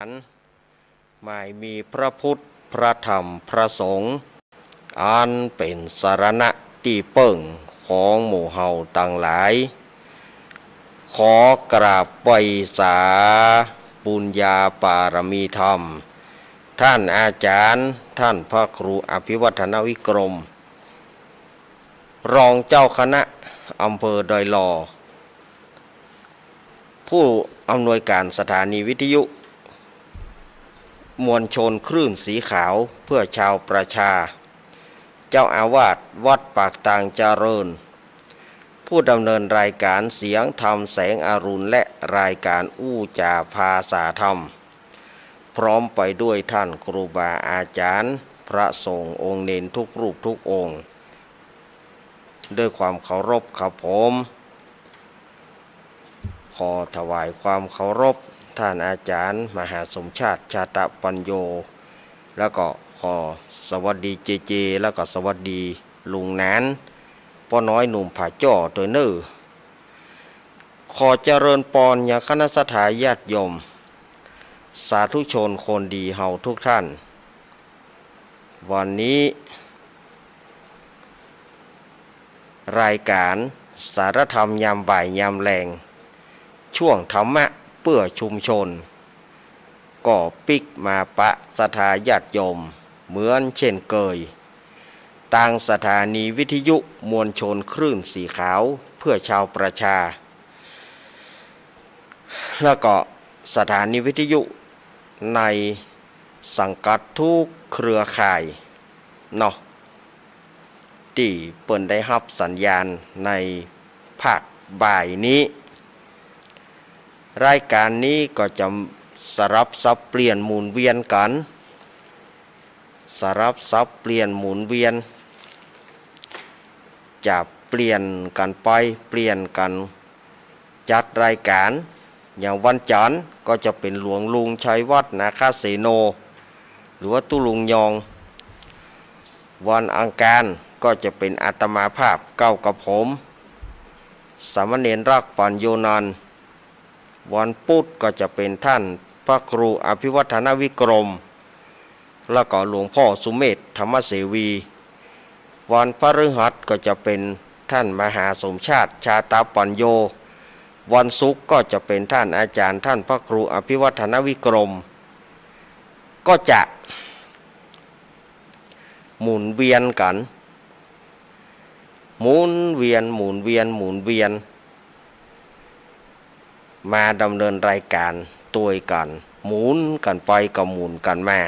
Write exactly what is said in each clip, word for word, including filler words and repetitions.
ารย์ หมายมีพระพุทธ พระธรรม พระสงฆ์ อันเป๋นสรณะตี้เปิ้งของหมู่เฮาตังหลาย ขอกราบไหว้สาบุญญาปารมีธรรม ท่านอาจารย์ ท่านพระครูอภิวัฒนวิกรม รองเจ้าคณะอำเภอดอยหล่อ ผู้อำนวยการสถานีวิทยุมวลชนคลื่นสีขาวเพื่อชาวประชา เจ้าอาวาสวัดปากตางเจริญ ผู้ดำเนินรายการเสียงธรรมแสงอรุณ และรายการอู้จ๋าภาษาธรรม พร้อมไปด้วยท่านครูบาอาจารย์ พระสงฆ์องค์เณรทุกรูปทุกองค์ ด้วยความเคารพครับผม ขอถวายความเคารพท่านอาจารย์มหาสมชาติ ชาตะปัญโญ แล้วก็ขอสวัสดีเจเจ แล้วก็สวัสดีลุงหนาน ป้อน้อยหนุ่มผาจ้อตวยเน่อ ขอเจริญปอนยังคณะศรัทธาญาติโยม สาธุชนคนดีเฮาทุกท่าน วันนี้ รายการสารธรรมยามบ่ายยามแลง ช่วงธรรมะเพื่อชุมชน ก็ปิ๊กมาปะศรัทธาญาติโยมเหมือนเช่นเกย ตางสถานีวิทยุมวลชนคลื่นสีขาวเพื่อชาวประชา แล้วก็สถานีวิทยุในสังกัดทุกเครือข่ายเนาะ ตี้เปิ้นได้ฮับสัญญาณในภาคบ่ายนี้ รายการนี้ก็จะสลับสับเปลี่ยนหมุนเวียนกั๋น สลับสับเปลี่ยนหมุนเวียน จะเปลี่ยนกั๋นไปเปลี่ยนกั๋นจัดรายการ อย่างวันจันทร์ก็จะเป๋นหลวงลุงชัยวัฒน์ นาคเสโน หรือว่าตุ๊ลุงยอง วันอังคารก็จะเป๋นอาตมาภาพเก้ากับผม สามเณรรักปัญโญนันท์ วันพุธก็จะเป๋นท่านพระครูอภิวัฒนวิกรม แล้วก็หลวงพ่อสุเมธ ธรรมเสวี วันพฤหัสก็จะเป๋นท่านมหาสมชาติ ชาตะปัญโญ วันศุกร์ก็จะเป๋นท่านอาจารย์ท่านพระครูอภิวัฒนวิกรม ก็จะหมุนเวียนกั๋น หมุนเวียน หมุนเวียน หมุนเวียน มาดำเนินรายการตวยกั๋น หมุนกั๋นไปก็หมุนกั๋นมา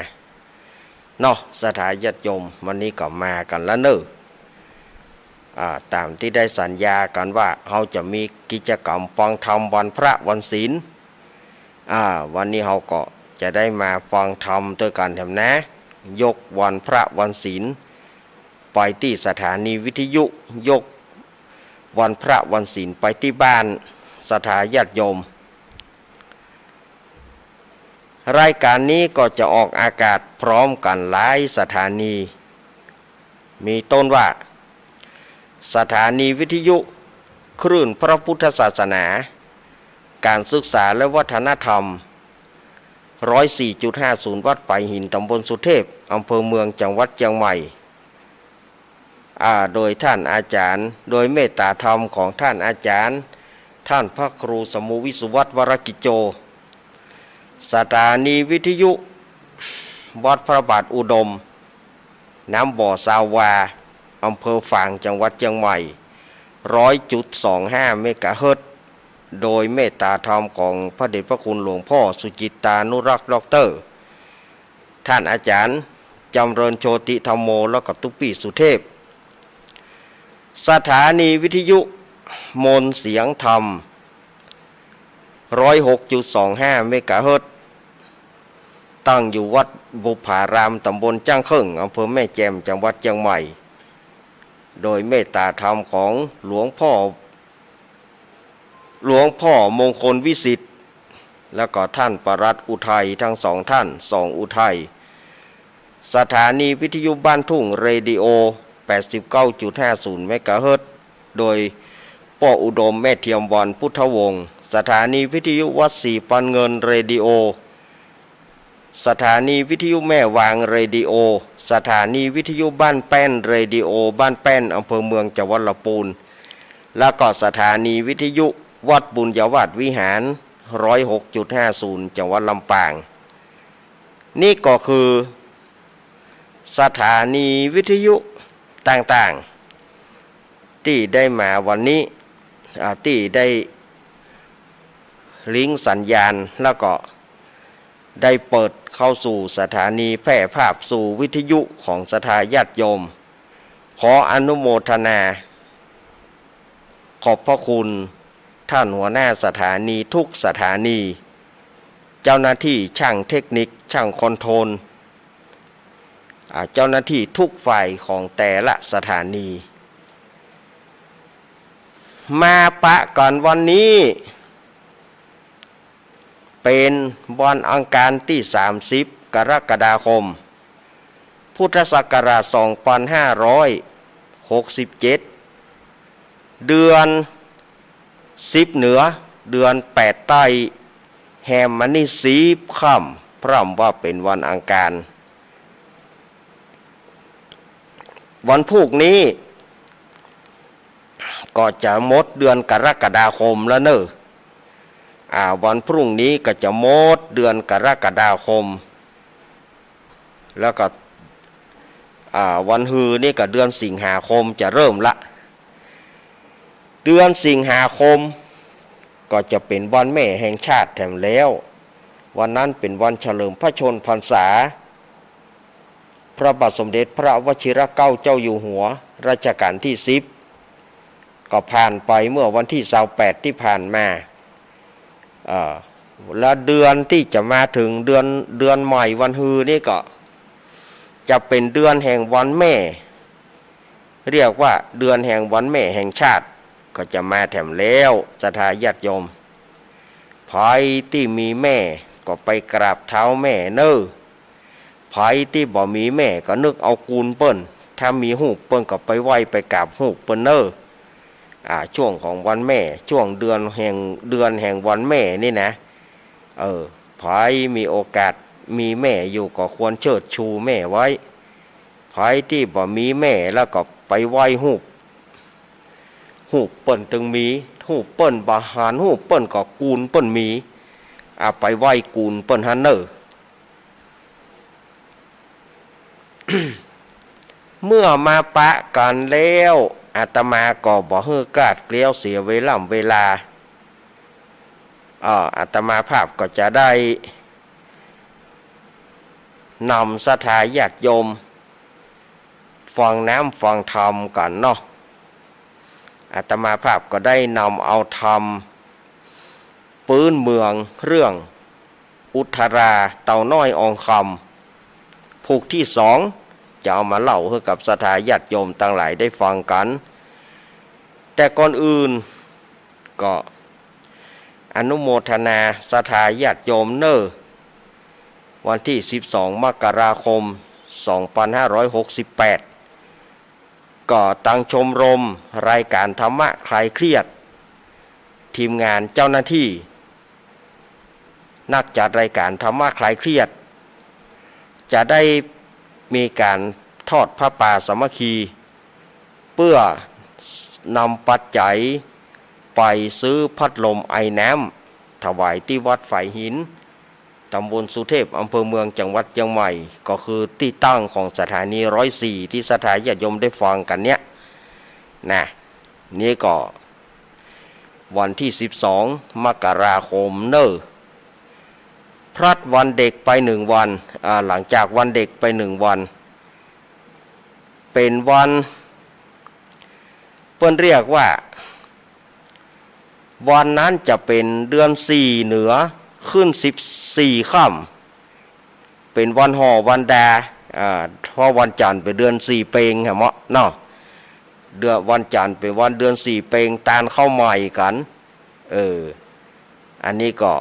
เนาะ ศรัทธาญาติโยม วันนี้ก็มากั๋นแล้วเน่อ อ่า ต๋ามตี้ได้สัญญากั๋นว่าเฮาจะมีกิจกรรมฟังธรรมวันพระวันศีล อ่า วันนี้เฮาก็จะได้มาฟังธรรมตวยกั๋นแถมนะ ยกวันพระวันศีล ไปตี้สถานีวิทยุ ยกวันพระวันศีลไปตี้บ้าน ศรัทธาญาติโยม รายการนี้ก็จะออกอากาศพร้อมกั๋นหลายสถานี มีต้นว่า สถานีวิทยุคลื่นพระพุทธศาสนา การศึกษาและวัฒนธรรม ร้อยสี่จุดห้าศูนย์ วัดฝายหิน ต๋ำบลสุเทพ อำเภอเมือง จังหวัดเจียงใหม่ อ่า โดยท่านอาจารย์ โดยเมตตาธรรมของท่านอาจารย์ ท่านพระครูสมุวิสุวัฒน์ วรกิจโจ สถานีวิทยุวัดพระบาทอุดม น้ำบ่อซาวา อำเภอฝาง จังหวัดเจียงใหม่ ร้อยจุดสองห้า เมกะเฮิรตซ์ โดยเมตตาธรรมของพระเดชพระคุณหลวงพ่อสุจิตตานุรักษ์ ด็อกเตอร์ ท่านอาจารย์จำเริญโชติธัมโม แล้วก็ตุ๊ปี้สุเทพ สถานีวิทยุมนต์เสียงธรรม ร้อยหกจุดสองห้า เมกะเฮิรตซ์ ตั้งอยู่วัดบุพพาราม ต๋ำบลจ้างเคิ่ง อำเภอแม่แจ่ม จังหวัดเจียงใหม่ โดยเมตตาธรรมของหลวงพ่อ หลวงพ่อมงคลวิสิทธิ์ แล้วก็ท่านปลัดอุทัย ทั้งสองท่าน สองอุทัย สถานีวิทยุบ้านทุ่ง เรดิโอ แปดสิบเก้าจุดห้าศูนย์ เมกะเฮิรตซ์ โดยป้ออุดม แม่เทียมวรรณ พุทธวงศ์ สถานีวิทยุวัดศรีปันเงิน เรดิโอ สถานีวิทยุแม่วางเรดิโอ สถานีวิทยุบ้านแป้นเรดิโอบ้านแป้น อำเภอเมือง จังหวัดลำปูน แล้วก็สถานีวิทยุวัดบุญญาวาสวิหาร ร้อยหกจุดห้าศูนย์ จังหวัดลำปาง นี่ก็คือสถานีวิทยุต่างๆ ตี้ได้มาวันนี้ อ่า ตี้ได้ลิงก์สัญญาณ แล้วก็ได้เปิดเข้าสู่สถานีแพร่ภาพสู่วิทยุของศรัทธาญาติโยม ขออนุโมทนา ขอบพระคุณท่านหัวหน้าสถานีทุกสถานี เจ้าหน้าที่ช่างเทคนิค ช่างคอนโทรล อ่า เจ้าหน้าที่ทุกฝ่ายของแต่ละสถานี มาปะกั๋นวันนี้ เป๋นวันอังคารตี้ สามสิบ กรกฎาคม พุทธศักราช สองปันห้าร้อยหกสิบเจ็ด เดือนสิบเหนือ เดือนแปดใต้ แฮมมานี่สิบค่ำ พร่ำว่าเป๋นวันอังคาร วันพูกนี้ ก็จะหมดเดือนกรกฎาคมแล้วเน่อ อ่า วันพรุ่งนี้ก็จะหมดเดือนกรกฎาคม แล้วก็ อ่า วันฮือนี่ก็เดือนสิงหาคมจะเริ่มละ เดือนสิงหาคมก็จะเป๋นวันแม่แห่งชาติแถมแล้ว วันนั้นเป๋นวันเฉลิมพระชนม์พรรษา พระบาทสมเด็จพระวชิรเกล้าเจ้าอยู่หัวรัชกาลที่สิบ ก็ผ่านไปเมื่อวันตี้ ซาวแปด ตี้ผ่านมา เอ่อ และเดือนตี้จะมาเถิงเดือน เดือนใหม่วันฮือนี่ก็จะเป๋นเดือนแห่งวันแม่ เรียกว่าเดือนแห่งวันแม่แห่งชาติ ก็จะมาแถมแล้ว ศรัทธาญาติโยม ใผตี้มีแม่ก็ไปกราบเท้าแม่เน่อ ใผตี้บ่มีแม่ก็นึกเอากูลเปิ้น ถ้ามีฮูปเปิ้นก็ไปไหว้ไปกราบฮูปเปิ้นเน่อ อ่า ช่วงของวันแม่ ช่วงเดือนแห่ง เดือนแห่งวันแม่นี่นะ เออ ใผมีโอกาสมีแม่อยู่ก็ควรเชิดชูแม่ไว้ ใผตี้บ่มีแม่แล้วก็ไปไหว้ฮูป ฮูปเปิ้นตึงมี ฮูปเปิ้นบ่หัน ฮูปเปิ้นก็กูลเปิ้นมี อ่า ไปไหว้กูลเปิ้นหั้นเน่อ เมื่อมาปะกั๋นแล้ว อาตมาก็บ่หื้อคลาดเกลี้ยวเสียเวล่ำเวลา อ่า อาตมาภาพก็จะได้นำศรัทธาญาติโยมฟังน้ำฟังธรรมกั๋นเนาะ อาตมาภาพก็ได้นำเอาธรรมปื๊นเมืองเรื่อง อุทราเต่าน้อยอองคำ ผูกตี้สอง จะเอามาเล่าหื้อกับศรัทธาญาติโยมตังหลายได้ฟังกั๋น แต่ก่อนอื่นก็อนุโมทนาศรัทธาญาติโยมเน่อ วันตี้ สิบสอง มกราคม สองปันห้าร้อยหกสิบแปด ก็ตังชมรมรายก๋านธรรมะคลายเครียด ทีมงานเจ้าหน้าตี้ นักจัดรายก๋านธรรมะคลายเครียด จะได้มีก๋านทอดผ้าป่าสามัคคี เปื้อนำปัจจัยไปซื้อพัดลมไอน้ำถวายตี้วัดฝายหิน ตำบลสุเทพ อำเภอเมือง จังหวัดเจียงใหม่ ก็คือตี้ตั้งของสถานีร้อยสี่ ตี้ศรัทธาญาติโยมได้ฟังกั๋นเนี่ยนะ นี่ก็วันตี้ สิบสอง มกราคมเน่อ พลัดวันเด็กไปหนึ่งวัน อ่า หลังจากวันเด็กไปหนึ่งวัน เป๋นวัน เปิ้นเรียกว่า วันนั้นจะเป๋นเดือนสี่เหนือ ขึ้นสิบสี่ค่ำ เป๋นวันห่อวันดา อ่า เพราะวันจันทร์เป๋นเดือนสี่เป็งแหมเนาะ เดือนวันจันทร์เป๋นวันเดือนสี่เป็ง ตานเข้าใหม่กั๋น เออ อันนี้ก็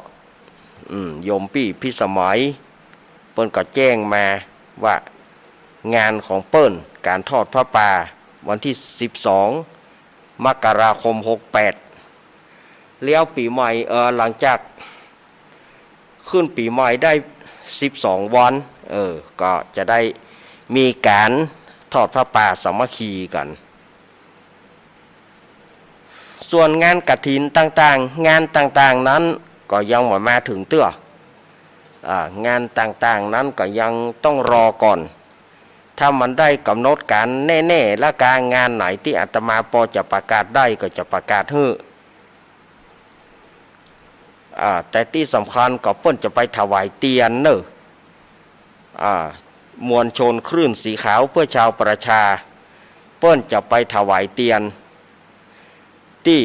อืม โยมปี้พิสมัย เปิ้นก็แจ้งมาว่างานของเปิ้น ก๋านทอดผ้าป่า วันตี้ สิบสอง มกราคม หกแปด แล้วปี๋ใหม่ เอ่อ หลังจากขึ้นปี๋ใหม่ได้ สิบสองวัน เออ ก็จะได้มีก๋านทอดผ้าป่าสามัคคีกั๋น ส่วนงานกฐินต่างๆ งานต่างๆ นั้นก็ยังบ่มาเถิงเตื้อ อ่า งานต่างๆ นั้นก็ยังต้องรอก่อน ถ้ามันได้ก๋ำหนดก๋านแน่ๆ แล้วก็งานไหนตี้อาตมาปอจะประกาศได้ก็จะประกาศหื้อ อ่า แต่ตี้สำคัญก็เปิ้นจะไปถวายเตียนเน่อ อ่า มวลชนคลื่นสีขาวเพื่อชาวประชา เปิ้นจะไปถวายเตียนตี้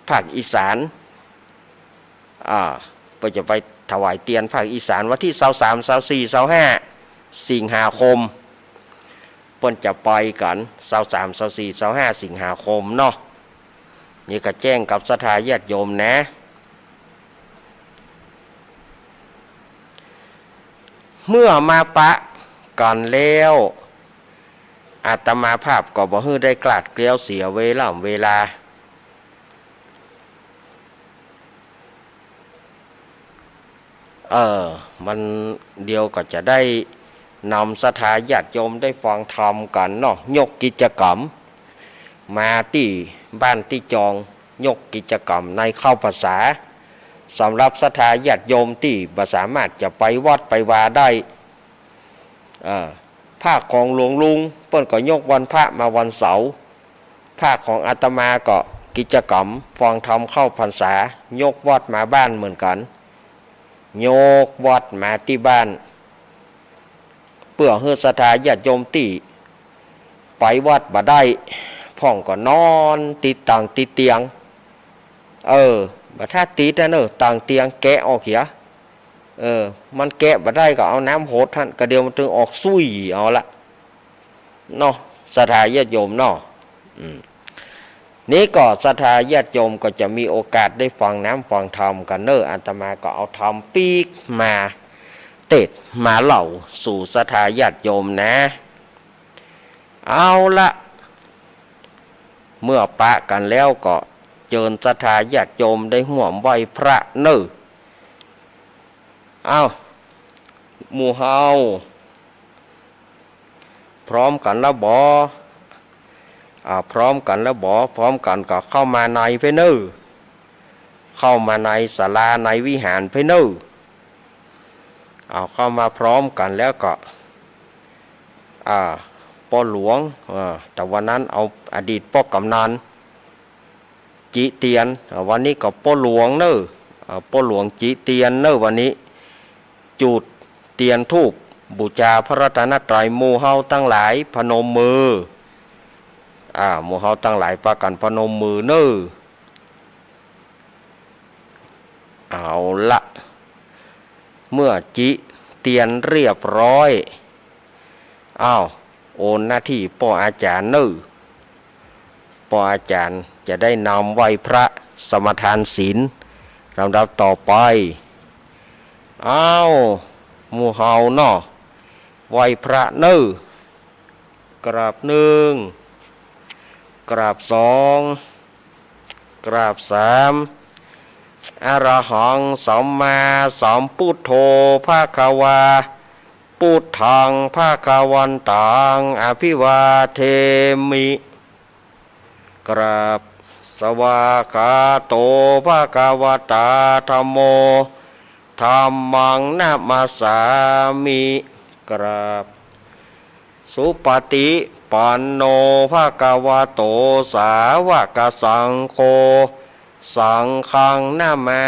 ภาคอีสาน อ่า เปิ้นจะไปถวายเตียนภาคอีสานวันตี้ซาวสาม ซาวสี่ ซาวห้า สิงหาคม เปิ้นจะไปกั๋น ซาวสาม ซาวสี่ ซาวห้า สิงหาคมเนาะ นี่ก็แจ้งกับศรัทธาญาติโยมนะ เมื่อมาปะกั๋นแล้ว อาตมาภาพก็บ่หื้อได้กลาดเกลี้ยวเสียเวล่ำเวลา เออ มันเดี๋ยวก็จะได้นำศรัทธาญาติโยมได้ฟังธรรมกั๋นเนาะ ยกกิจกรรม มาตี้บ้านตี้จอง ยกกิจกรรมในเข้าพรรษา สำหรับศรัทธาญาติโยมตี้บ่สามารถจะไปวัดไปวาได้ อ่า ภาคของหลวงลุงเปิ้นก็ยกวันพระมาวันเสาร์ ภาคของอาตมาก็กิจกรรมฟังธรรมเข้าพรรษา ยกวัดมาบ้านเหมือนกั๋น ยกวัดมาตี้บ้าน เปื้อหื้อศรัทธาญาติโยมตี้ไปวัดบ่ได้ พ่องก็นอนติดตังติดเตียง เออ บ่ถ้าติดนะเน่อ ตังเตียงแกะออกเหีย เออ มันแกะบ่ได้ก็เอาน้ำหดหั้น ก็เดี๋ยวมันตึงออกซุยเอาละ เนาะ ศรัทธาญาติโยมเนาะ อืม นี่ก็ศรัทธาญาติโยมก็จะมีโอกาสได้ฟังน้ำฟังธรรมกั๋นเน่อ อาตมาก็เอาธรรมปีกมาเตศน์มาเล่าสู่ศรัทธาญาติโยมนะ เอาละ เมื่อปะกั๋นแล้วก็เจิญศรัทธาญาติโยมได้ฮ่วมไหว้พระเน่อ เอ้า หมู่เฮา พร้อมกั๋นแล้วบ่ อ่า พร้อมกั๋นแล้วบ่ พร้อมกั๋นก็เข้ามาในไปเน่อ เข้ามาในศาลาในวิหารไปเน่อ เอาเข้ามาพร้อมกั๋นแล้วก็ อ่า ป้อหลวง อ่า แต่วันนั้นเอาอดีตป้อกำนัน จิเตียน อ่า วันนี้ก็ป้อหลวงเน่อ อ่า ป้อหลวงจิเตียนเน่อ วันนี้ จุดเตียนธูปบูชาพระรัตนตรัย หมู่เฮาตังหลายพนมมือ อ่า หมู่เฮาตังหลายปากั๋นพนมมือเน่อ เอาละ เมื่อจิเตียนเรียบร้อย อ้าว โอนหน้าตี้ป้ออาจ๋ารย์เน่อ ป้ออาจ๋ารย์จะได้นำไหว้พระสมาทานศีลลำดับต่อไป อ้าว หมู่เฮาเนาะ ไหว้พระเน่อ กราบหนึ่ง กราบสอง กราบสาม อะระหังสัมมาสัมพุทโธภะคะวา พุทธังภะคะวันตัง อะภิวาเทมิ กราบ สวากขาโตภะคะวะตาธัมโม ธัมมังนะมัสสามิ กราบ สุปฏิปันโนภะคะวะโต สาวกสังโฆ สังฆังนะมา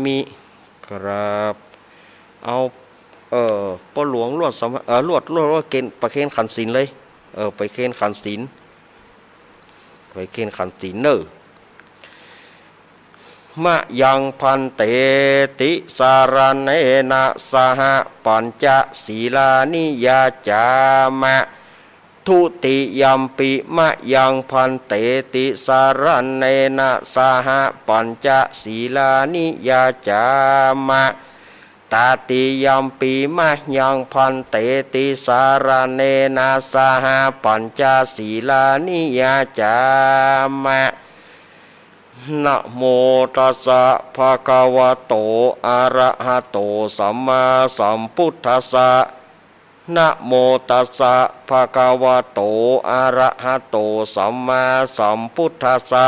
มิ กราบ เอา เออ ป้อหลวงลวดสมา เออ ลวด ลวด ลวดเกณฑ์ ประเคนขันศีลเลย เออ ประเคนขันศีล ประเคนขันศีลเน่อ มะยังภันเต ติสะระเณนะสะหะ ปัญจะสีลานิยาจามะ ทุติยัมปิมะยังภันเต ติสะระเณนะสะหะ ปัญจะสีลานิยาจามะ ตติยัมปิมะยังภันเต ติสะระเณนะสะหะ ปัญจะสีลานิยาจามะ นะโมตัสสะ ภะคะวะโต อะระหะโต สัมมาสัมพุทธัสสะ นะโมตัสสะ ภะคะวะโต อะระหะโต สัมมาสัมพุทธัสสะ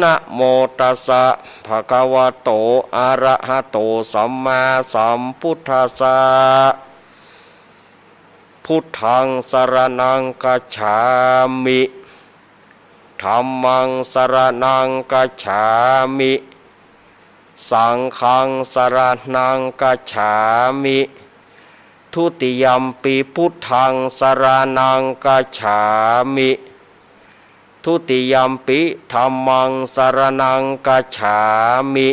นะโมตัสสะ ภะคะวะโต อะระหะโต สัมมาสัมพุทธัสสะ พุทธัง สะระณัง กัจฉามิ ธัมมัง สะระณัง กัจฉามิ สังฆัง สะระณัง กัจฉามิ ทุติยัมปิ พุทธัง สะระณัง กัจฉามิ ทุติยัมปิ ธัมมัง สะระณัง กัจฉามิ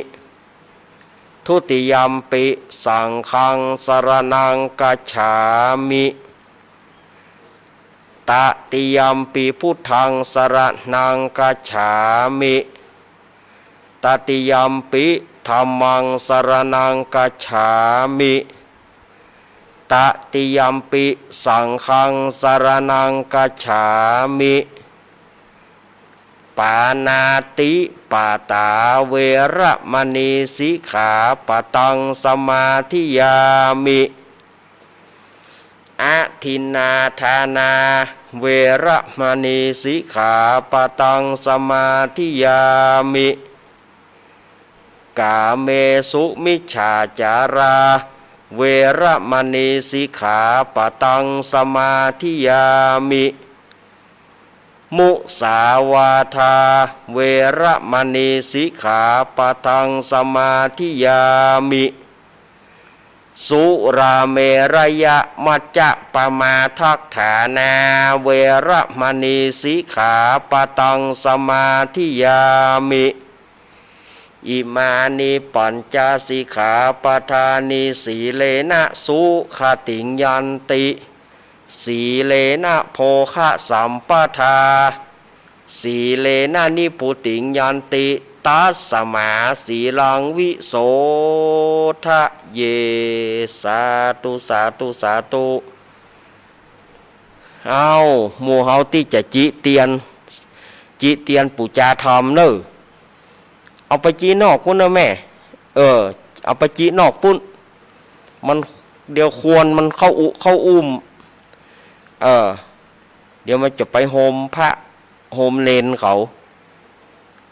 ทุติยัมปิ สังฆัง สะระณัง กัจฉามิ ตติยัมปิ พุทธัง สะระณัง กัจฉามิ ตติยัมปิ ธัมมัง สะระณัง กัจฉามิ ตติยัมปิ สังฆัง สะระณัง กัจฉามิ ปาณาติปาตา เวระมะณี สิกขาปะตัง สมาธิยามิ อทินนาทานา เวระมะณี สิกขาปะตัง สมาธิยามิ กาเมสุมิจฉาจารา เวระมะณี สิกขาปะตัง สมาธิยามิ มุสาวาทา เวระมะณี สิกขาปะทัง สมาธิยามิ สุราเมรยะมัจจะปะมาทัฏฐานา เวระมะณี สิกขาปะทัง สมาธิยามิ อิมานิปัญจสิกขาปะทานิ สีเลนะสุขติงยันติ สีเลนะโภคะสัมปทา สีเลนะนิพพุติงยันติ ตัสมาสีลังวิโสทะเย สาธุ สาธุ สาธุ เอ้า หมู่เฮาตี้จะจิเตียน จิเตียนปู๋จาธรรมเน่อ เอาไปจินอกปุ้นเน่อแม่ เออ เอาไปจินอกปุ้น มัน เดี๋ยวควันมันเข้าอุ เข้าอุ้ม เออ เดี๋ยวมันจะไปโฮมพระ โฮมเณรเขา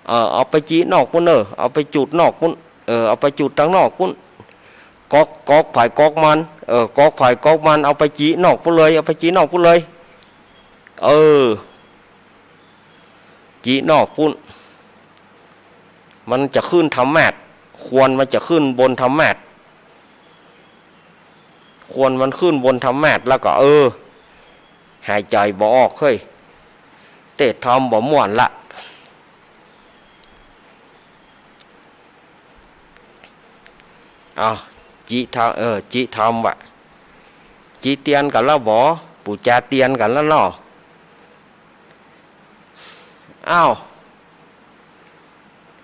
เออ เอาไปจินอกปุ้นเน่อ เอาไปจุดนอกปุ้น เออ เอาไปจุดตังนอกปุ้น ก๊อก ก๊อกใผก๊อกมัน เออ ก๊อกใผก๊อกมัน เอาไปจินอกปุ้นเลย เอาไปจินอกปุ้นเลย เออ จินอกปุ้น มันจะขึ้นธรรมาสน์ ควันมันจะขึ้นบนธรรมาสน์ ควันมันขึ้นบนธรรมาสน์ แล้วก็ เออ หายใจ๋บ่ออกเฮ้ย เตะทำบ่ม่วนละ เอา จิทำ เออ จิทำวะ จิเตียนกั๋นแล้วบ่ ปู๋จาเตียนกั๋นแล้วเนาะ อ้าว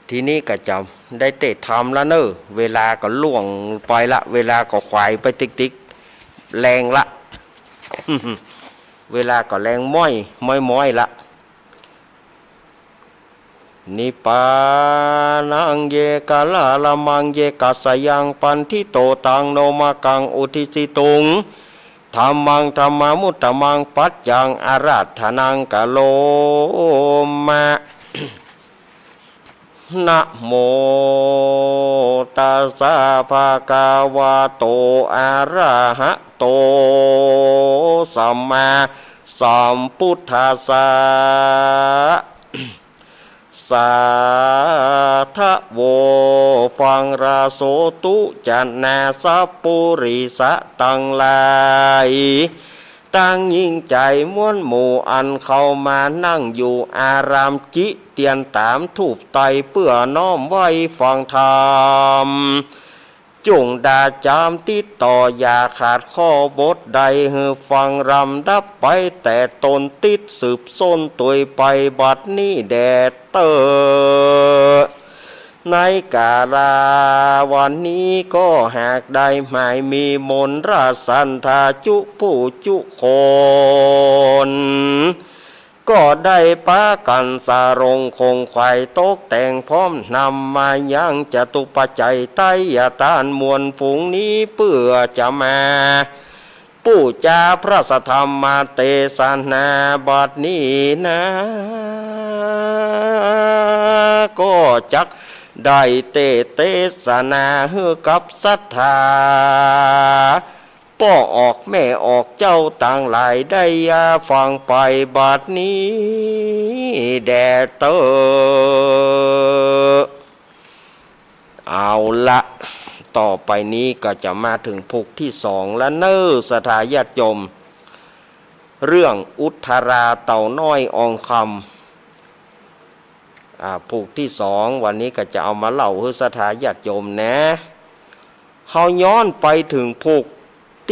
ทีนี้ก็จะได้เตะทำแล้วเน่อ เวลาก็ล่วงไปละ เวลาก็ขวายไปติ๊กๆ แลงละ เวลาก็แลงม้อย ม้อยๆ ละ นิปปานัง เยกะละละมัง เยกัสสะยัง ปันธิโต ตัง โนมะกัง อุทธิสสิตุง ธัมมัง ธัมมานุตตะมัง ปัจจัง อาราธะนัง กะโรมะ นะโมตัสสะ ภะคะวะโต อะระหะโต สัมมาสัมพุทธัสสะ สาธะโว ฟังราโสตุ จะนาสัปปุริสะตังหลาย ตังญิงใจ๋มวลหมู่ อันเข้ามานั่งอยู่อาราม จิเตียนต๋ามธูปไตร เปื้อน้อมไหว้ฟังธรรม จุ่งดาจ๋ามติดต่อ อย่าขาดข้อบทใด หื้อฟังลำดับไป แต่ต้นติดสืบส้นตวยไป บัดนี้แด่เต๊อ ในกาละวันนี้ก็หากได้หมายมีมนต์ราสันทาจุผู้จุคน ก็ได้ปากั๋นสรงขงไขว่ตกแต่งพร้อมนำมายังจตุปัจจัยไทยทานมวลฝูงนี้เปื้อจะมาปู๋จาพระสัทธรรมเตสนาบัดนี้นา ก็จักได้เตสน์เตสนาหื้อกับศรัทธา ป้อออกแม่ออกเจ้าตังหลายได้ฟังไปบัดนี้แด่เต๊อะ เอาละ ต่อไปนี้ก็จะมาเถิงผูกตี้สองละเน่อศรัทธาญาติโยม เรื่องอุทราเต่าน้อยอองคำ อ่า ผูกตี้สอง วันนี้ก็จะเอามาเล่าหื้อศรัทธาญาติโยมนะ เฮาย้อนไปเถิงผูก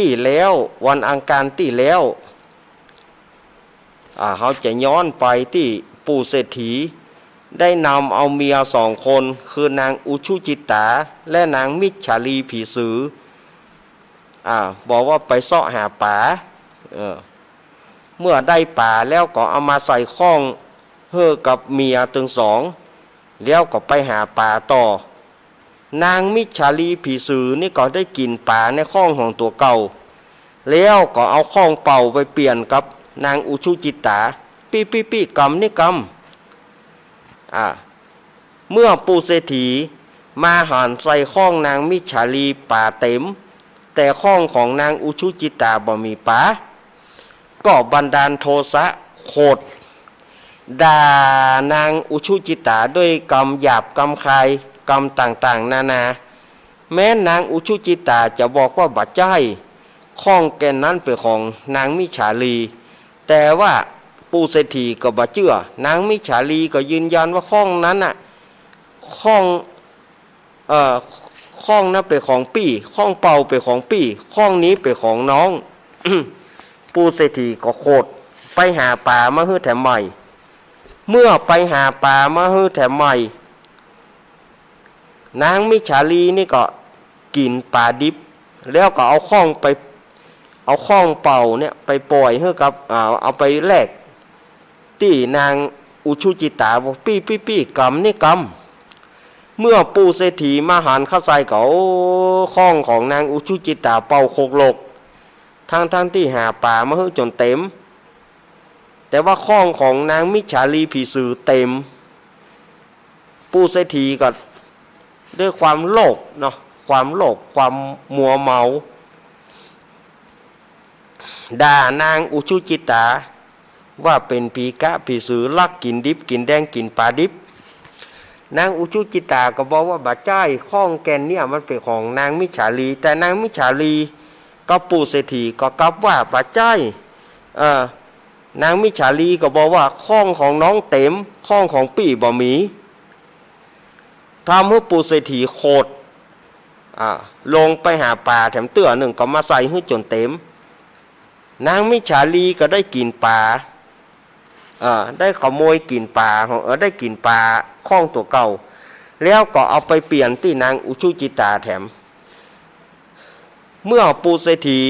ตี้แล้ว วันอังคารตี้แล้ว อ่า เฮาจะย้อนไปตี้ปู่เศรษฐี ได้นำเอาเมียสองคน คือนางอุชุจิตตา และนางมิจฉาลีผีสือ อ่า บอกว่าไปเซาะหาป๋า เออ เมื่อได้ป๋าแล้วก็เอามาใส่ข้องหื้อกับเมียตึงสอง แล้วก็ไปหาป๋าต่อ นางมิจฉาลีผีสือนี่ก็ได้กิ๋นป๋าในข้องของตั๋วเก่า แล้วก็เอาข้องเป่าไปเปลี่ยนกับนางอุชุจิตตา ปี้ปี้ปี้ กำนี่กำ อ่า เมื่อปู่เศรษฐีมาหันใส่ข้องนางมิจฉาลีป๋าเต็ม แต่ข้องของนางอุชุจิตตาบ่มีป๋า ก็บันดาลโทสะโขด ด่านางอุชุจิตตาด้วยกำหยาบกำคายกำต่างๆ นานา แม้นนางอุชุจิตตาจะบอกว่าบ่ใจ้ ข้องแก่นนั้นเป๋นของนางมิจฉาลี แต่ว่าปู่เศรษฐีก็บ่เจื้อ นางมิจฉาลีก็ยืนยันว่าข้องนั้นน่ะ ข้อง เอ่อ ข้องนั้นเป๋นของปี้ ข้องเป่าเป๋นของปี้ ข้องนี้เป๋นของน้อง ปู่เศรษฐีก็โขด ไปหาป๋ามาหื้อแถมใหม่ เมื่อไปหาป๋ามาหื้อแถมใหม่ นางมิจฉาลีนี่ก็กิ๋นป๋าดิบ แล้วก็เอาข้องไป เอาข้องเป่าเนี่ยไปป่อยหื้อกับ เอา เอาไปแลกตี้นางอุชุจิตตา บอกปี้ปี้ปี้ กำนี่กำ เมื่อปู่เศรษฐีมาหันเข้าใส่ก็ โอ้ ข้องของนางอุชุจิตตาเป่าโขกหลก ทั้งๆ ตี้หาป๋ามาหื้อจ๋นเต็ม แต่ว่าข้องของนางมิจฉาลีผีสือเต็ม ปู่เศรษฐีก็ด้วยความโลภเนาะ ความโลภ ความมัวเมา ด่านางอุชุจิตตาว่าเป๋นผีกะผีสือลักกิ๋นดิบกิ๋นแดงกิ๋นป๋าดิบ นางอุชุจิตตาก็บอกว่าบ่ใจ้ ข้องแก่นเนี่ยมันเป๋นของนางมิจฉาลี แต่นางมิจฉาลีกับปู่เศรษฐีก็กลับว่าบ่ใจ้ เออ นางมิจฉาลีก็บอกว่าข้องของน้องเต็ม ข้องของปี้บ่มี ทำหื้อปู่เศรษฐีโขด อ่า ลงไปหาป๋าแถมเตื้อนึ่งก็มาใส่หื้อจ๋นเต็ม นางมิจฉาลีก็ได้กิ๋นป๋า เอ่อ ได้ขโมยกิ๋นป๋าของ เอ่อ ได้กิ๋นป๋าข้องตั๋วเก่า แล้วก็เอาไปเปลี่ยนตี้นางอุชุจิตตาแถม เมื่อปู่เศรษฐี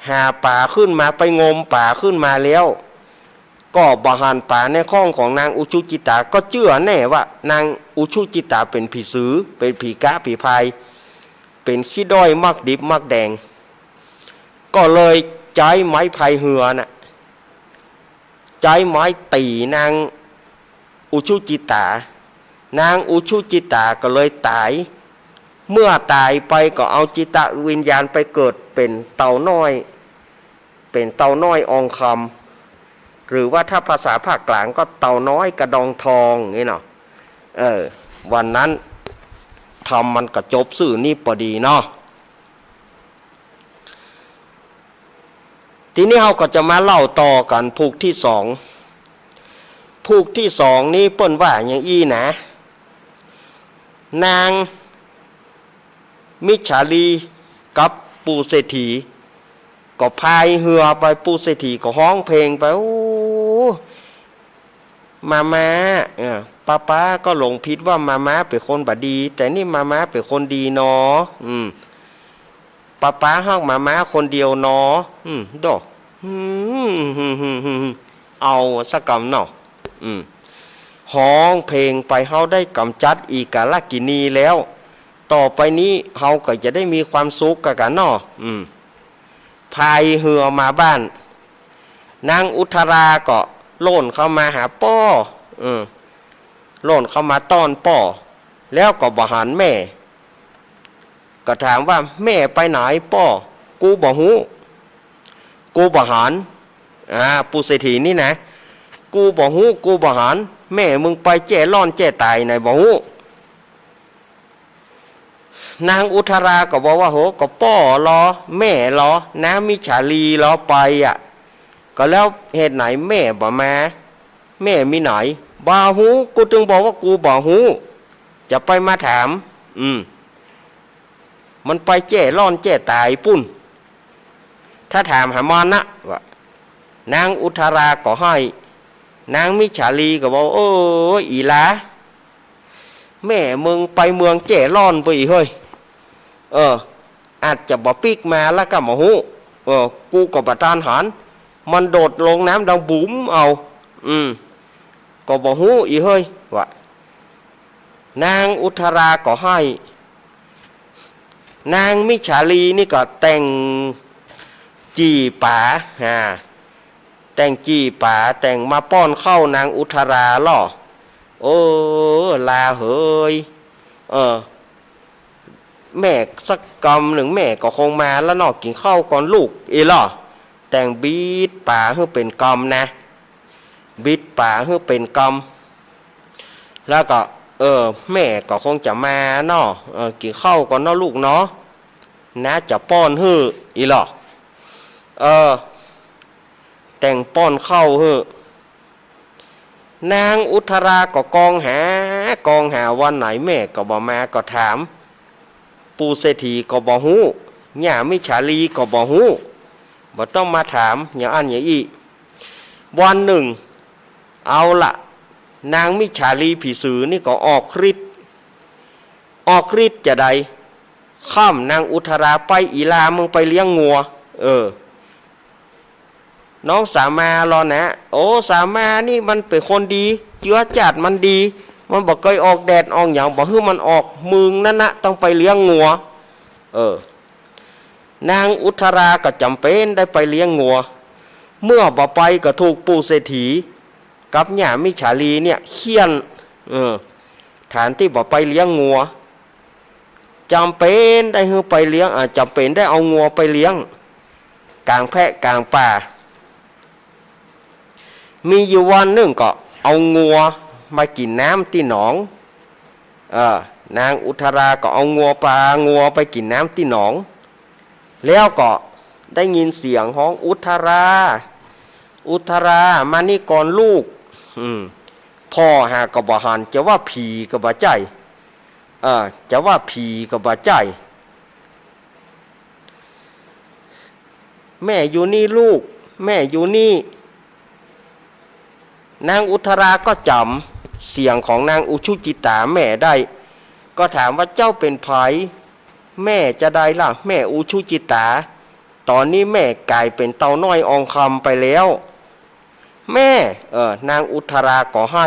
หาป๋าขึ้นมา ไปงมป๋าขึ้นมาแล้ว ก็บ่หันป๋าในข้องของนางอุชุจิตตา ก็เจื้อแน่ว่านางอุชุจิตตาเป๋นผีสือ เป๋นผีกะผีพาย เป๋นขี้ด้อยมักดิบมักแดง ก็เลยใจ๊ไม้พายเฮือน่ะ ใจ๊ไม้ตี๋นางอุชุจิตตา นางอุชุจิตตาก็เลยต๋าย เมื่อต๋ายไปก็เอาจิตวิญญาณไปเกิดเป๋นเต่าน้อย เป๋นเต่าน้อยอองคำ หรือว่าถ้าภาษาภาคกลางก็เต่าน้อยกระดองทองนี่เนาะ เออ วันนั้นธรรมมันก็จบซื่อนี้ปอดีเนาะ ทีนี้เฮาก็จะมาเล่าต่อกั๋นผูกตี้สอง ผูกตี้สองนี้เปิ้นว่าอย่างอี้นะ นางมิจฉาลีกับปู่เศรษฐี ก็พายเฮือไป ปู่เศรษฐีก็ฮ้องเพลงไป โอ้ หม่าม้า เออ ป๊าป๊าก็หลงผิดว่าหม่าม้าเป๋นคนบ่ดี แต่นี่หม่าม้าเป๋นคนดีหนอ อืม ป๊าป๊าฮักหม่าม้าคนเดียวหนอ อืม โด อืม อืม อืม อืม อืม เอาสักกำเนาะ อืม ฮ้องเพลงไป เฮาได้ก๋ำจัดอีกาลกินีแล้ว ต่อไปนี้เฮาก็จะได้มีความสุขกั๋นกั๋นเนาะ อืม พายเฮือมาบ้าน นางอุทราก็โล่นเข้ามาหาป้อ อืม โล่นเข้ามาต้อนป้อ แล้วก็บ่หันแม่ ก็ถามว่า แม่ไปไหนป้อ กูบ่ฮู้ กูบ่หัน อ่า ปู่เศรษฐีนี่นะ กูบ่ฮู้ กูบ่หัน แม่มึงไปแจ้ร่อนแจ้ต๋ายไหนบ่ฮู้ นางอุทราก็บอกว่า โห ก็ป้อลอ แม่ลอ นางมิจฉาลีลอไปอะ ก็แล้วเหตุไหนแม่บ่มา แม่มีไหน บ่ฮู้ กูจึงบอกว่ากูบ่ฮู้ จะไปมาถาม อืม มันไปแจ้ร่อนแจ้ต๋ายปุ้น ถ้าถามหามันนะ ว่า นางอุทราก็ไห้ นางมิจฉาลีก็บอก โอ้ย อีหลา แม่มึงไปเมืองแจ้ร่อนไปอีกเฮ้ย เออ อาจจะบ่ปิ๊กมาแล้วก็บ่ฮู้ เออ กูก็บ่ตันหัน มันโดดลงน้ำดังบุ๋มเอา อืม ก็บ่ฮู้อีกเฮ้ย ว่า นางอุทราก็ไห้ นางมิจฉาลีนี่ก็แต่งจี่ป๋า อ่า แต่งจี่ป๋า แต่งมาป้อนข้าวนางอุทราลอ โอ้ ลาเหย เออ แม่สักกำนึ่งแม่ก็คงมาแล้วเนาะ กิ๋นข้าวก่อนลูก อีหลอ แต่งบิดป๋าหื้อเป๋นกำนะ บิดป๋าหื้อเป๋นกำ แล้วก็ เออ แม่ก็คงจะมาเนาะ เออ กิ๋นข้าวก่อนเนาะลูกเนาะ น้าจะป้อนหื้อ อีหลอ เออ แต่งป้อนข้าวหื้อ นางอุทราก็กองหา กองหาวันไหนแม่ก็บ่มา ก็ถาม ปู่เศรษฐีก็บ่ฮู้ ย่ามิจฉาลีก็บ่ฮู้ บ่ต้องมาถามอย่างอั้นอย่างอี้ วันนึ่ง เอาละ นางมิจฉาลีผีสือนี่ก็ออกฤทธิ์ ออกฤทธิ์จาใด ค่ำนางอุทราไป อีหลามึงไปเลี้ยงงัว เออ น้องสามาลอนะ โอ้ สามานี่มันเป๋นคนดี เจื๊อจาดมันดี มันบ่เกยออกแดดออกหยัง บ่หื้อมันออก มึงนั้นนะต้องไปเลี้ยงงัว เออ นางอุทราก็จ๋ำเป๋นได้ไปเลี้ยงงัว เมื่อบ่ไปก็ถูกปู่เศรษฐีกับย่ามิจฉาลีเนี่ยเฆี่ยน เออ ฐานตี้บ่ไปเลี้ยงงัว จ๋ำเป๋นได้หื้อไปเลี้ยง อ่า จ๋ำเป๋นได้เอางัวไปเลี้ยง ก๋างแพะก๋างป่า มีอยู่วันนึ่งก็เอางัวมากิ๋นน้ำตี้หนอง เออ นางอุทราก็เอางัว ปางัวไปกิ๋นน้ำตี้หนอง แล้วก็ได้ยินเสียงฮ้อง อุทรา อุทรา มานี่ก่อนลูก อืม พ่อหาก็บ่หัน จะว่าผีก็บ่ใจ้ เออ จะว่าผีก็บ่ใจ้ แม่อยู่นี่ลูก แม่อยู่นี่ นางอุทราก็จ๋ำเสียงของนางอุชุจิตาแม่ได้ ก็ถามว่า เจ้าเป๋นใผ แม่จาใดล่ะ แม่อุชุจิตา ต๋อนนี้แม่ก๋ายเป๋นเต่าน้อยอองคำไปแล้ว แม่ เออ นางอุทราก็ไห้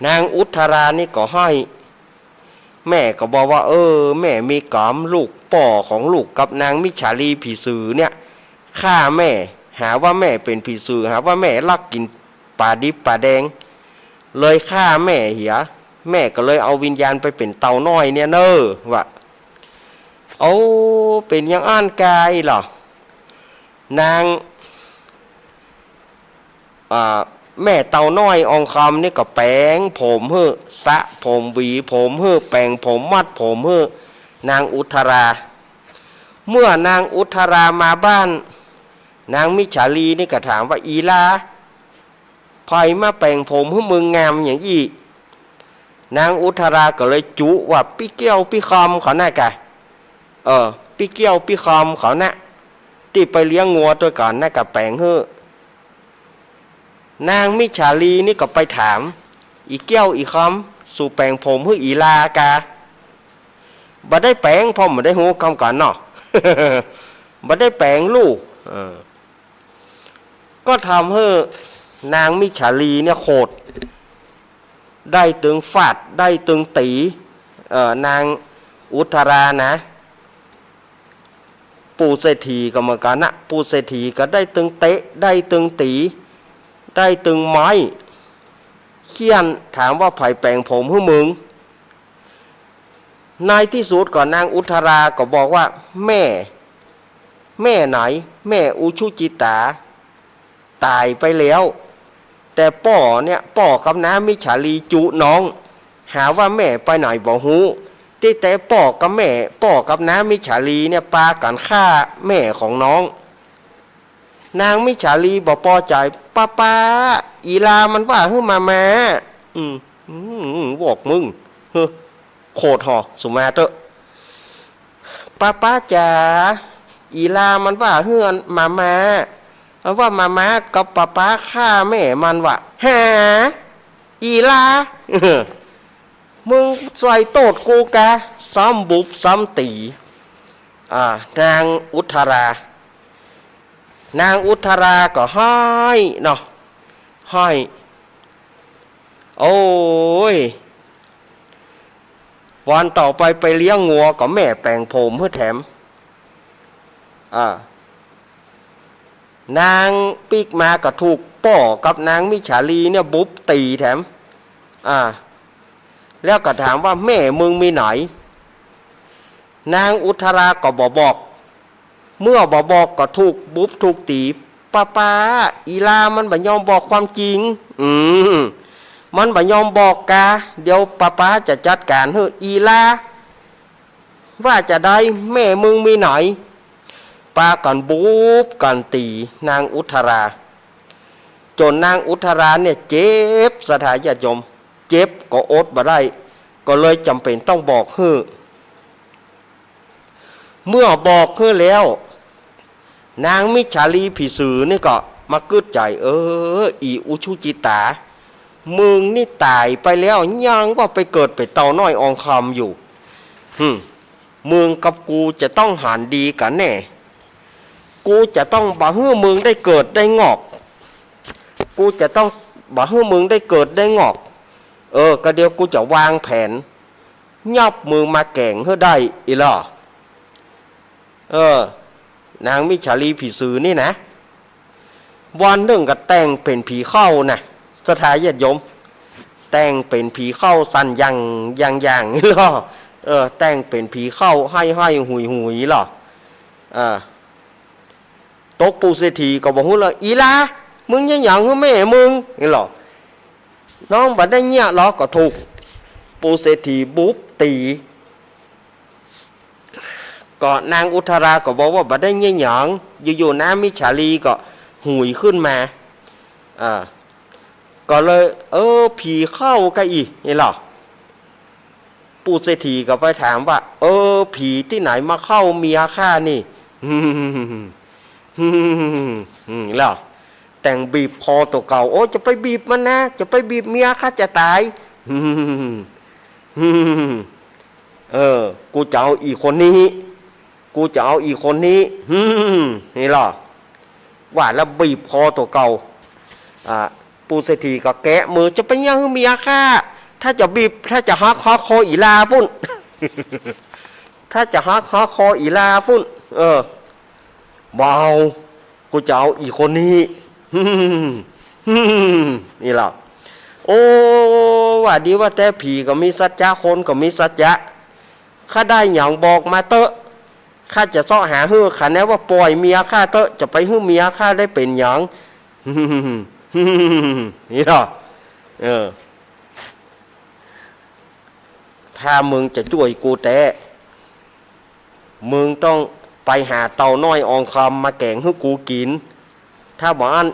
นางอุทรานี่ก็ไห้ แม่ก็บอกว่า เออ แม่มีกรรม ลูกป้อของลูกกับนางมิจฉาลีผีสือเนี่ย ฆ่าแม่ หาว่าแม่เป๋นผีสือ หาว่าแม่ลักกิ๋นป๋าดิบป๋าแดง เลยฆ่าแม่เหีย แม่ก็เลยเอาวิญญาณไปเป๋นเต่าน้อยเนี่ยเน่อ ว่า โอ้ เป๋นอย่างอั้นกาลอ นาง อ่า แม่เต่าน้อยอองคำนี่ก็แป๋งผมหื้อ สระผม หวีผมหื้อ แป๋งผม มัดผมหื้อ นางอุทรา เมื่อนางอุทรามาบ้าน นางมิจฉาลีนี่ก็ถามว่า อีหลา ใผมาแป๋งผมหื้อมึงงามอย่างอี้ นางอุทราก็เลยจุว่า ปี้เกี้ยวปี้คำเขานะกะ เออ ปี้เกี้ยวปี้คำเขานะ ตี้ไปเลี้ยงงัวตวยกั๋นนะกะแป๋งหื้อ นางมิจฉาลีนี่ก็ไปถาม อีเกี้ยวอีคำ สูแป๋งผมหื้ออีหลากา บ่ได้แป๋ง พ่อบ่ได้ฮู้กำกั๋นเนาะ บ่ได้แป๋งลูก เออ ก็ทำหื้อนางมิจฉาลีเนี่ยโขด ได้ตึงฟาด ได้ตึงตี๋ เอ่อ นางอุทรานะ ปู่เศรษฐีก็เหมือนกั๋นนะ ปู่เศรษฐีก็ได้ตึงเตะ ได้ตึงตี๋ ได้ตึงไม้ เฆี่ยน ถามว่าใผแป๋งผมหื้อมึง ในตี้สุดก็นางอุทราก็บอกว่า แม่ แม่ไหน แม่อุชุจิตา ต๋ายไปแล้ว แต่ป้อเนี่ย ป้อกับนางมิจฉาลีจุน้อง หาว่าแม่ไปไหนบ่ฮู้ ตี้แต๊ป้อกับแม่ ป้อกับนางมิจฉาลีเนี่ยปากั๋นฆ่าแม่ของน้อง นางมิจฉาลีบ่ปอใจ๋ ป๊าป๊า อีลามันว่าหื้อมามา อืม อืม วอกมึง เฮ้อ โขดห่อ สุมาเต๊อะ ป๊าป๊าจ๋า อีลามันว่าหื้อมามา ว่ามามากับป๊าป๊าฆ่าแม่มันว่ะ หา อีลา มึงใส่โต้ษกูกา ซ้ำบุบซ้ำตี๋ อ่า นางอุทรา นางอุทราก็ไห้เนาะ ไห้ โอ้ย วันต่อไปไปเลี้ยงงัวก็แม่แป๋งผมหื้อแถม อ่า นางปิ๊กมาก็ถูกป้อกับนางมิจฉาลีเนี่ยบุบตี๋แถม อ่า แล้วก็ถามว่าแม่มึงมีไหน นางอุทราก็บ่บอก เมื่อบ่บอกก็ถูกบุบถูกตี๋ ป๊าป๊า อีลามันบ่ยอมบอกความจริง อืม มันบ่ยอมบอกกา เดี๋ยวป๊าป๊าจะจัดก๋านหื้อ อีลา ว่าจะใด แม่มึงมีไหน ปากั๋นบุบกั๋นตี๋นางอุทรา จ๋นนางอุทราเนี่ยเจ็บ ศรัทธาญาติโยม เจ็บก็อดบ่ได้ ก็เลยจ๋ำเป๋นต้องบอกหื้อ เมื่อบอกหื้อแล้ว นางมิจฉาลีผีสือนี่ก็มากึ๊ดใจ๋ เออ อีอุชุจิตา มึงนี่ต๋ายไปแล้ว ยังว่าไปเกิดเป๋นเต่าน้อยอองคำอยู่ หึม มึงกับกูจะต้องหันดีกั๋นแน่ กูจะต้องบ่หื้อมึงได้เกิดได้งอก กูจะต้องบ่หื้อมึงได้เกิดได้งอก เออ ก็เดี๋ยวกูจะวางแผน ยับมึงมาแก๋งหื้อได้ อีหล่อ เออ นางมิจฉาลีผีสือนี่นะ วันนึ่งก็แต่งเป๋นผีเข้านะ ศรัทธาญาติโยม แต่งเป๋นผีเข้าสั่นหยั่งหยั่งหยั่ง อีหล่อ เออ แต่งเป๋นผีเข้าไห้ไห้หุยหุย อีหล่อ เออ ตกปู่เศรษฐีก็บ่ฮู้แล้ว อีลา มึงเยียะหยังหื้อแม่มึง อีหล่อ น้องบ่ได้เยียะหรอก ก็ถูกปู่เศรษฐีบุบตี๋ ก็นางอุทราก็บอกว่าบ่ได้เยียะหยัง อยู่ๆ นางมิจฉาลีก็หุยขึ้นมา อ่า ก็เลย เออ ผีเข้าก็อี้ อีหล่อ ปู่เศรษฐีก็ไปถามว่า เออ ผีตี้ไหนมาเข้าเมียข้านี่ อืม แล้ว แต่งบีบคอตั๋วเก่า โอ้ จะไปบีบมันนะ จะไปบีบเมียข้าจะต๋าย อืม เออ กูจะเอาอีคนนี้ กูจะเอาอีคนนี้ อืม นี่หล่อ ว่าแล้วบีบคอตั๋วเก่า อ่า ปู่เศรษฐีก็แกะมือ จะไปเยียะหื้อเมียข้า ถ้าจะบีบ ถ้าจะหัก หักคออีลาปุ้น ถ้าจะหัก หักคออีลาปุ้น เออ บ่เอา กูจะเอาอีคนนี้ อืม อืม นี่หล่อ โอ้ ว่าดีว่าแต๊ผีก็มีสัจจะ คนก็มีสัจจะ ข้าได้หยังบอกมาเต๊อะ ข้าจะเซาะหาหื้อ คะแนนว่าปล่อยเมียข้าเต๊อะ จะไปหื้อเมียข้าได้เป๋นหยัง นี่หล่อ เออ ถ้ามึงจะจ้วยกูแต๊ มึงต้องไปหาเต่าน้อยอองคำมาแก๋งหื้อกูกิ๋น ถ้าบ่อั้น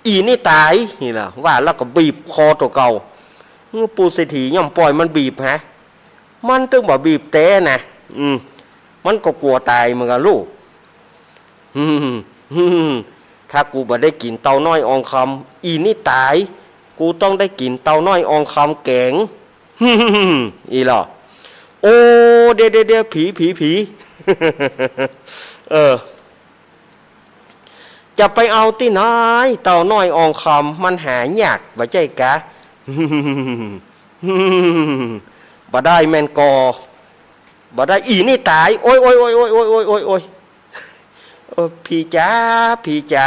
อีนี่ต๋าย นี่หล่อ ว่าแล้วก็บีบคอตั๋วเก่า หื้อ ปู่เศรษฐีย่อมปล่อยมันบีบฮะ มันตึงบ่บีบแต๊นะ อืม มันก็กั๋วต๋ายเหมือนกั๋นลูก อืม อืม ถ้ากูบ่ได้กิ๋นเต่าน้อยอองคำ อีนี่ต๋าย กูต้องได้กิ๋นเต่าน้อยอองคำแก๋ง อืม อีหล่อ โอ้ เดี๋ยว เดี๋ยว เดี๋ยว ผี ผี ผี เออ จะไปเอาตี้ไหน เต่าน้อยอ่องคำ มันหายากบ่ใจ้กา บ่ได้แม่นก่อ บ่ได้ อี่นี่ต๋าย โอ๊ย โอ๊ย โอ๊ย เออ ผีจ๋า ผีจ๋า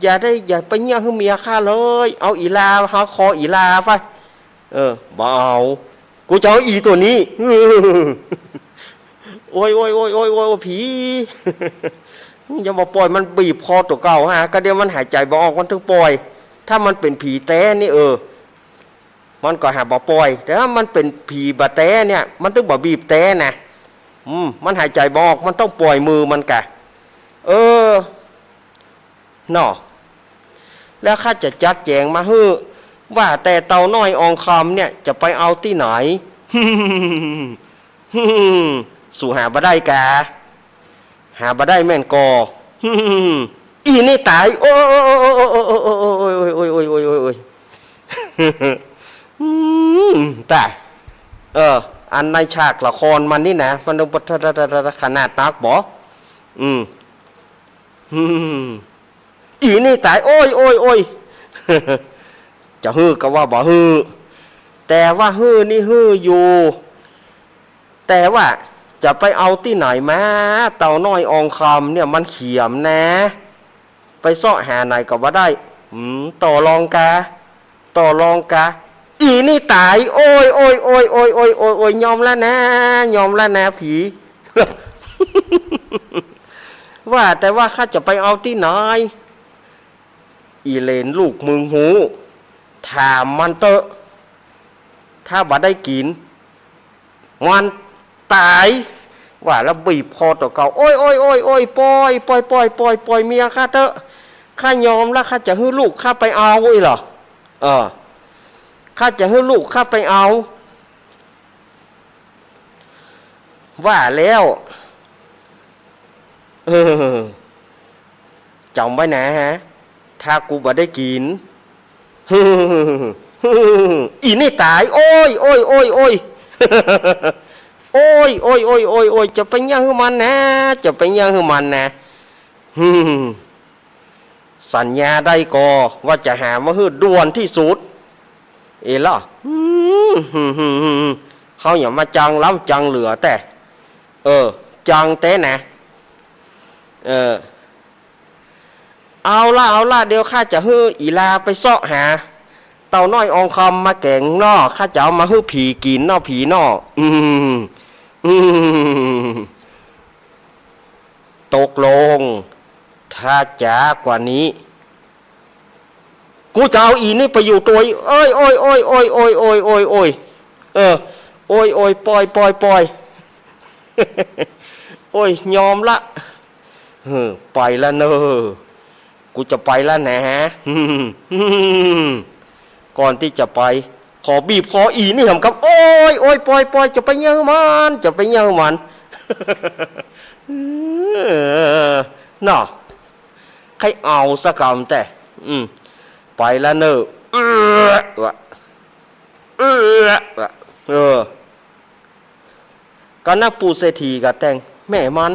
อย่าได้ อย่าไปเยียะหื้อเมียข้าเลย เอาอี่ลา หาขออี่ลาไป เออ บ่เอา กูจะเอาอี่ตั๋วนี้ โอ๊ย โอ๊ย โอ๊ย ผี อย่าบ่ป่อย มันบีบคอตั๋วเก่าฮะ ก็เดี๋ยวมันหายใจ๋บ่ออก มันตึงป่อย ถ้ามันเป๋นผีแต๊นี่ เออ มันก็หาบ่ป่อย แต่ถ้ามันเป๋นผีบ่แต๊เนี่ย มันตึงบ่บีบแต๊นะ อืม มันหายใจ๋บ่ออก มันต้องป่อยมือมันกา เออ เนาะ แล้วข้าจะจัดแจ๋งมาหื้อ ว่าแต่เต่าน้อยอ่องคำเนี่ย จะไปเอาตี้ไหน สูหาบ่ได้กา หาบ่ได้แม่นก่อ อี่นี่ต๋าย โอ๊ย โอ๊ย โอ๊ย ต๋าย เออ อันในฉากละครมันนี่นะ มันต้องขนาดนักบ่ อืม อืม อี่นี่ต๋าย โอ๊ย โอ๊ย โอ๊ย จะหื้อก็ว่าบ่หื้อ แต่ว่าหื้อนี่หื้ออยู่ แต่ว่าจะไปเอาตี้ไหนมา เต่าน้อยอ่องคำเนี่ยมันเขียมนะ ไปเซาะหาไหนก็บ่ได้ อืม ต่อรองกา ต่อรองกา อี่นี่ต๋าย โอ๊ย โอ๊ย โอ๊ย ยอมละนะ ยอมละนะ ผี ว่าแต่ว่าข้าจะไปเอาตี้ไหน อี่เหลนลูกมึงฮู้ ถามมันเต๊อะ ถ้าบ่ได้กิ๋น มันต๋าย ว่าแล้วบีบคอตั๋วเก่า โอ๊ย โอ๊ย โอ๊ย โอ๊ย ป่อย ป่อย เมียข้าเต๊อะ ข้ายอมละ ข้าจะหื้อลูกข้าไปเอา อี้เหรอ เออ ข้าจะหื้อลูกข้าไปเอา ว่าแล้ว เออ จ๋ำไว้นะฮะ ถ้ากูบ่ได้กิ๋น อี่นี่ต๋าย โอ๊ย โอ๊ย จะไปเยียะหื้อมันนะ จะไปเยียะหื้อมันนะ สัญญาได้ก่อ ว่าจะหามาหื้อด่วนตี้สุด เอล่ะ เฮาอย่ามาจังล้ำจังเหลือแต๊ เออ จังแต๊นะ เออ เอาละ เอาละ เดี๋ยวข้าจะหื้ออี่ลาไปเซาะหา เต่าน้อยอ่องคำมาแก๋งเนาะ ข้าจะเอามาหื้อผีกิ๋นเนาะ ผีเนาะ อืม อืม ตกลง ถ้าจ๋ากว่านี้ กูจะเอาอี่นี่ไปอยู่ตวย โอ๊ย โอ๊ย โอ๊ย เออ โอ๊ย โอ๊ย ป่อย ป่อย ป่อย โอ๊ย ยอมละ เออ ไปละเน่อ กูจะไปละนะ ก่อนตี้จะไป ขอบีบคออี่นี่หำกำ โอ๊ย โอ๊ย ป่อย ป่อย จะไปเยียะหื้อมัน จะไปเยียะหื้อมัน เออ เนาะ ใค่เอาสักกำแต๊ อืม ไปละเน่อ เออ วะ เออ วะ เออ ก็นะ ปู่เศรษฐีก็แต่ง แม่มัน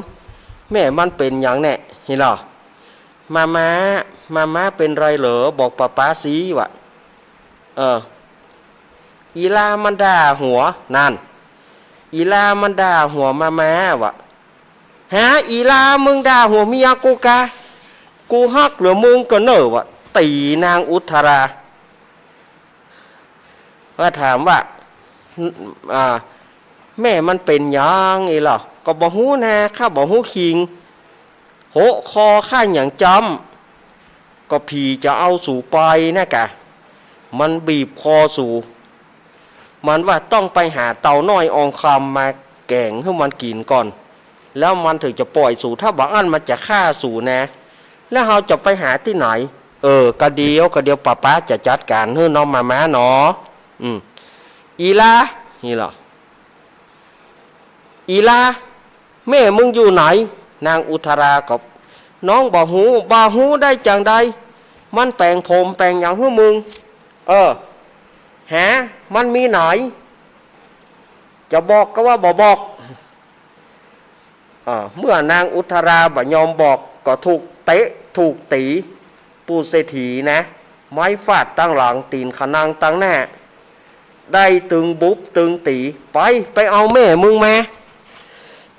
แม่มันเป๋นหยังแน่ เหียเหรอ มาม้า มาม้าเป๋นไรเหรอ บอกป๊าป๊าสิ วะ เออ อี่ลามันด่าหัว นั่น อี่ลามันด่าหัวมาม้า วะ ฮะ อี่ลา มึงด่าหัวเมียกูกา กูฮักเหลือมึงก็เน่อ วะ ตี๋นางอุทรา ว่าถามว่า อ่า แม่มันเป๋นหยังอี้เหรอ ก็บ่ฮู้นา ข้าบ่ฮู้คิง โหะคอข้าหยังจ้ำ ก็ผีจะเอาสูไปนะกะ มันบีบคอสู มันว่าต้องไปหาเต่าน้อยอ่องคำมาแก๋งหื้อมันกิ๋นก่อน แล้วมันเถิงจะป่อยสู ถ้าบ่อั้นมันจะฆ่าสูนะ แล้วเฮาจะไปหาตี้ไหน เออ ก็เดี๋ยว ก็เดี๋ยวป๊าป๊าจะจัดก๋านหื้อเนาะ มาม้าเนาะ อืม อี่ลา นี่เหรอ อี่ลา แม่มึงอยู่ไหน นางอุทราก็ น้องบ่ฮู้ บ่ฮู้ได้จั่งใด มันแป๋งผมแป๋งหยังหื้อมึง เออ หา มันมีไหน จะบอกก็ว่าบ่บอก อ่า เมื่อนางอุทราบ่ยอมบอก ก็ถูกเตะ ถูกตี๋ ปู่เศรษฐีนะ ไม้ฟาดตังหลัง ตี๋นขะนังตังหน้า ได้ตึงบุบตึงตี๋ ไป ไปเอาแม่มึงมา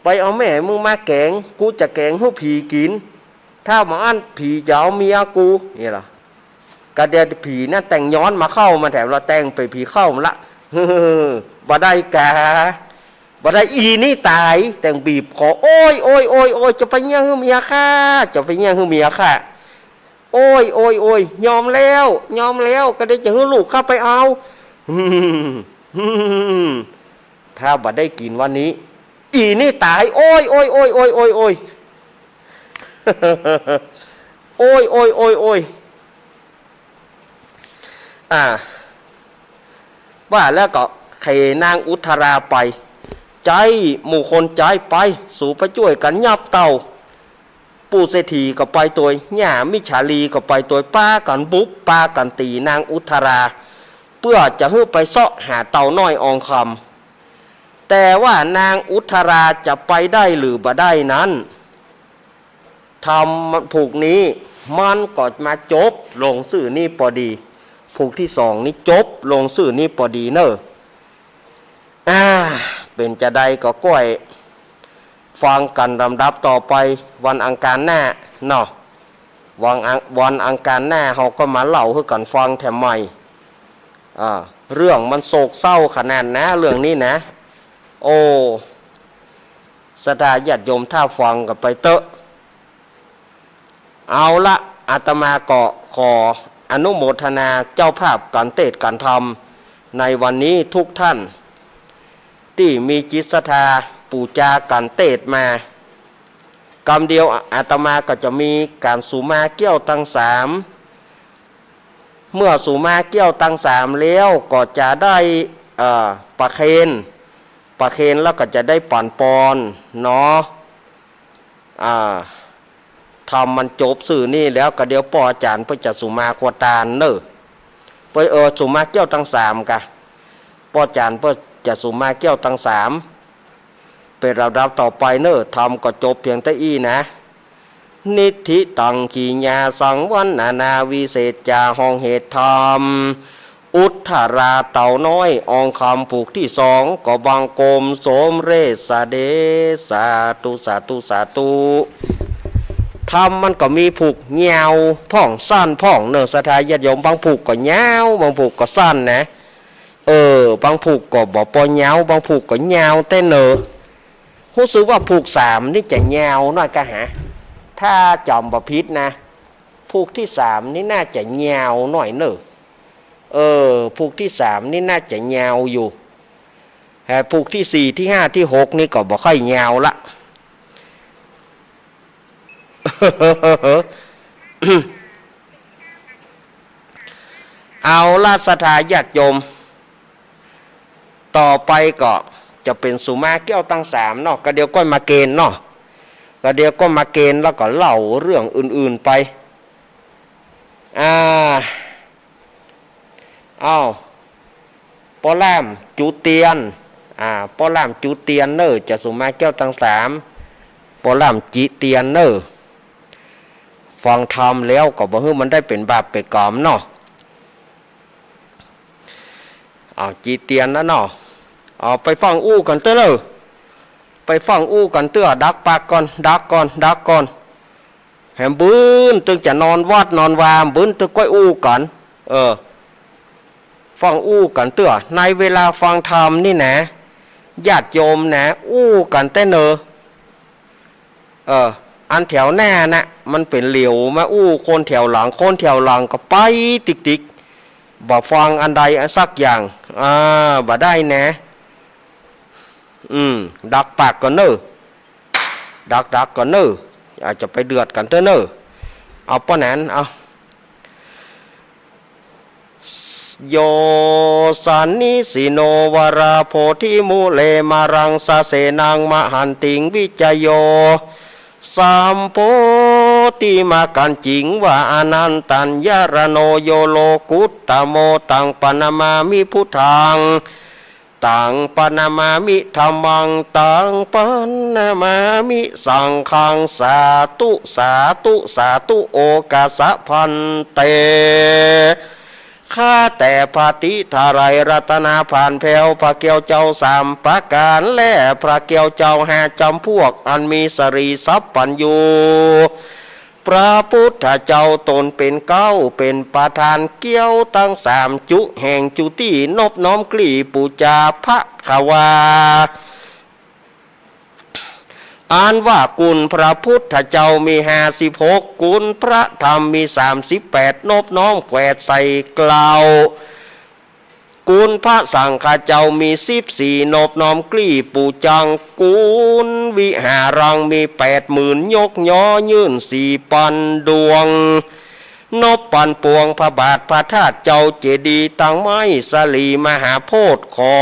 ไปเอาแม่มึงมาแก๋ง กูจะแก๋งหื้อผีกิ๋น ถ้าบ่อั้นผีจะเอาเมียกู นี่ล่ะ กะเดี๋ยวผีนั้นแต่งย้อนมาเข้ามาแถม ละแต่งเป๋นผีเข้ามาละ บ่ได้กา บ่ได้ อี่นี่ต๋าย แต่งบีบคอ โอ๊ย โอ๊ย โอ๊ย โอ๊ย จะไปเยียะหื้อเมียข้า จะไปเยียะหื้อเมียข้า โอ๊ย โอ๊ย โอ๊ย ยอมแล้ว ยอมแล้ว กะเดี๋ยวจะหื้อลูกข้าไปเอา อืม อืม ถ้าบ่ได้กิ๋นวันนี้ อี่นี่ต๋าย โอ๊ย โอ๊ย โอ๊ย อ่า ว่าแล้วก็เขนางอุทราไป ใจ๊หมู่คนใจ๊ไป สูไปจ้วยกั๋นยับเต้า ปู่เศรษฐีก็ไปตวย ย่ามิจฉาลีก็ไปตวย ปากั๋นบุบ ปากั๋นตี๋นางอุทรา เปื้อจะหื้อไปเซาะหาเต่าน้อยอองคำ แต่ว่านางอุทราจะไปได้หรือบ่ได้นั้น ธรรมผูกนี้มันก็มาจบลงซื่อนี้ปอดี ผูกตี้สองนี้จบลงซื่อนี้ปอดีเน่อ อ่า เป๋นจาใดก็ก้อยฟังกั๋นลำดับต่อไป วันอังคารหน้าเนาะ วันอัง วันอังคารหน้าเฮาก็มาเล่าหื้อกั๋นฟังแถมใหม่ อ่า เรื่องมันโศกเศร้าขนาดนะ เรื่องนี้นะ โอ้ ศรัทธาญาติโยม ถ้าฟังกั๋นไปเต๊อะ เอาละ อาตมาก็ขออนุโมทนาเจ้าภาพก๋านเตสน์ก๋านธรรมในวันนี้ทุกท่าน ตี้มีจิตศรัทธาปู๋จาก๋านเตสน์มา กำเดียวอาตมาก็จะมีก๋านสุมาเกี้ยวตังสาม เมื่อสุมาเกี้ยวตังสามแล้วก็จะได้ เอ่อ ประเคน ประเคนแล้วก็จะได้ปั๋นปอนเนาะ อ่า ธรรมมันจบซื่อนี้แล้ว ก็เดี๋ยวป้ออาจ๋ารย์เปิ้นจะสุมาครัวตานเน่อ เปิ้น เออ สุมาเกี้ยวตังสามกะ ป้ออาจ๋ารย์เปิ้นจะสุมาเกี้ยวตังสาม เป๋นลำดับต่อไปเน่อ ธรรมก็จบเพียงเต้าอี้นะ นิทธิตัง ขีณาสังวรรณนา วิเศษจา ห้องเหตุธรรม อุทราเต่าน้อยอองคำ ผูกตี้สอง ก็บังคมสมเร็จเสด็จ สาธุ สาธุ สาธุ ธรรมมันก็มีผูกยาวพ่องสั้นพ่องเน่อ ศรัทธาญาติโยม บางผูกก็ยาว บางผูกก็สั้นนะ เออ บางผูกก็บ่ปอยาว บางผูกก็ยาวแต๊เน่อ ฮู้สึกว่าผูกสามนี่จะยาวหน้อยกะหา ถ้าจ๋ำบ่ผิดนะ ผูกตี้สามนี่น่าจะยาวหน้อยเน่อ เออ ผูกตี้สามนี่น่าจะยาวอยู่ แต่ผูกตี้สี่ ตี้ห้า ตี้หก นี่ก็บ่ค่อยยาวละ เอาละ ศรัทธาญาติโยม ต่อไปก็จะเป๋นสุมาเกี้ยวตังสามเนาะ ก็เดี๋ยวก้อยมาเกณฑ์เนาะ ก็เดี๋ยวก้อยมาเกณฑ์แล้วก็เล่าเรื่องอื่นๆไป อ่า อ้าว ป้อล่ามจุดเตียน อ่า ป้อล่ามจุดเตียนเน่อ จะสุมาเกี้ยวตังสาม ป้อล่ามจิเตียนเน่อ ฟังธรรมแล้วก็บ่หื้อมันได้เป๋นบาปเป๋นก๋รรมเนาะ อ้าว จิเตียนนะเนาะ อ้าว ไปฟังอู้กั๋นเต๊อะเน่อ ไปฟังอู้กั๋นเต๊อะ ดักปากก่อน ดักก่อน ดักก่อน แหม บืนตึงจะนอนวัดนอนวา บืนตึงก้อยอู้กั๋น เออ ฟังอู้กั๋นเต๊อะ ในเวลาฟังธรรมนี่นะ ญาติโยมนะ อู้กั๋นแต๊เน่อ เออ อันแถวหน้านะ มันเป๋นเหลียวมาอู้คนแถวหลัง คนแถวหลังก็ไปติ๊กๆ บ่ฟังอันใดอันสักอย่าง อ่า บ่ได้นะ อืม ดักปากก่อนเน่อ ดักๆ ก่อนเน่อ อาจจะไปเดือดกั๋นเต๊อะเน่อ เอาป้อนั้น เอา โย สันนิสิโน วรา โพธิมูเล มารัง สะเสนัง มหันติง วิจโย สัมโพธิมากัญจิง วา อนันตัญญะระโน โย โลกุตตโม ตัง ปะนะมามิ พุทธัง ตังปะนะมามิ ธัมมัง ตังปะนะมามิ สังฆัง สาธุ สาธุ สาธุ โอกัสสะ ภันเต ข้าแต่พระติไทยรัตนาผ่านแผ้ว พระเกี้ยวเจ้าสามประก๋าน และพระเกี้ยวเจ้าห้าจ๋ำพวก อันมีสรีสัพพัญญู พระพุทธเจ้าต๋นเป๋นเก๊า เป๋นประธานเกี้ยวตังสามจุแห่งจุติ นบน้อมกรีบปู๋จาพระขวา อันว่ากุณพระพุทธเจ้ามีห้าสิบหก กุณพระธรรมมีสามสิบแปด นบน้อมแขวดใส่เกล้า กุณพระสังฆเจ้ามีสิบสี่ นบน้อมกรีบปู๋จัง กุณวิหารังมีแปดหมื่น ยกย้อยื่นสี่ปันดวง นบปันปวงพระบาทพระธาตุเจ้าเจดีย์ตังไม้สลีมหาโพธิ์ ขอ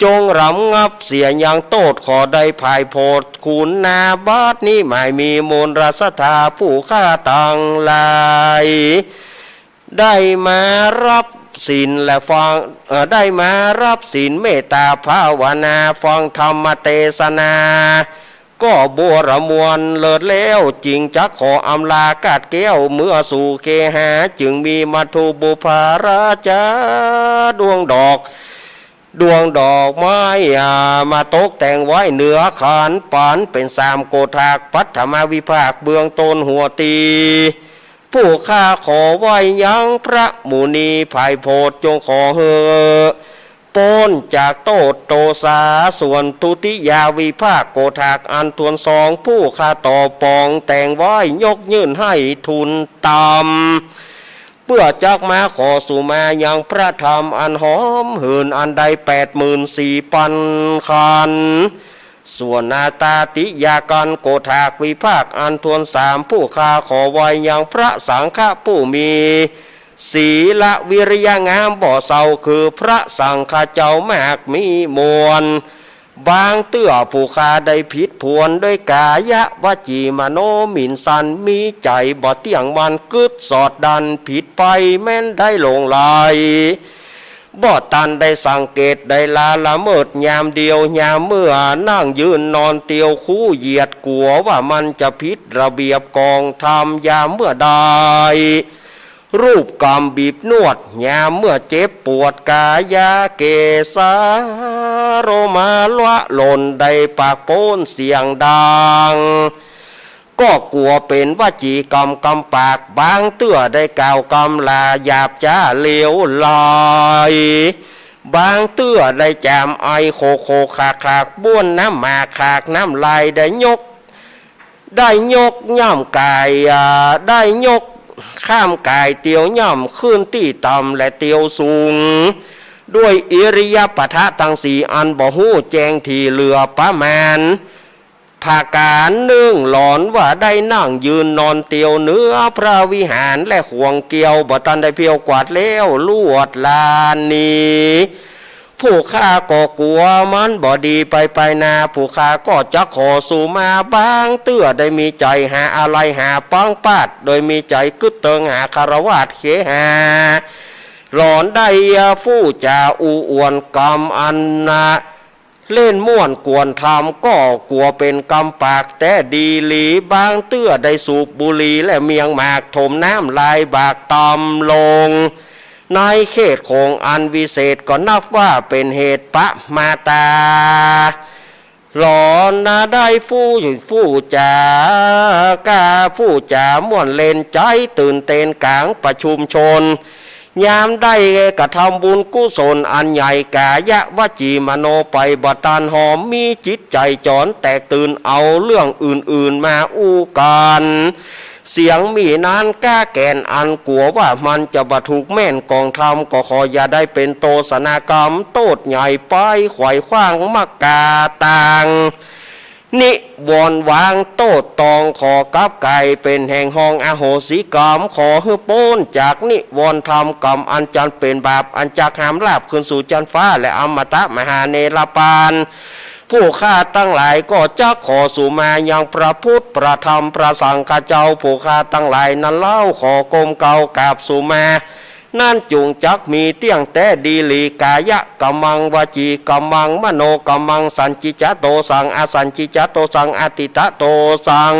จงรำงับเสียยังโต้ษ ขอได้ผายโผดคุณนา บัดนี้หมายมีมูลศรัทธาผู้ข้าตังหลาย ได้มารับศีลและฟัง เอ่อ ได้มารับศีลเมตตาภาวนา ฟังธรรมเตสนา ก็บัวระมวลเลิศแล้ว จึงจักขออำลากาดแก้วเมือสู่เคหา จึงมีมัทธุบุพภาราจาดวงดอก ดวงดอกไม้ อ่า มาตกแต่งไว้เหนือขัน ปันเป๋นสามโกฏัก ปัฐมวิภาคเบื้องต้นหัวตี้ ผู้ข้าขอไหว้ยังพระมุนีผายโผด จงขอหื้อป๊นจากโต้ษโตษา ส่วนทุติยวิภาคโกฏักอันถ้วนสอง ผู้ข้าต่อปองแต่งไว้ยกยื่นหื้อทูลตาม เปื้อจักมาขอสุมายังพระธรรมอันหอมหื่นอันใดแปดหมื่นสี่ปันคัน ส่วนนาตาติยากันโกฏักวิภาคอันถ้วนสาม ผู้ข้าขอไหว้ยังพระสังฆะผู้มีศีลวิริยะงามบ่เศร้า คือพระสังฆะเจ้ามากมีมวล บางเตื้อผู้ข้าได้ผิดผวนด้วยกายวจีมโนหมิ่นสัน มีใจ๋บ่เตี้ยงมั่นกึ๊ดสอดดัน ผิดไปแม้นได้หลงไหล บ่ตันได้สังเกตได้ละละเมิดยามเดียว ยามเมื่อนั่งยืนนอนเตียวคู่เหยียด กั๋วว่ามันจะผิดระเบียบกองธรรม ยามเมื่อใด รูปกำบีบนวด ยามเมื่อเจ็บปวดกายาเกสา โลมาละหล่นได้ปากโป๊นเสียงดัง ก็กั๋วเป๋นวจีกรรมกำปาก บางเตื้อได้กล่าวกำหล่าหยาบจ๊าเลวไหล บางเตื้อได้จามไอโขกโขกขากขาก บ้วนน้ำหมากขากน้ำลาย ได้ยก ได้ยกย่ำก๋าย อ่า ได้ยกข้ามก๋ายเตียวย่ำขึ้นตี้ต่ำและเตียวสูง ด้วยอิริยาบถะตังสี่อันบ่ฮู้แจ้งถี่เหลือประมาณ ผะก๋านนึ่งหลอนว่าได้นั่งยืนนอนเตียวเหนือพระวิหารและขวงเกวียว บ่ตันได้เพียวกวาดแล้วลวดลานนี้ ผู้ข้าก็กั๋วมันบ่ดีไปไปนา ผู้ข้าก็จักขอสุมา บางเตื้อได้มีใจ๋หาอาลัยหาปังปาด โดยมีใจ๋กึ๊ดเติงหาคฤหัสถ์เคหา หลอนได้ฟู่จ๋าอู้อวดกำอันนะ เล่นม่วนกวนธรรม ก็กั๋วเป๋นกำปากแต๊ดีหลี บางเตื้อได้สูบบุหรี่และเมียงหมาก ถมน้ำลายบากต่ำลง ในเขตของอันวิเศษ ก็นับว่าเป๋นเหตุประมาทา หลอนนาได้ฟู่ ฟู่จ๋า ก้าฟู่จ๋าม่วนเล่น ใจ๋ตื่นเต้นก๋างประชุมชน ยามได้กระทำบุญกุศลอันใหญ่ กายวจีมโนไปบ่ตันหอม มีจิตใจ๋จ๋อนแตกตื่น เอาเรื่องอื่นๆ มาอู้กั๋น เสียงมีนั้นก้าแก่นอันกั๋วว่ามันจะบ่ถูกแม่นกองธรรม ก็ขออย่าได้เป๋นโตษณากรรมโต้ษใหญ่ไป ไขว่คว้างมักกาต่าง นิวรณ์วางโต้ษตอง ขอกลับก๋ายเป๋นแห่งห้องอโหสิกรรม ขอหื้อป๊นจากนิวรณ์ทำกรรมอันจันเป๋นบาป อันจักหามลาภขึ้นสู่จันฟ้าและอมตะมหาเนรปาน ผู้ข้าตังหลายก็จักขอสุมายังพระพุทธ พระธรรม พระสังฆเจ้า ผู้ข้าตังหลายนั้นเล่า ขอก้มเกล้ากราบสุมา นั้นจุ่งจักมีเตี้ยงแต๊ดีหลี กายะกัมมัง วจีกัมมัง มโนกัมมัง สัญญิจจะโตสัง อสัญญิจจะโตสัง อทิฏฐะโตสัง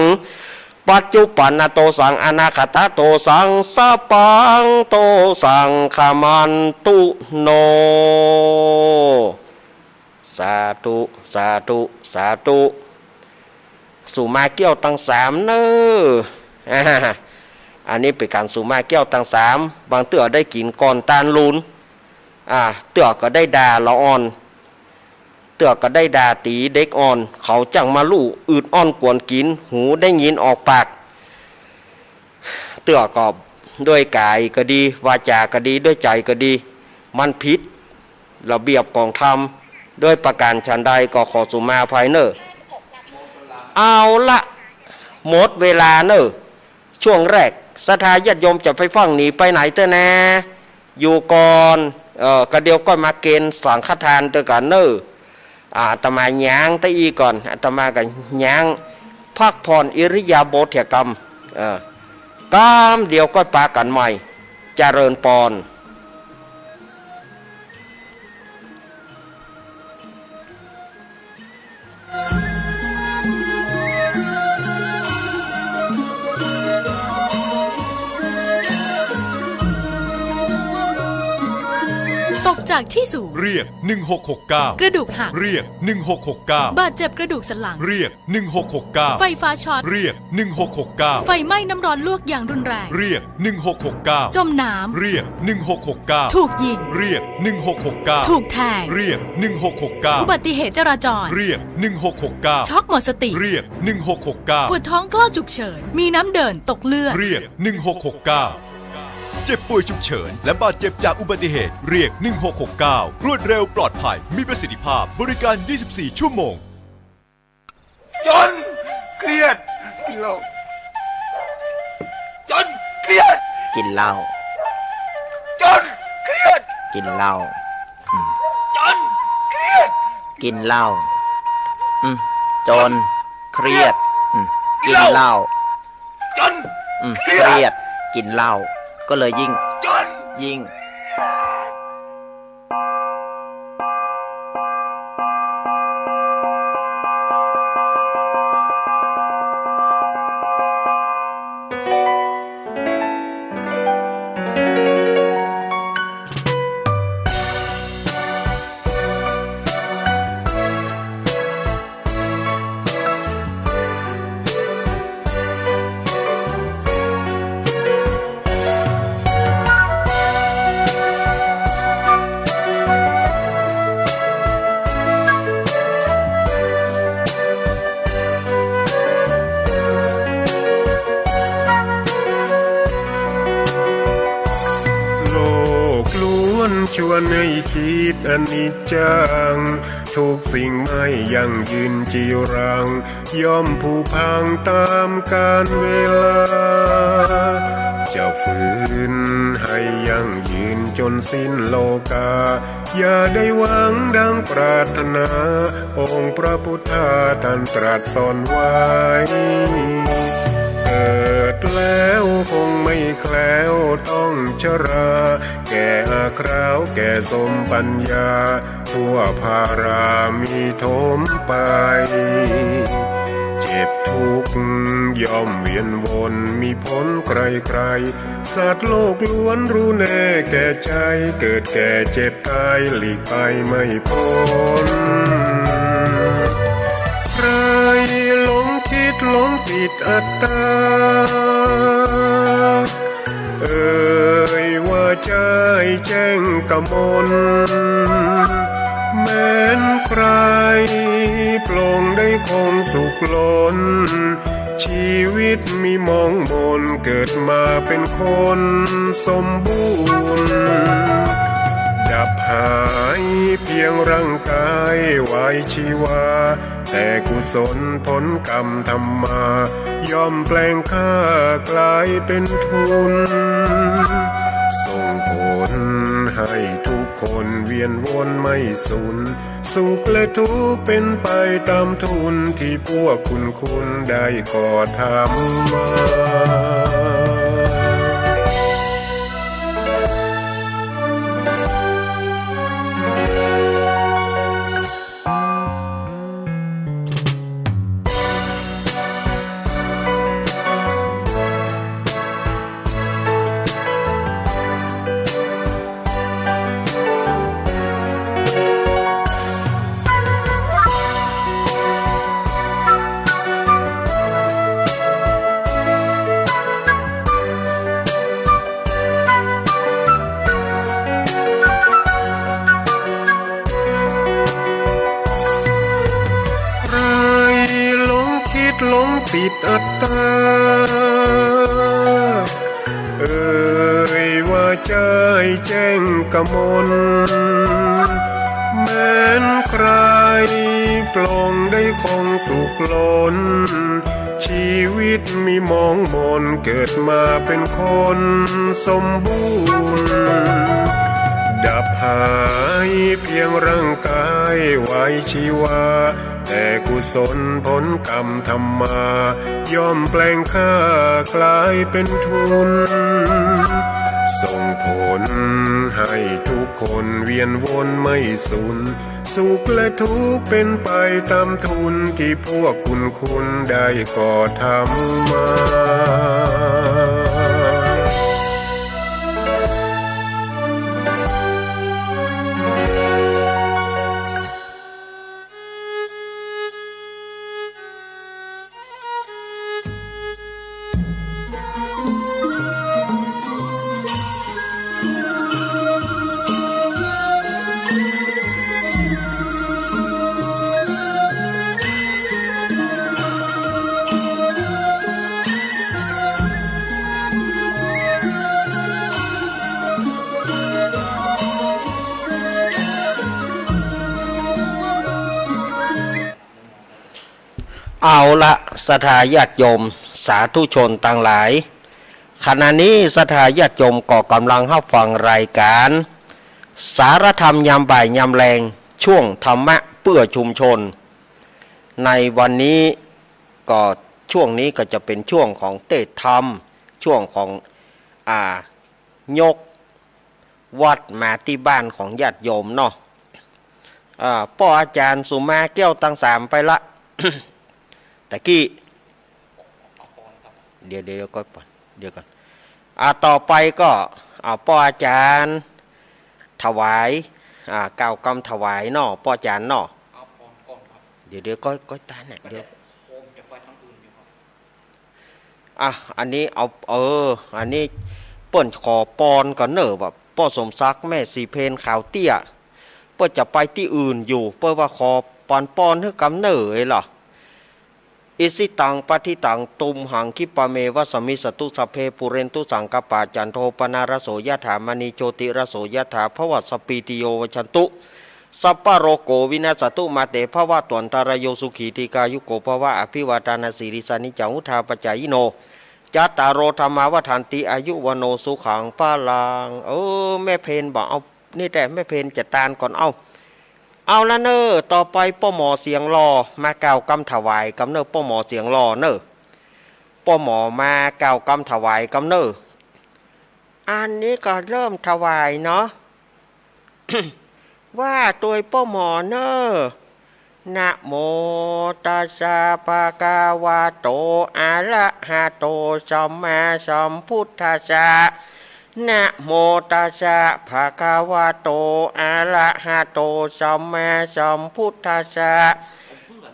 ปัจจุปันนะโตสัง อนาคตะโตสัง สัพพังโตสัง ขมันตุโน สาธุ สาธุ สาธุ สุมาเกี้ยวตังสามเน่อ อ่า อันนี้เป๋นก๋านสุมาเกี้ยวตังสาม บางเตื้อได้กิ๋นก่อนตานลูน อ่า เตื้อก็ได้ด่าละอ่อน เตื้อก็ได้ด่าตี๋เด็กอ่อน เขาจั้งมาลู่อืดอ้อนกวนกิ๋น หูได้ยินออกปาก เตื้อก็ด้วยก๋ายก็ดี วาจาก็ดี ด้วยใจ๋ก็ดี มันผิดระเบียบของธรรม ด้วยประก๋านฉันใดก็ขอสุมาอภัยเน่อ เอาละ หมดเวลาเน่อ ช่วงแรก ศรัทธาญาติโยมจะไปฟั่งหนีไปไหนเต๊อะนา อยู่ก่อน เอ่อ ก็เดี๋ยวก็มาเกณฑ์สังฆทานตวยกั๋นเน่อ อาตมาย้างตะอี้ก่อน อาตมาก็ย้างพักผ่อนอิริยาบถเถียกำ เออ กำเดี๋ยวก็ปะกั๋นใหม่ เจริญปอน ตกจากที่สูง เรียก หนึ่งหกหกเก้า กระดูกหัก เรียก หนึ่งหกหกเก้า บาดเจ็บกระดูกสันหลัง เรียก หนึ่งหกหกเก้า ไฟฟ้าช็อต เรียก หนึ่งหกหกเก้า ไฟไหม้น้ำร้อนลวกอย่างรุนแรง เรียก หนึ่งหกหกเก้า จมน้ำ เรียก หนึ่งหกหกเก้า ถูกยิง เรียก หนึ่งหกหกเก้า ถูกแทง เรียก หนึ่งหกหกเก้า อุบัติเหตุจราจร เรียก หนึ่งหกหกเก้า ช็อกหมดสติ เรียก หนึ่งหกหกเก้า ปวดท้องคลอดฉุกเฉิน มีน้ำเดินตกเลือด เรียก หนึ่งหกหกเก้า เจ็บป่วยฉุกเฉิน และบาดเจ็บจากอุบัติเหตุ เรียก หนึ่งหกหกเก้า รวดเร็ว ปลอดภัย มีประสิทธิภาพ บริการ ยี่สิบสี่ ชั่วโมง จนเครียด กินเหล้า จนเครียด กินเหล้า จนเครียด กินเหล้า อืม จนเครียด กินเหล้า อืม จนเครียด อืม กินเหล้า จน อืม เครียด เครียด กินเหล้า ก็เลยยิ่ง จน ยิ่ง โลกล้วนชวนให้คิดอนิจจัง ทุกสิ่งไม่ยั่งยืนจีรัง ย่อมผุพังตามกาลเวลา จะฝืนให้ยั่งยืนจนสิ้นโลกา อย่าได้หวังดังปรารถนา องค์พระพุทธาท่านตรัสสอนไว้ เกิดแล้วคงไม่แคล้วต้องชรา แก่อาคราวแก่สมปัญญา ทั่วพารามีถมไป เจ็บทุกข์ย่อมเวียนวน มีพ้นใครๆ สัตว์โลกล้วนรู้แน่แก่ใจ เกิดแก่เจ็บตายหลีกไปไม่พ้น ใครหลงคิดหลงผิดอัตตา เอ่ยว่าใจ้แจ้งกมล แม้นใครปลงได้คงสุขล้น ชีวิตมีหมองหมน เกิดมาเป็นคนสมบูรณ์ ดับหายเพียงร่างกายไว้ชีวา แต่กุศลผลกรรมทำมา ย่อมแปลงค่ากลายเป็นทุน ส่งผลให้ทุกคนเวียนวนไม่สุน สุขและทุกข์เป็นไปตามทุน ที่พวกคุณคุณได้ก่อทำมา ต๋า เอ่ยว่าใจ๋แจ้งกมล แม้นใคร่ปลงได้คงสุขล้น ชีวิตมีหมองหมน เกิดมาเป๋นคนสมบูรณ์ ดับหายเพียงร่างก๋ายไว้ชีวา แต่กุศลผลกรรมทำมา ย่อมแปลงค่ากลายเป๋นทุน ส่งผลให้ทุกคนเวียนวนไม่สุน สุขและทุกข์เป๋นไปต๋ามทุน ตี้พวกคุณคุณได้ก่อทำมา เอาละ ศรัทธาญาติโยม สาธุชนตังหลาย ขณะนี้ศรัทธาญาติโยมก็กำลังฮับฟังรายก๋าน สารธรรมยามบ่ายยามแลง ช่วงธรรมะเปื้อชุมชน ในวันนี้ก็ ช่วงนี้ก็จะเป๋นช่วงของเตศน์ธรรม ช่วงของ อ่า ยกวัตรมาตี้บ้านของญาติโยมเนาะ อ่า ป้ออาจ๋ารย์สุมาแก้วตังสามไปละ ตะกี้ เดี๋ยว เดี๋ยว เดี๋ยวก่อน เดี๋ยวก่อน อ่า ต่อไปก็ อ่า ป้ออาจ๋ารย์ถวาย อ่า กล่าวกำถวายเนาะ ป้ออาจ๋ารย์เนาะ เดี๋ยว เดี๋ยว ก้อย ก้อยตาเนี่ย เดี๋ยว อ่ะ อันนี้เอา เออ อันนี้เปิ้นขอปอนก่อนเน่อ ว่าป้อสมศักดิ์ แม่ศรีเพญ ขาวเตี้ย เปิ้นจะไปตี้อื่นอยู่ เปิ้นว่าขอปอนปอนหื้อกำเน่อเอ้ยเหรอ อิสิตังปัตถิตังตุมหังคิปะเมวะสมมิจฉตุสัพเพปูเรนตุสังกัปปาจันโทปนารโสยะถามณีโชติรโสยะถาภวัสสะปปีติโยวิวัชชันตุ สัพพะโรโควินัสสะตุมาเตภวัตวันตะราโยสุขีทีฆายุโกภวะอภิวาทานะสีลิสสะนิจจังวุฑฒาปะจายิโน จัตตาโรธัมมาวัฑฒันติอายุวัณโณสุขังพะลัง เออ แม่เพญบอกเอา นี่แต่แม่เพญจะตานก่อน เอา เอาละเน่อ ต่อไปป้อหมอเสียงหล่อมากล่าวกำถวายกำเน่อ ป้อหมอเสียงหล่อเน่อ ป้อหมอมากล่าวกำถวายกำเน่อ อันนี้ก็เริ่มถวายเนาะ ว่าตวยป้อหมอเน่อ นะโมตัสสะภะคะวะโต อะระหะโต สัมมาสัมพุทธัสสะ นะโมตัสสะภะคะวะโต อะระหะโต สัมมาสัมพุทธัสสะ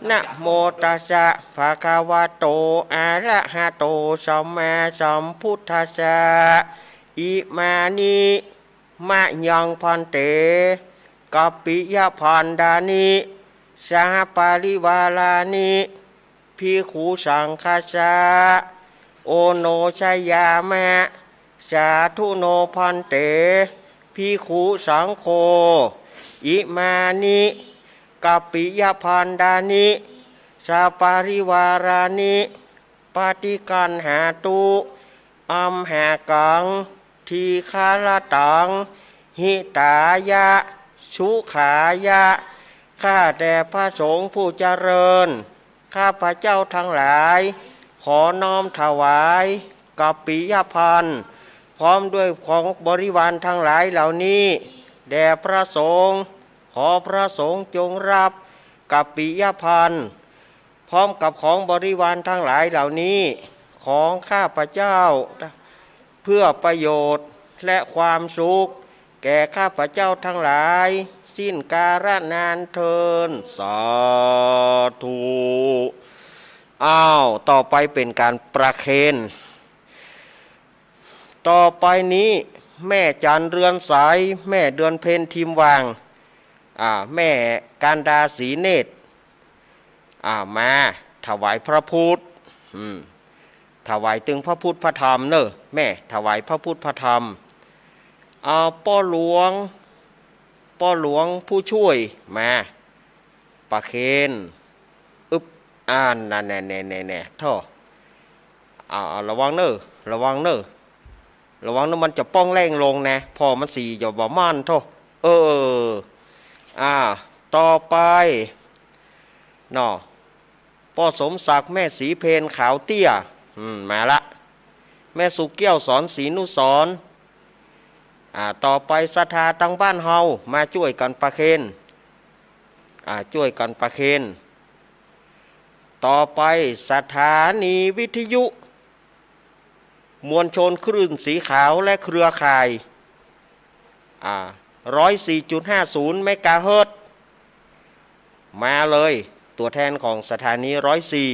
นะโมตัสสะภะคะวะโต อะระหะโต สัมมาสัมพุทธัสสะ อิมานิ มะยังภันเต กัปปิยะภันดานิ สหปาริวารานิ ภิกขุสังฆัสสะ โอโนชยามะ สาธุโนภันเต ภิกขุสังโฆ อิมานิ กัปปิยะภันดานิ สหปาริวารานิ ปะฏิกัณหาตุ อัมหากัง ทีฆะระตัง หิตายะ สุขายะ ข้าแต่พระสงฆ์ผู้เจริญ ข้าพเจ้าทั้งหลาย ขอน้อมถวาย กัปปิยะภัน พร้อมด้วยของบริวารทั้งหลายเหล่านี้ แด่พระสงฆ์ ขอพระสงฆ์จงรับ กัปปิยะภัน พร้อมกับของบริวารทั้งหลายเหล่านี้ ของข้าพเจ้า เพื่อประโยชน์และความสุข แก่ข้าพเจ้าทั้งหลาย สิ้นกาลนานเทอญ สาธุ อ้าว ต่อไปเป๋นก๋านประเคน ต่อไปนี้ แม่จันเรือนใส แม่เดือนเพ็ญทิมวาง อ่า แม่กันดาสีเนตร อ่า มาถวายพระพุทธ อืม ถวายตึงพระพุทธพระธรรมเน่อ แม่ถวายพระพุทธพระธรรม อ่า ป้อหลวง ป้อหลวงผู้ช่วยมา ประเคน อึบ อ่า นั่นแน่ แน่ แน่ แน่ โธ่ อ่า ระวังเน่อ ระวังเน่อ ระวังเน่อ มันจะป้องแล่งลงนะ พ่อมันสีจะบ่ม่านโธ่ เออ อ่า ต่อไป เนาะ ป้อสมศักดิ์ แม่ศรีเพญขาวเตี้ย อืม มาละ แม่สุเกี้ยว สอนศรีนุสรณ์ อ่า ต่อไปศรัทธาตังบ้านเฮา มาจ้วยกั๋นประเคน อ่า จ้วยกั๋นประเคน ต่อไปสถานีวิทยุ มวลชนคลื่นสีขาวและเครือข่าย อ่า ร้อยสี่จุดห้าศูนย์เมกะเฮิรตซ์ มาเลย ตั๋วแทนของสถานีร้อยสี่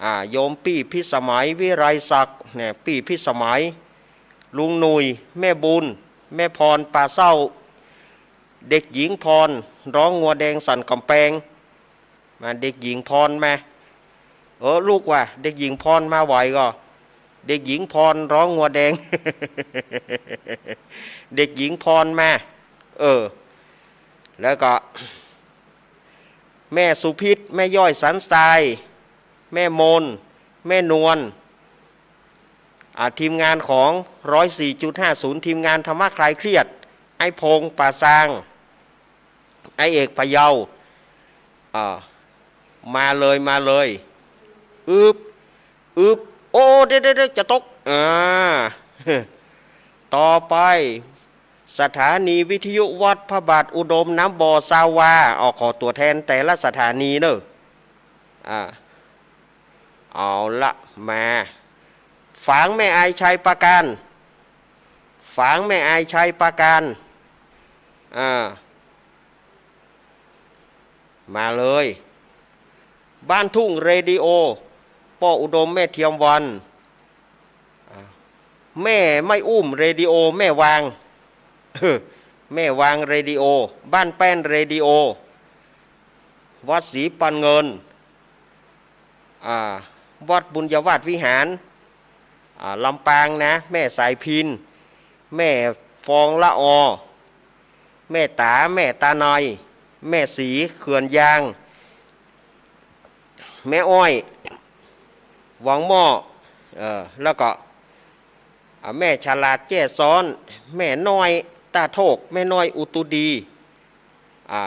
อ่า โยมปี้พิสมัย วิไลศักดิ์ เนี่ย ปี้พิสมัย ลุงหนุ่ย แม่บุญ แม่พร ป่าเศร้า เด็กหญิงพร ร้องงัวแดงสั่นก๋ำแปง มา เด็กหญิงพรมา เออ ลูกว่า เด็กหญิงพรมาไหวก่อ เด็กหญิงพรร้องงัวแดง เด็กหญิงพรมา เออ แล้วก็ แม่สุพิษ แม่ย้อยสันทราย แม่มน แม่นวล อ่า ทีมงานของร้อยสี่จุดห้าศูนย์ ทีมงานธรรมะคลายเครียด ไอ้พงษ์ ป่าซาง ไอ้เอก พะเยา อ่า มาเลย มาเลย อึบ อึบ โอ้ เดี๋ยว เดี๋ยว เดี๋ยว จะตก อ่า ต่อไป สถานีวิทยุวัดพระบาทอุดม น้ำบ่อ ซาวา อ้อ ขอตั๋วแทนแต่ละสถานีเน่อ อ่า เอาละ มา ฝางแม่อายชัยปราการ ฝางแม่อายชัยปราการ อ่า มาเลย บ้านทุ่งเรดิโอ ป้ออุดม แม่เทียมวรรณ อ่า แม่ไม่อุ้มเรดิโอ แม่วาง แม่วางเรดิโอ บ้านแป้นเรดิโอ วัดศรีปันเงิน อ่า วัดบุญญาวาสวิหาร อ่า ลำปางนะ แม่สายพิณ แม่ฟองละออ แม่ต๋า แม่ตาหน่อย แม่ศรี เขื่อนยาง แม่อ้อย วังหม้อ เออ แล้วก็ อ่า แม่ฉลาดแจ้ซ้อน แม่น้อยต้าโทก แม่น้อยอุตุดี อ่า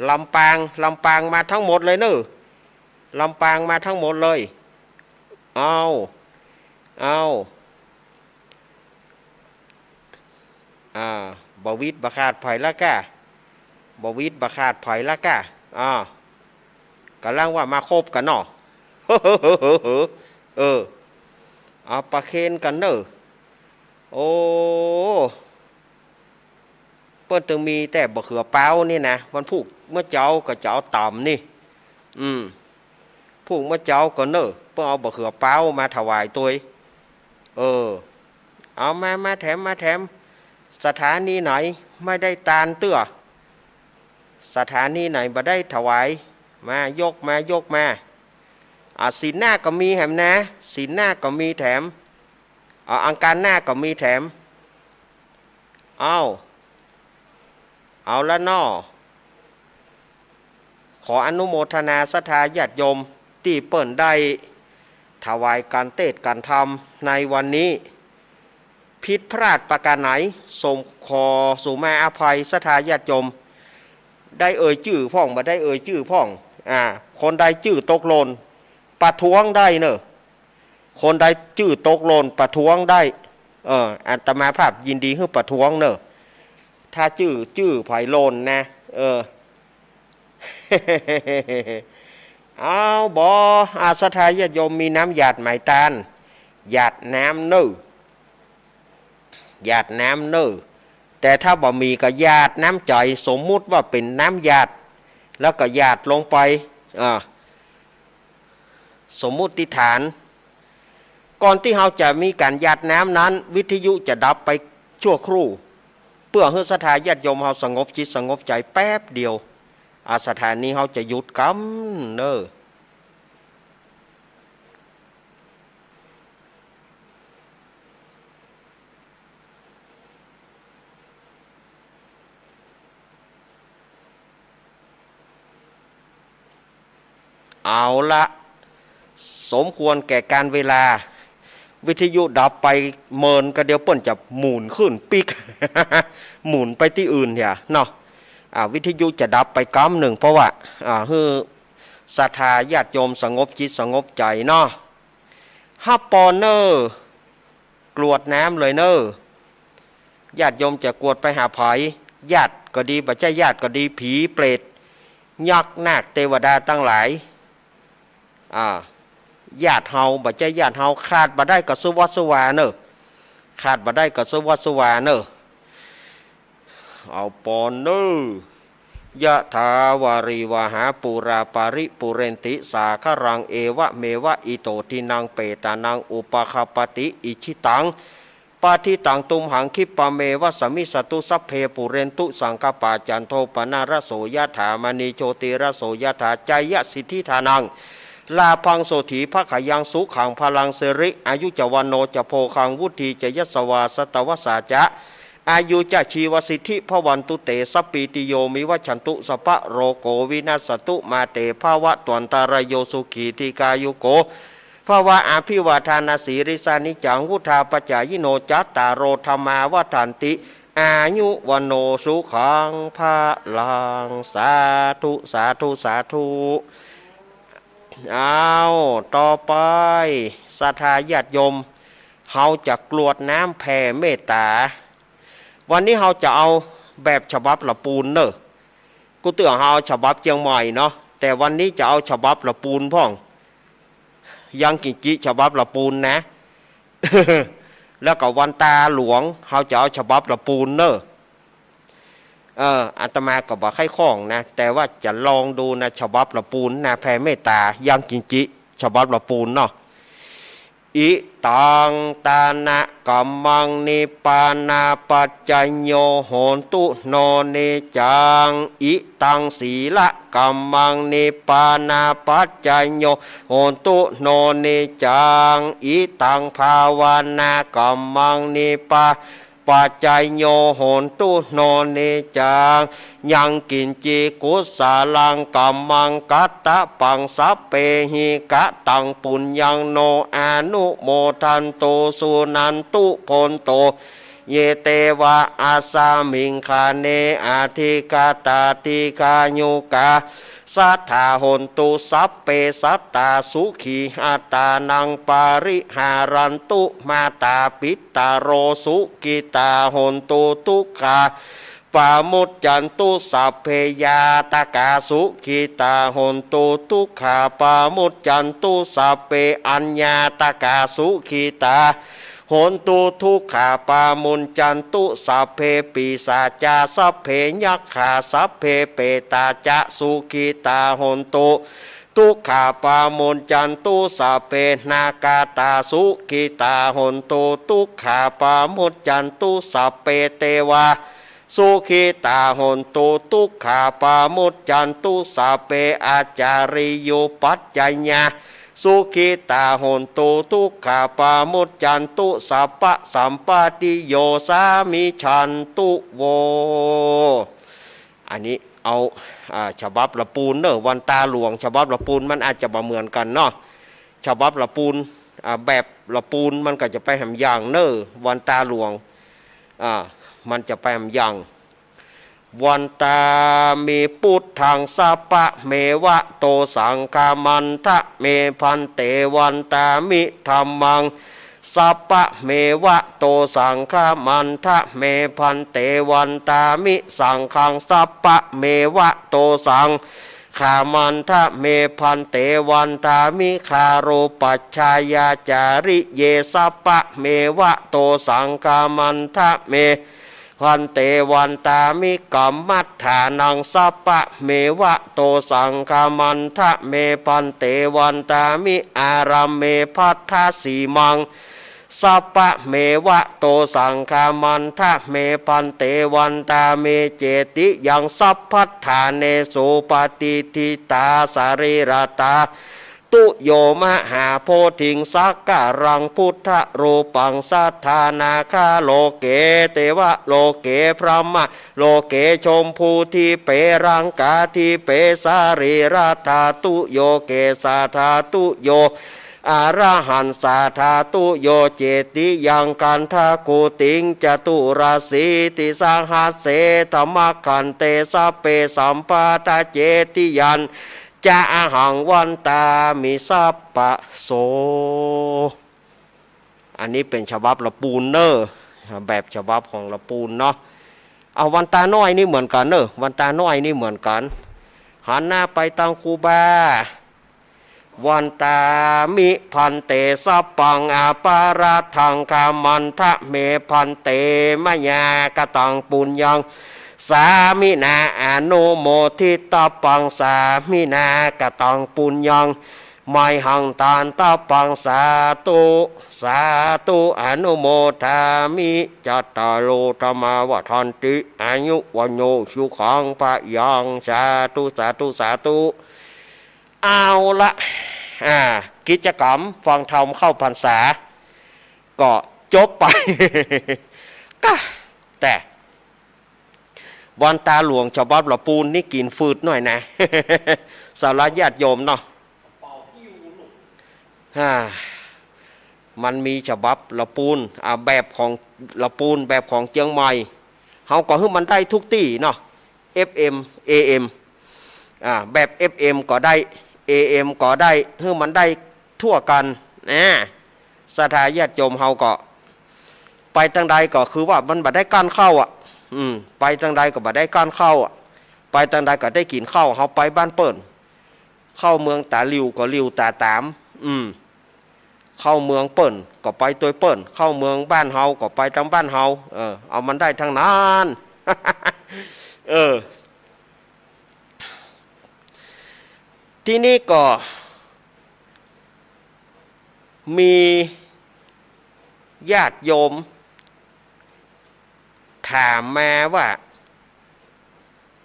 ลำปาง ลำปางมาทั้งหมดเลยเน่อ ลำปางมาทั้งหมดเลย เอา เอา อ่า บ่วิดบ่ขาดไผละก้า บ่วิดบ่ขาดไผละก้า อ่า ก่ำลังว่ามาครบกั๋นเนาะ เออ เอาประเคนกั๋นเน่อ โอ้ เปิ้นตึงมีแต่บ่าเขือเป๊านี่นะ วันพูกเมื่อเจ๊าก็จะเอาต๋ำนี่ อืม พูกเมื่อเจ๊าก็เน่อ เปิ้นเอาบ่าเขือเป๊ามาถวายตวย เออ เอามา มาแถม มาแถม สถานีไหนไม่ได้ตานเตื้อ สถานีไหนบ่ได้ถวาย มายกมา ยกมา อ่า ศีลหน้าก็มีแถมนะ ศีลหน้าก็มีแถม อ่า อังคารหน้าก็มีแถม เอา เอาละเนาะ ขออนุโมทนาศรัทธาญาติโยมตี้เปิ้นได้ถวายก๋านเตสน์ก๋านธรรมในวันนี้ ผิดพลาดประก๋านไหน ส้มขอสุมาอภัยศรัทธาญาติโยม ได้เอ่ยจื้อพ่อง บ่ได้เอ่ยจื้อพ่อง อ่า คนใดจื้อตกหล่น ประท้วงได้เน่อ คนใดจื้อตกหล่นประท้วงได้ เออ อาตมาภาพยินดีหื้อประท้วงเน่อ ถ้าจื้อ จื้อไผหล่นนะ เออ เอาบ่ อา ศรัทธาญาติโยมมีน้ำหยาดไหมตาน หยาดน้ำเน่อ หยาดน้ำเน่อ แต่ถ้าบ่มีก็หยาดน้ำใจ๋ สมมุติว่าเป๋นน้ำหยาด แล้วก็หยาดลงไป อ่า สมมุติฐาน ก่อนตี้เฮาจะมีก๋านหยาดน้ำนั้น วิทยุจะดับไปชั่วครู่ เปื้อหื้อศรัทธาญาติโยมเฮาสงบจิตสงบใจ๋แป๊บเดียว อา สถานีเฮาจะหยุดกำเน่อ เอาละ สมควรแก่กาลเวลา วิทยุดับไปเมิน ก็เดี๋ยวเปิ้นจะหมุนขึ้นปิ๊ก หมุนไปตี้อื่นเหียเนาะ อ่า วิทยุจะดับไปกำนึ่ง เพราะว่า อ่า หื้อศรัทธาญาติโยมสงบจิตสงบใจ๋เนาะ ฮับปอนเน่อ กรวดน้ำเลยเน่อ ญาติโยมจะกรวดไปหาใผ ญาติก็ดี บ่ใจ้ญาติก็ดี ผีเปรต ยักษ์นาคเตวดาตังหลาย อ่า ญาติเฮา บ่ใจ้ญาติเฮา ขาดบ่ได้ก็สุวัสสุวาเน่อ ขาดบ่ได้ก็สุวัสสุวาเน่อ เอาปอนเน่อ ยะถาวาริวหาปูราปาริปูเรนติสาคารัง เอวะเมวะอิโตทินังเปตานังอุปคปปติ อิจฉิตัง ปัตถิตังตุมหัง คิปปะเมวะสะมิชฌตุ สัพเพปูเรนตุสังกปปา จันโทปนรสโส ยะถา มะณีโชติรสโส ยะถา จายะสิทธิธานัง ลาภังโสฏฐีภะคะยัง สุขังพะลัง สิริอายุจะ วัณโณจะโภคัง วุฒีจะยะสวา สัตวสสาจะ อายุจะ ชีวสิทธิภะวันตุเต สัพพีติโย วิวัชชันตุ สัพพะโรโค วินัสสันตุ มาเต ภะวะตวันตะราโย สุขี ทีฆายุโก ภะวะ อภิวาทานะสีลิสสะ นิจจัง วุฑฒาปะจายิโน จัตตาโร ธัมมา วัฑฒันติ อายุ วัณโณ สุขัง พะลัง สาธุ สาธุ สาธุ เอา ต่อไป ศรัทธาญาติโยม เฮาจะกรวดน้ำแผ่เมตตา วันนี้เฮาจะเอาแบบฉบับละปูนเน่อ กู้เตื้อเฮาเอาฉบับเจียงใหม่เนาะ แต่วันนี้จะเอาฉบับละปูนพ่อง ยังกิ๋งจิฉบับละปูนนะ แล้วก็วันตาหลวง เฮาจะเอาฉบับละปูนเน่อ เออ อาตมาก็บ่ใค่คล่องนะ แต่ว่าจะลองดูนะ ฉบับละปูนนะ แผ่เมตตา ยังกิ๋งจิ ฉบับละปูนเนาะ อิตัง ตานะกัมมัง นิปปานาปัจจโย โหนตุ โน นิจจัง อิตัง สีละกัมมัง นิปปานาปัจจโย โหนตุ โน นิจจัง อิตัง ภาวนากัมมัง นิปปาปัจจโย โหนตุ โน นิจจัง ยังกิ๋งจิ กุสลังกัมมัง กัตตะปัง สัพเพหิ กะตัง ปุญญัง โน อนุโมทันตุ สุนันตุ โภนโต เย เตวะ อัสสะมิง ขะเน อะธิกาตา ตีฆายุกา สัตถา โหนตุ สัพเพ สัตตา สุขี อัตตานัง ปะริหารันตุ มาตา ปิตะโร สุขิตา โหนตุ ทุกขา ปะมุจจันตุ สัพเพ ญาตะกา สุขิตา โหนตุ ทุกขา ปะมุจจันตุ สัพเพ อัญญาตะกา สุขิตา โหนตุ ทุกขา ปะมุจจันตุ สัพเพ ปีศาจา สัพเพ ยักขา สัพเพ เปตาจะ สุขิตา โหนตุ ทุกขา ปะมุจจันตุ สัพเพ นาคาตา สุขิตา โหนตุ ทุกขา ปะมุจจันตุ สัพเพ เตวา สุขิตา โหนตุ ทุกขา ปะมุจจันตุ สัพเพ อาจาริยุปัชฌายา สุขิตา โหนตุ ทุกขา ปะมุจจันตุ สัพพะสัมปาติโย สามิชชันตุ โว อันนี้เอา อ่า ฉบับละปูนเน่อ วันตาหลวง ฉบับละปูนมันอาจจะบ่เหมือนกั๋นเนาะ ฉบับละปูน อ่า แบบละปูนมันก็จะไปแหมอย่างเน่อ วันตาหลวง อ่า มันจะไปแหมอย่าง วันตามิ พุทธัง สัพพะเมวะโต สังฆะมันทะเม ภันเต วันตามิ ธัมมัง สัพพะเมวะโต สังฆะมันทะเม ภันเต วันตามิ สังฆัง สัพพะเมวะโต สังฆะมันทะเม ภันเต วันตามิ คารูปัชฌายาจาริเย สัพพะเมวะโต สังฆะมันทะเม ภันเต วันตามิ กัมมัฏฐานัง สัพพะเมวะโต สังฆะมันทะเม ภันเต วันตามิ อารัมเม ภัททะสีมัง สัพพะเมวะโต สังฆะมันทะเม ภันเต วันตามิ เจติยัง สัพพัฏฐาเนสุ ปะติฏฐิตา สะรีระตา ตุ ตุโย มหาโพธิง สักการัง พุทธรูปัง สัตถานาคาโลเก เตวะโลเก พรหมโลเก ชมพูทิเป รังกาทิเป สรีระธาตุโย เกสาธาตุโย อรหันสาธาตุโย เจติยังคันธะกูติง จตุรสีติสหัสเส ธรรมคันเต สัพเพ สัมปาทา เจติยันจะ อหัง วันตามิ สัพพะโส อันนี้เป๋นฉบับละปูนเน่อ แบบฉบับของละปูนเนาะ เอาวันตาน้อยนี่เหมือนกั๋นเน่อ วันตาน้อยนี่เหมือนกั๋น หันหน้าไปตางครูบา วันตามิ ภันเต สัพพัง อปาราธัง ขมันทะเม ภันเต มะยากะตัง ปุญญัง สามินา อนุโมทิตตัพพัง สามินากะตัง ปุญญัง มะหัง ทานตัพพัง สาธุ สาธุ อนุโมทามิ จัตตาโร ธัมมา วัฑฒันติ อายุ วัณโณ สุขัง พะลัง สาธุ สาธุ สาธุ เอาละ อ่า กิจกรรมฟังธรรมเข้าพรรษา ก็จบไป กะ แต่ วันตาหลวงฉบับละปูนนี่กิ๋นฝืดหน่อยนะ สำหรับญาติโยมเนาะ ฮ่า มันมีฉบับละปูน อ่า แบบของละปูน แบบของเจียงใหม่ เฮาก็หื้อมันได้ทุกตี้เนาะ เอฟเอ็ม เอเอ็ม อ่า แบบเอฟเอ็มก็ได้ เอเอ็มก็ได้ หื้อมันได้ทั่วกั๋น นะ ศรัทธาญาติโยมเฮาก็ ไปตางใดก็คือว่ามันบ่ได้ก้านข้าวอะ อืม ไปตางใดก็บ่ได้ก้านข้าวอะ ไปตางใดก็ได้กิ๋นข้าว เฮาไปบ้านเปิ้น เข้าเมืองต๋าหลิ่วก็หลิ่วต๋าต๋าม อืม เข้าเมืองเปิ้นก็ไปตวยเปิ้น เข้าเมืองบ้านเฮาก็ไปตางบ้านเฮา เออ เอามันได้ตังนั้น เออ ทีนี้ก็ มีญาติโยมถามมาว่า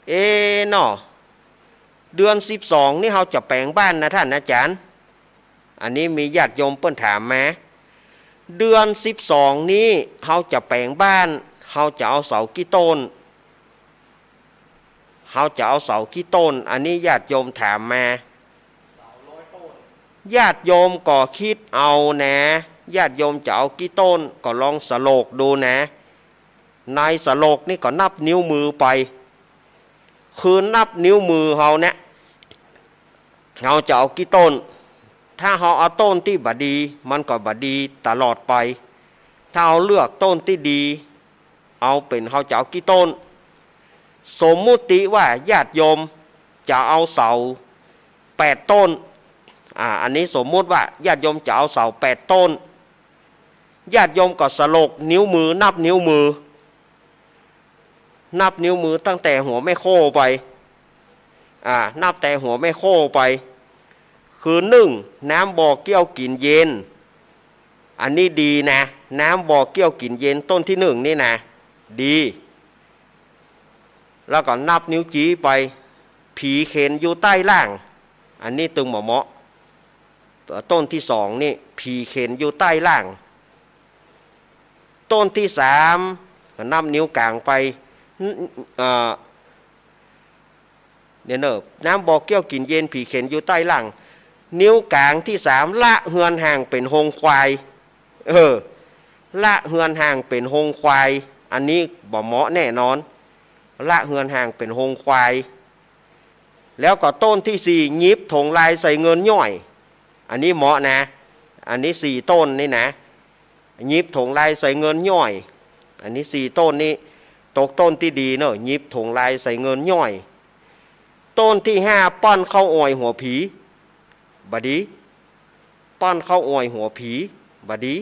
เอ๊ะเนาะ เดือนสิบสองนี่เฮาจะแป๋งบ้านนะต้านอาจารย์ อันนี้มีญาติโยมเปิ้นถามมา เดือนสิบสองนี้เฮาจะแป๋งบ้าน เฮาจะเอาเสากี่ต้น เฮาจะเอาเสากี่ต้น อันนี้ญาติโยมถามมา ญาติโยมก็กึ๊ดเอานะ ญาติโยมจะเอากี่ต้น ก็ลองสโลกดูนะ ในสโลกนี่ก็นับนิ้วมือไป คือนับนิ้วมือเฮาเนี่ย เฮาจะเอากี่ต้น ถ้าเฮาเอาต้นตี้บ่ดี มันก็บ่ดีตลอดไป ถ้าเฮาเลือกต้นตี้ดี เอาเป๋นเฮาจะเอากี่ต้น สมมุติว่าญาติโยมจะเอาเสาแปดต้น อ่า อันนี้สมมุติว่าญาติโยมจะเอาเสาแปดต้น ญาติโยมก็สโลกนิ้วมือ นับนิ้วมือ นับนิ้วมือตั้งแต่หัวแม่โค่ไป อ่า นับแต่หัวแม่โค่ไป คือนึ่ง น้ำบ่อเกี้ยวกิ๋นเย็น อันนี้ดีนะ น้ำบ่อเกี้ยวกิ๋นเย็นต้นตี้นึ่งนี่นะ ดี แล้วก็นับนิ้วจี๊ไป ผีเข็ญอยู่ใต้ล่าง อันนี้ตึงบ่เหมาะ ต้นตี้สองนี่ ผีเข็ญอยู่ใต้ล่าง ต้นตี้สาม ก็นับนิ้วก๋างไป เอ่อ เนี่ยเนอะ น้ำบ่อเกี้ยวกิ๋นเย็น ผีเข็ญอยู่ใต้ล่าง นิ้วก๋างตี้สาม ละเฮือนห่างเป๋นโฮงควาย เออ ละเฮือนห่างเป๋นโฮงควาย อันนี้บ่เหมาะแน่นอน ละเฮือนห่างเป๋นโฮงควาย แล้วก็ต้นตี้สี่ หยิบถงลายใส่เงินย่อย อันนี้เหมาะนะ อันนี้สี่ต้นนี่นะ หยิบถงลายใส่เงินย่อย อันนี้สี่ต้นนี่ ตกต้นตี้ดีเนอะ หยิบถงลายใส่เงินย่อย ต้นตี้ห้า ป้อนข้าวอ่อยหัวผี บ่ดี ป้อนข้าวอ่อยหัวผี บ่ดี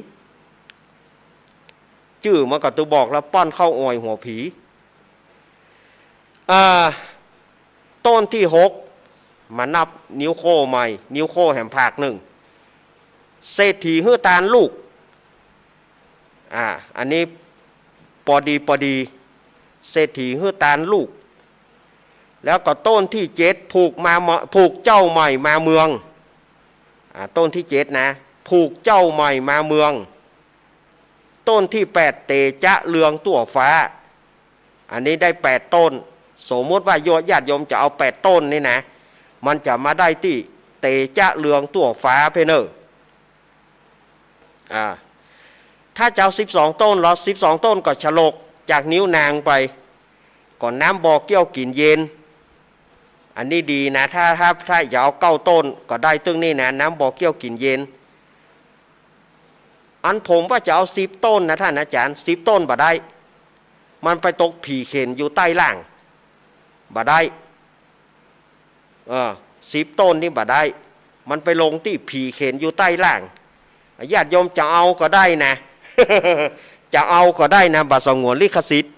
จื้อมันก็ตูบอกแล้ว ป้อนข้าวอ่อยหัวผี อ่า ต้นตี้หก มานับนิ้วโค่ใหม่ นิ้วโค่แหมผากนึ่ง เศรษฐีหื้อตานลูก อ่า อันนี้ปอดีปอดี เศรษฐีหื้อตานลูก แล้วก็ต้นตี้เจ็ด ผูกมา ผูกเจ้าใหม่มาเมือง อ่า ต้นตี้เจ็ดนะ ผูกเจ้าใหม่มาเมือง ต้นตี้แปด เตจ๊ะเรืองตั้วฟ้า อันนี้ได้แปดต้น สมมุติว่าโย ญาติโยมจะเอาแปดต้นนี่นะ มันจะมาได้ตี้เตจ๊ะเรืองตั้วฟ้าเพ่อเน่อ อ่า ถ้าจะเอาสิบสองต้นลอ สิบสองต้นก็ฉลกจากนิ้วนางไป ก็น้ำบ่อเกี้ยวกิ๋นเย็น อันนี้ดีนะ ถ้า ถ้า ถ้าจะเอาเก้าต้นก็ได้ตึงนี่นะ น้ำบ่อเกี้ยวกิ๋นเย็น อันผมว่าจะเอาสิบต้นนะท่านอาจารย์ สิบต้นบ่ได้ มันไปตกผีเข็นอยู่ใต้ล่าง บ่ได้ เออ สิบต้นนี่บ่ได้ มันไปลงตี้ผีเข็นอยู่ใต้ล่าง ญาติโยมจะเอาก็ได้นะ จะเอาก็ได้นะ บ่สงวนลิขสิทธิ์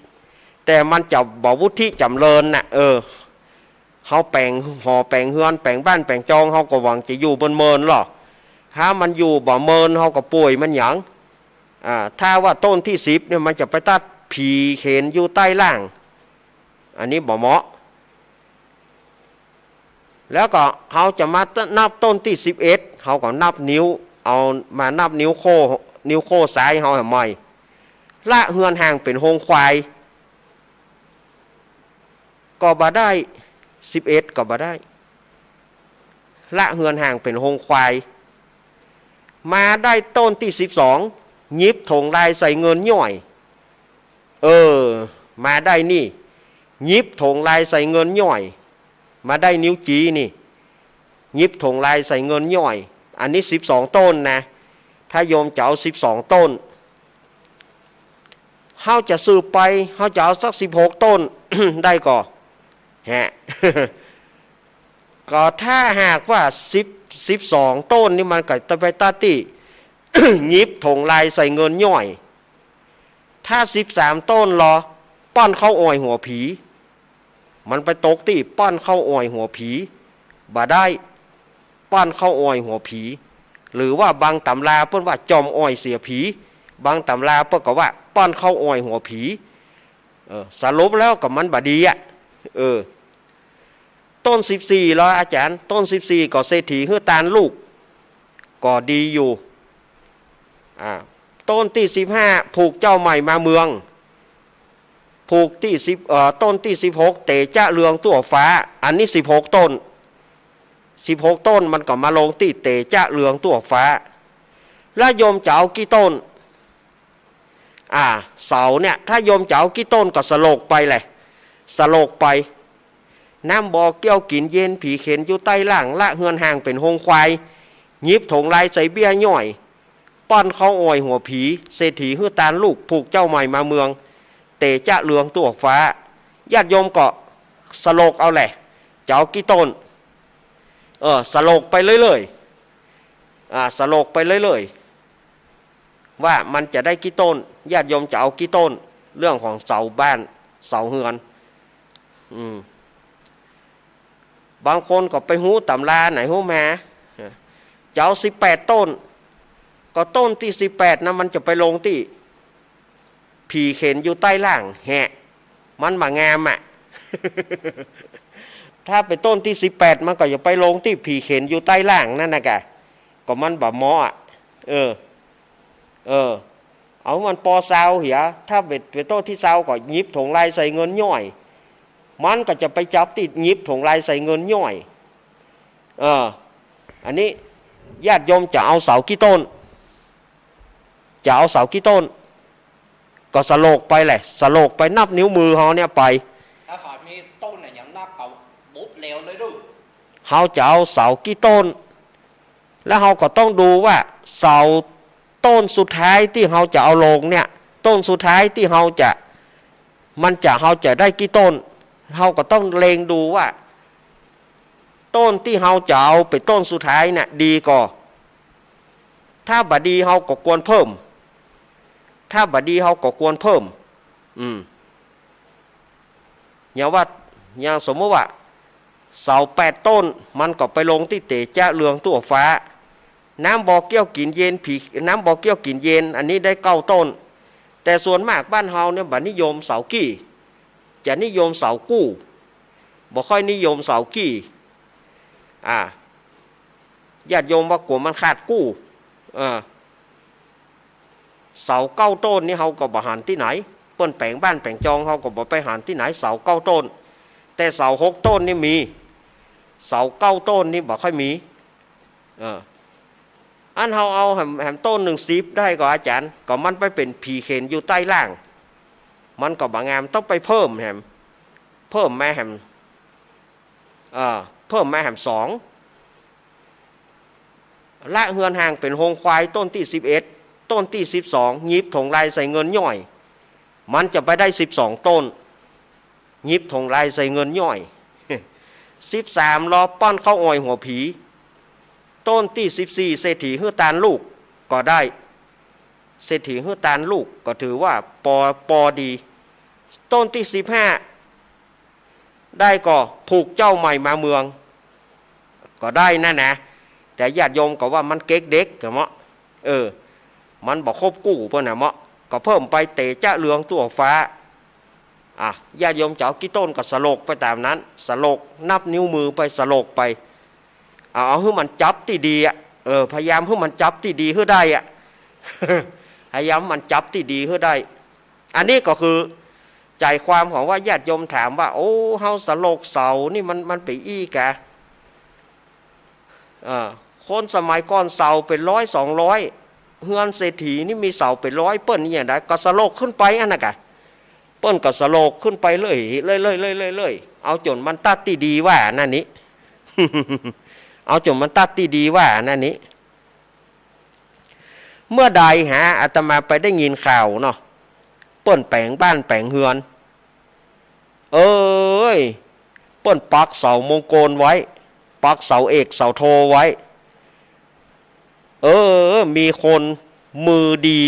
แต่มันจะบ่วุฒิจ๋ำเริญน่ะ เออ เฮาแป๋งหอแป๋งเฮือนแป๋งบ้านแป๋งจอง เฮาก็หวังจะอยู่เมินๆ ลอ ถ้ามันอยู่บ่เมิน เฮาก็ป่วยมันหยัง อ่า ถ้าว่าต้นตี้สิบเนี่ย มันจะไปตัดผีเข็นอยู่ใต้ล่าง อันนี้บ่เหมาะ แล้วก็เฮาจะมานับต้นตี้สิบเอ็ด เฮาก็นับนิ้ว เอามานับนิ้วโค้ นิ้วโค้ซ้ายเฮาให้ใหม่ ละเฮือนห่างเป๋นโฮงควาย ก็บ่ได้ สิบเอ็ดก็บ่ได้ ละเฮือนห่างเป๋นโฮงควาย มาได้ต้นตี้สิบสอง หยิบถงลายใส่เงินย่อย เออ มาได้นี่ หยิบถงลายใส่เงินย่อย มาได้นิ้วจี๊นี่ หยิบถงลายใส่เงินย่อย อันนี้สิบสองต้นนะ ถ้าโยมจะเอาสิบสองต้น เฮาจะสืบไป เฮาจะเอาสักสิบหกต้น ได้ก่อ ฮะ ก็ถ้าหากว่าสิบ สิบสองต้นนี่ มันก็จะไปตัดตี้ หยิบถงลายใส่เงินย่อย ถ้าสิบสามต้นลอ ป้อนข้าวอ่อยหัวผี มันไปตกตี้ป้อนข้าวอ่อยหัวผี บ่ได้ ป้อนข้าวอ่อยหัวผี หรือว่าบางต๋ำราเปิ้นว่าจ่อมอ่อยเสียผี บางต๋ำราเปิ้นก็ว่าป้อนข้าวอ่อยหัวผี เออ สรุปแล้วก็มันบ่ดีอะ เออ ต้นสิบสี่ลออาจารย์ ต้นสิบสี่ก็เศรษฐีหื้อตานลูก ก็ดีอยู่ อ่า ต้นตี้สิบห้า ผูกเจ้าใหม่มาเมือง ผูกตี้สิบ เอ่อ ต้นตี้สิบหก เตจ๊ะเรืองตั้วฟ้า อันนี้สิบหกต้น สิบหกต้นมันก็มาลงตี้เตจ๊ะเรืองตั้วฟ้า แล้วโยมจะเอากี่ต้น อ่า เสาเนี่ย ถ้าโยมจะเอากี่ต้นก็สลกไปแหละ สลกไป น้ำบ่อเกี้ยวกิ๋นเย็น ผีเข็นอยู่ใต้ล่าง ละเฮือนห่างเป๋นโฮงควาย หยิบถงลายใส่เบี้ยย่อย ป้อนข้าวอ่อยหัวผี เศรษฐีหื้อตานลูก ผูกเจ้าใหม่มาเมือง เตจ๊ะเรืองตั้วฟ้า ญาติโยมก็สลกเอาแหละ จะเอากี่ต้น เออ สลกไปเรื่อยๆ อ่า สลกไปเรื่อยๆ ว่ามันจะได้กี่ต้น ญาติโยมจะเอากี่ต้น เรื่องของเสาบ้าน เสาเฮือน อืม บางคนก็ไปฮู้ต๋ำราไหนฮู้มา จะเอาสิบแปดต้น ก็ต้นตี้สิบแปดนะ มันจะไปลงตี้ผีเข็นอยู่ใต้ล่าง แหะ มันบ่งามอะ ถ้าเป๋นต้นตี้สิบแปด มันก็จะไปลงตี้ผีเข็นอยู่ใต้ล่างนั่นนะกะ ก็มันบ่เหมาะอะ เออ เออ เอามันปอซาวเหีย ถ้าเป๋น เป๋นต้นตี้ซาวก็หยิบถงลายใส่เงินย่อย มันก็จะไปจับตี้หยิบถงลายใส่เงินย่อย เออ อันนี้ญาติโยมจะเอาเสากี่ต้น จะเอาเสากี่ต้น ก็สลกไปแหละ สลกไปนับนิ้วมือเฮาเนี่ยไป ถ้าหากมีต้นไหนยังนับก็บุบเหลวเลยดู เฮาจะเอาเสากี่ต้น แล้วเฮาก็ต้องดูว่าเสาต้นสุดท้ายตี้เฮาจะเอาลงเนี่ย ต้นสุดท้ายตี้เฮาจะ มันจะ เฮาจะได้กี่ต้น เฮาก็ต้องเล็งดูว่า ต้นตี้เฮาจะเอาเป๋นต้นสุดท้ายเนี่ยดีก่อ ถ้าบ่ดีเฮาก็ควรเพิ่ม ถ้าบ่ดีเฮาก็ควรเพิ่ม อืม อย่างว่า อย่างสมมุติว่า เสาแปดต้น มันก็ไปลงตี้เตจ๊ะเรืองตั้วฟ้า น้ำบ่อเกี้ยวกิ๋นเย็น ผี น้ำบ่อเกี้ยวกิ๋นเย็น อันนี้ได้เก้าต้น แต่ส่วนมากบ้านเฮาเนี่ยบ่นิยมเสากี้ จะนิยมเสากู้ บ่ค่อยนิยมเสากี้ อ่า ญาติโยมว่ากั๋วมันขาดกู้ เออ เสาเก้าต้นนี่เฮาก็บ่หันตี้ไหน เปิ้นแป๋งบ้านแป๋งจองเฮาก็บ่ไปหันตี้ไหน เสาเก้าต้น แต่เสาหกต้นนี่มี เสาเก้าต้นนี่บ่ค่อยมี เออ อันเฮาเอาแหม แหมต้นนึ่งสิบได้ก่อ อาจ๋ารย์ ก็มันไปเป๋นผีเข็ญอยู่ใต้ล่าง มันก็บ่งาม ต้องไปเพิ่มแหม เพิ่มมาแหม เออ เพิ่มมาแหมสอง ละเฮือนห่างเป๋นโฮงควาย ต้นตี้สิบเอ็ด ต้นตี้สิบสอง หยิบถงลายใส่เงินย่อย มันจะไปได้สิบสองต้น หยิบถงลายใส่เงินย่อย สิบสาม ลอป้อนข้าวอ้อยหัวผี ต้นตี้สิบสี่ เศรษฐีหื้อตานลูกก็ได้ เศรษฐีหื้อตานลูกก็ถือว่าปอ ปอดี ต้นตี้สิบห้า ได้ก่อผูกเจ้าใหม่มาเมือง ก็ได้นั่นนะ แต่ญาติโยมก็ว่ามันเก๊กเด็กกะเมาะ เออ มันบ่ครบกู้เปิ้นน่ะเมาะ ก็เพิ่มไปเต๋จ๊ะเรืองตั๋วฟ้า อ่ะ ญาติโยมจะเอากี่ต้นก็สลกไปต๋ามนั้น สลกนับนิ้วมือไป สลกไป เอา เอาหื้อมันจับตี้ดีอะ เออ พยายามหื้อมันจับตี้ดีหื้อได้อะ พยายามหื้อมันจับตี้ดีหื้อได้ อันนี้ก็คือใจ๋ความของว่าญาติโยมถามว่า โอ้ เฮาสลกเสานี่มัน มันไปอี้กะ เออ คนสมัยก่อนเสาเป๋นร้อยสองร้อย เฮือนเศรษฐีนี่มีเสาเป๋นร้อย เปิ้นนี่อย่างใดก็สลกขึ้นไปอันนั้นกะ เปิ้นก็สลกขึ้นไปเรื่อย เรื่อย เรื่อย เรื่อย เรื่อย เรื่อย เอาจ๋นมันตัดตี้ดีว่านั่นนี้ เอาจ๋นมันตัดตี้ดีว่านั่นนี้ เมื่อใดหาอาตมาไปได้ยินข่าวเนาะ เปิ้นแป๋งบ้านแป๋งเฮือน เอ้ย เปิ้นปักเสามงคลไว้ ปักเสาเอกเสาโทไว้ เออ มีคนมือดี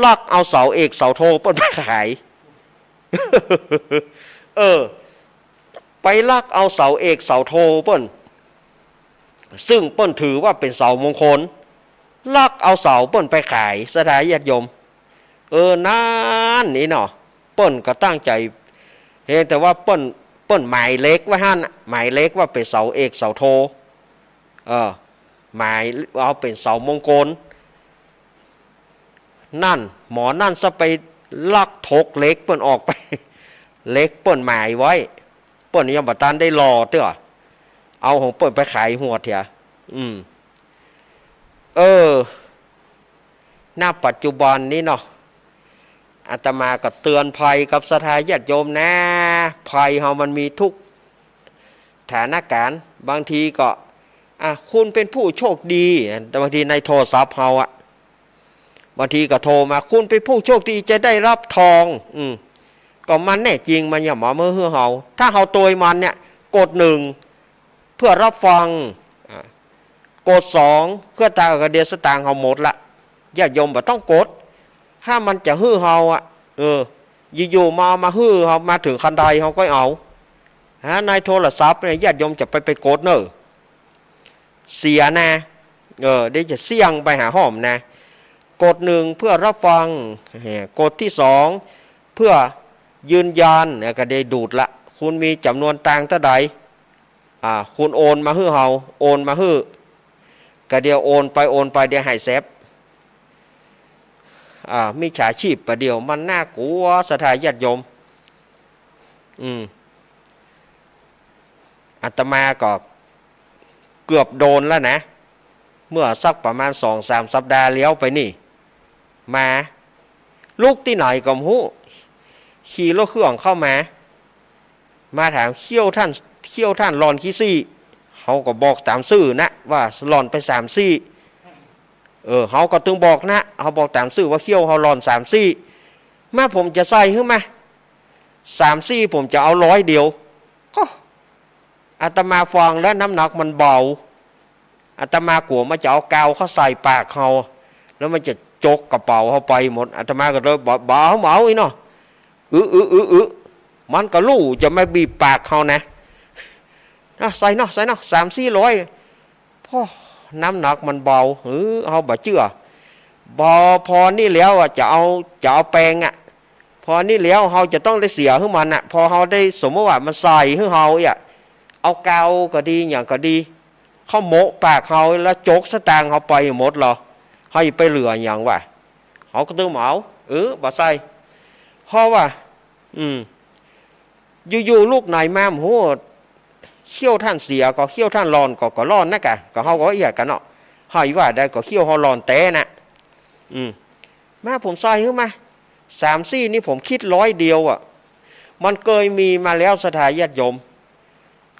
ลักเอาเสาเอกเสาโทเปิ้นไปขาย เออ ไปลักเอาเสาเอกเสาโทเปิ้น ซึ่งเปิ้นถือว่าเป๋นเสามงคล ลักเอาเสาเปิ้นไปขาย ศรัทธาญาติโยม เออ นั่นนี่เนาะ เปิ้นก็ตั้งใจ๋ เพียงแต่ว่าเปิ้น เปิ้นหมายเหล็กไว้หั้นน่ะ หมายเหล็กว่าเป๋นเสาเอกเสาโท เออ หมายเอาเป๋นเสามงคล นั่น หมอนั่นซะไปลักถกเหล็กเปิ้นออกไป เหล็กเปิ้นหมายไว้ เปิ้นยังบ่ตันได้หล่อเตื้อ เอาของเปิ้นไปขายหัวเถีย อืม เออ ณ ปัจจุบันนี้เนาะ อาตมาก็เตือนภัยกับศรัทธาญาติโยมนะ ภัยเฮามันมีทุกสถานการณ์ บางทีก็ อ่ะ คุณเป็นผู้โชคดี บางทีในโทรศัพท์เฮาอะ บางทีก็โทรมา คุณเป็นผู้โชคดีจะได้รับทอง อืม ก็มันแน่จริง มันยังบ่มาหื้อเฮา ถ้าเฮาตวยมันเนี่ย กดหนึ่ง เพื่อรับฟัง อ่ะ กดสอง เพื่อตา ก็เดี๋ยวสตางค์เฮาหมดละ ญาติโยมบ่ต้องกด ถ้ามันจะหื้อเฮาอะ เออ อยู่ๆ มา มาหื้อเฮา มาเถิงคันไดเฮาก็เอา ฮะ ในโทรศัพท์เนี่ย ญาติโยมจะไป ไปกดเน่อ เสียนะ เออ เดี๋ยวจะเสี้ยงไปหาห้อมนะ กดหนึ่งเพื่อรับฟัง เออ กดตี้สองเพื่อยืนยัน แล้วก็ได้ดูดละ คุณมีจ๋ำนวนตางค์เต้าใด อ่า คุณโอนมาหื้อเฮา โอนมาหื้อ ก็เดี๋ยวโอนไป โอนไป เดี๋ยวหายแสบ อ่า มิจฉาชีพประเดี๋ยวมันน่ากลัว ศรัทธาญาติโยม อืม อาตมาก็เกือบโดนแล้วนะ เมื่อสักประมาณสองสามสัปดาห์แล้วไปนี่ มา ลุกตี้ไหนก็บ่ฮู้ ขี่รถเครื่องเข้ามา มาถาม เขี้ยวต้าน เขี้ยวต้านหล่อนกี่ซี่ เฮาก็บอกต๋ามซื่อนะ ว่าหล่อนไปสามซี่ เออ เฮาก็ตึงบอกนะ เฮาบอกต๋ามซื่อว่าเขี้ยวเฮาหล่อนสามซี่ มาผมจะใส่หื้อมา สามซี่ ผมจะเอาร้อยเดียว ก็ อาตมาฟังแล้วน้ำหนักมันเบา อาตมากลัวมันจะเอากาวเข้าใส่ปากเฮา แล้วมันจะจกกระเป๋าเฮาไปหมด อาตมาก็เลยบอก บ่เอา บ่เอาอี้เนาะ อึ อึ อึ อึ มันก็ฮู้จะมาบีบปากเฮานะ อ่ะ ใส่เนาะ ใส่เนาะ สามสี่ร้อย โอ้ น้ำหนักมันเบา เออ เฮาบ่เจื้อ บ่ พอนี้แล้วอะ จะเอา จะเอาแปงอะ พอนี้แล้วเฮาจะต้องได้เสียหื้อมันอะ พอเฮาได้ สมมุติว่ามันใส่หื้อเฮาอี้อะ เอากาวก็ดี หยังก็ดี เขาโมะปากเฮาแล้วจกสตางค์เฮาไปหมดเหรอ เฮาจะไปเหลือหยังวะ เฮาก็ตึงบ่เอา เออ บ่ใส่ เพราะว่า อืม อยู่ๆ ลูกไหนมา โอ้โห เขี้ยวต้านเสียก่อ เขี้ยวต้านหล่อนก่อ ก็หล่อนนักกะ ก็เฮาก็เอี้ยกั๋นเนาะ เฮาว่าได้ก็เขี้ยวเฮาหล่อนแต๊นะ อืม มา ผมใส่หื้อมา สามสี่นี่ผมคิดร้อยเดียวอะ มันเกยมีมาแล้ว ศรัทธาญาติโยม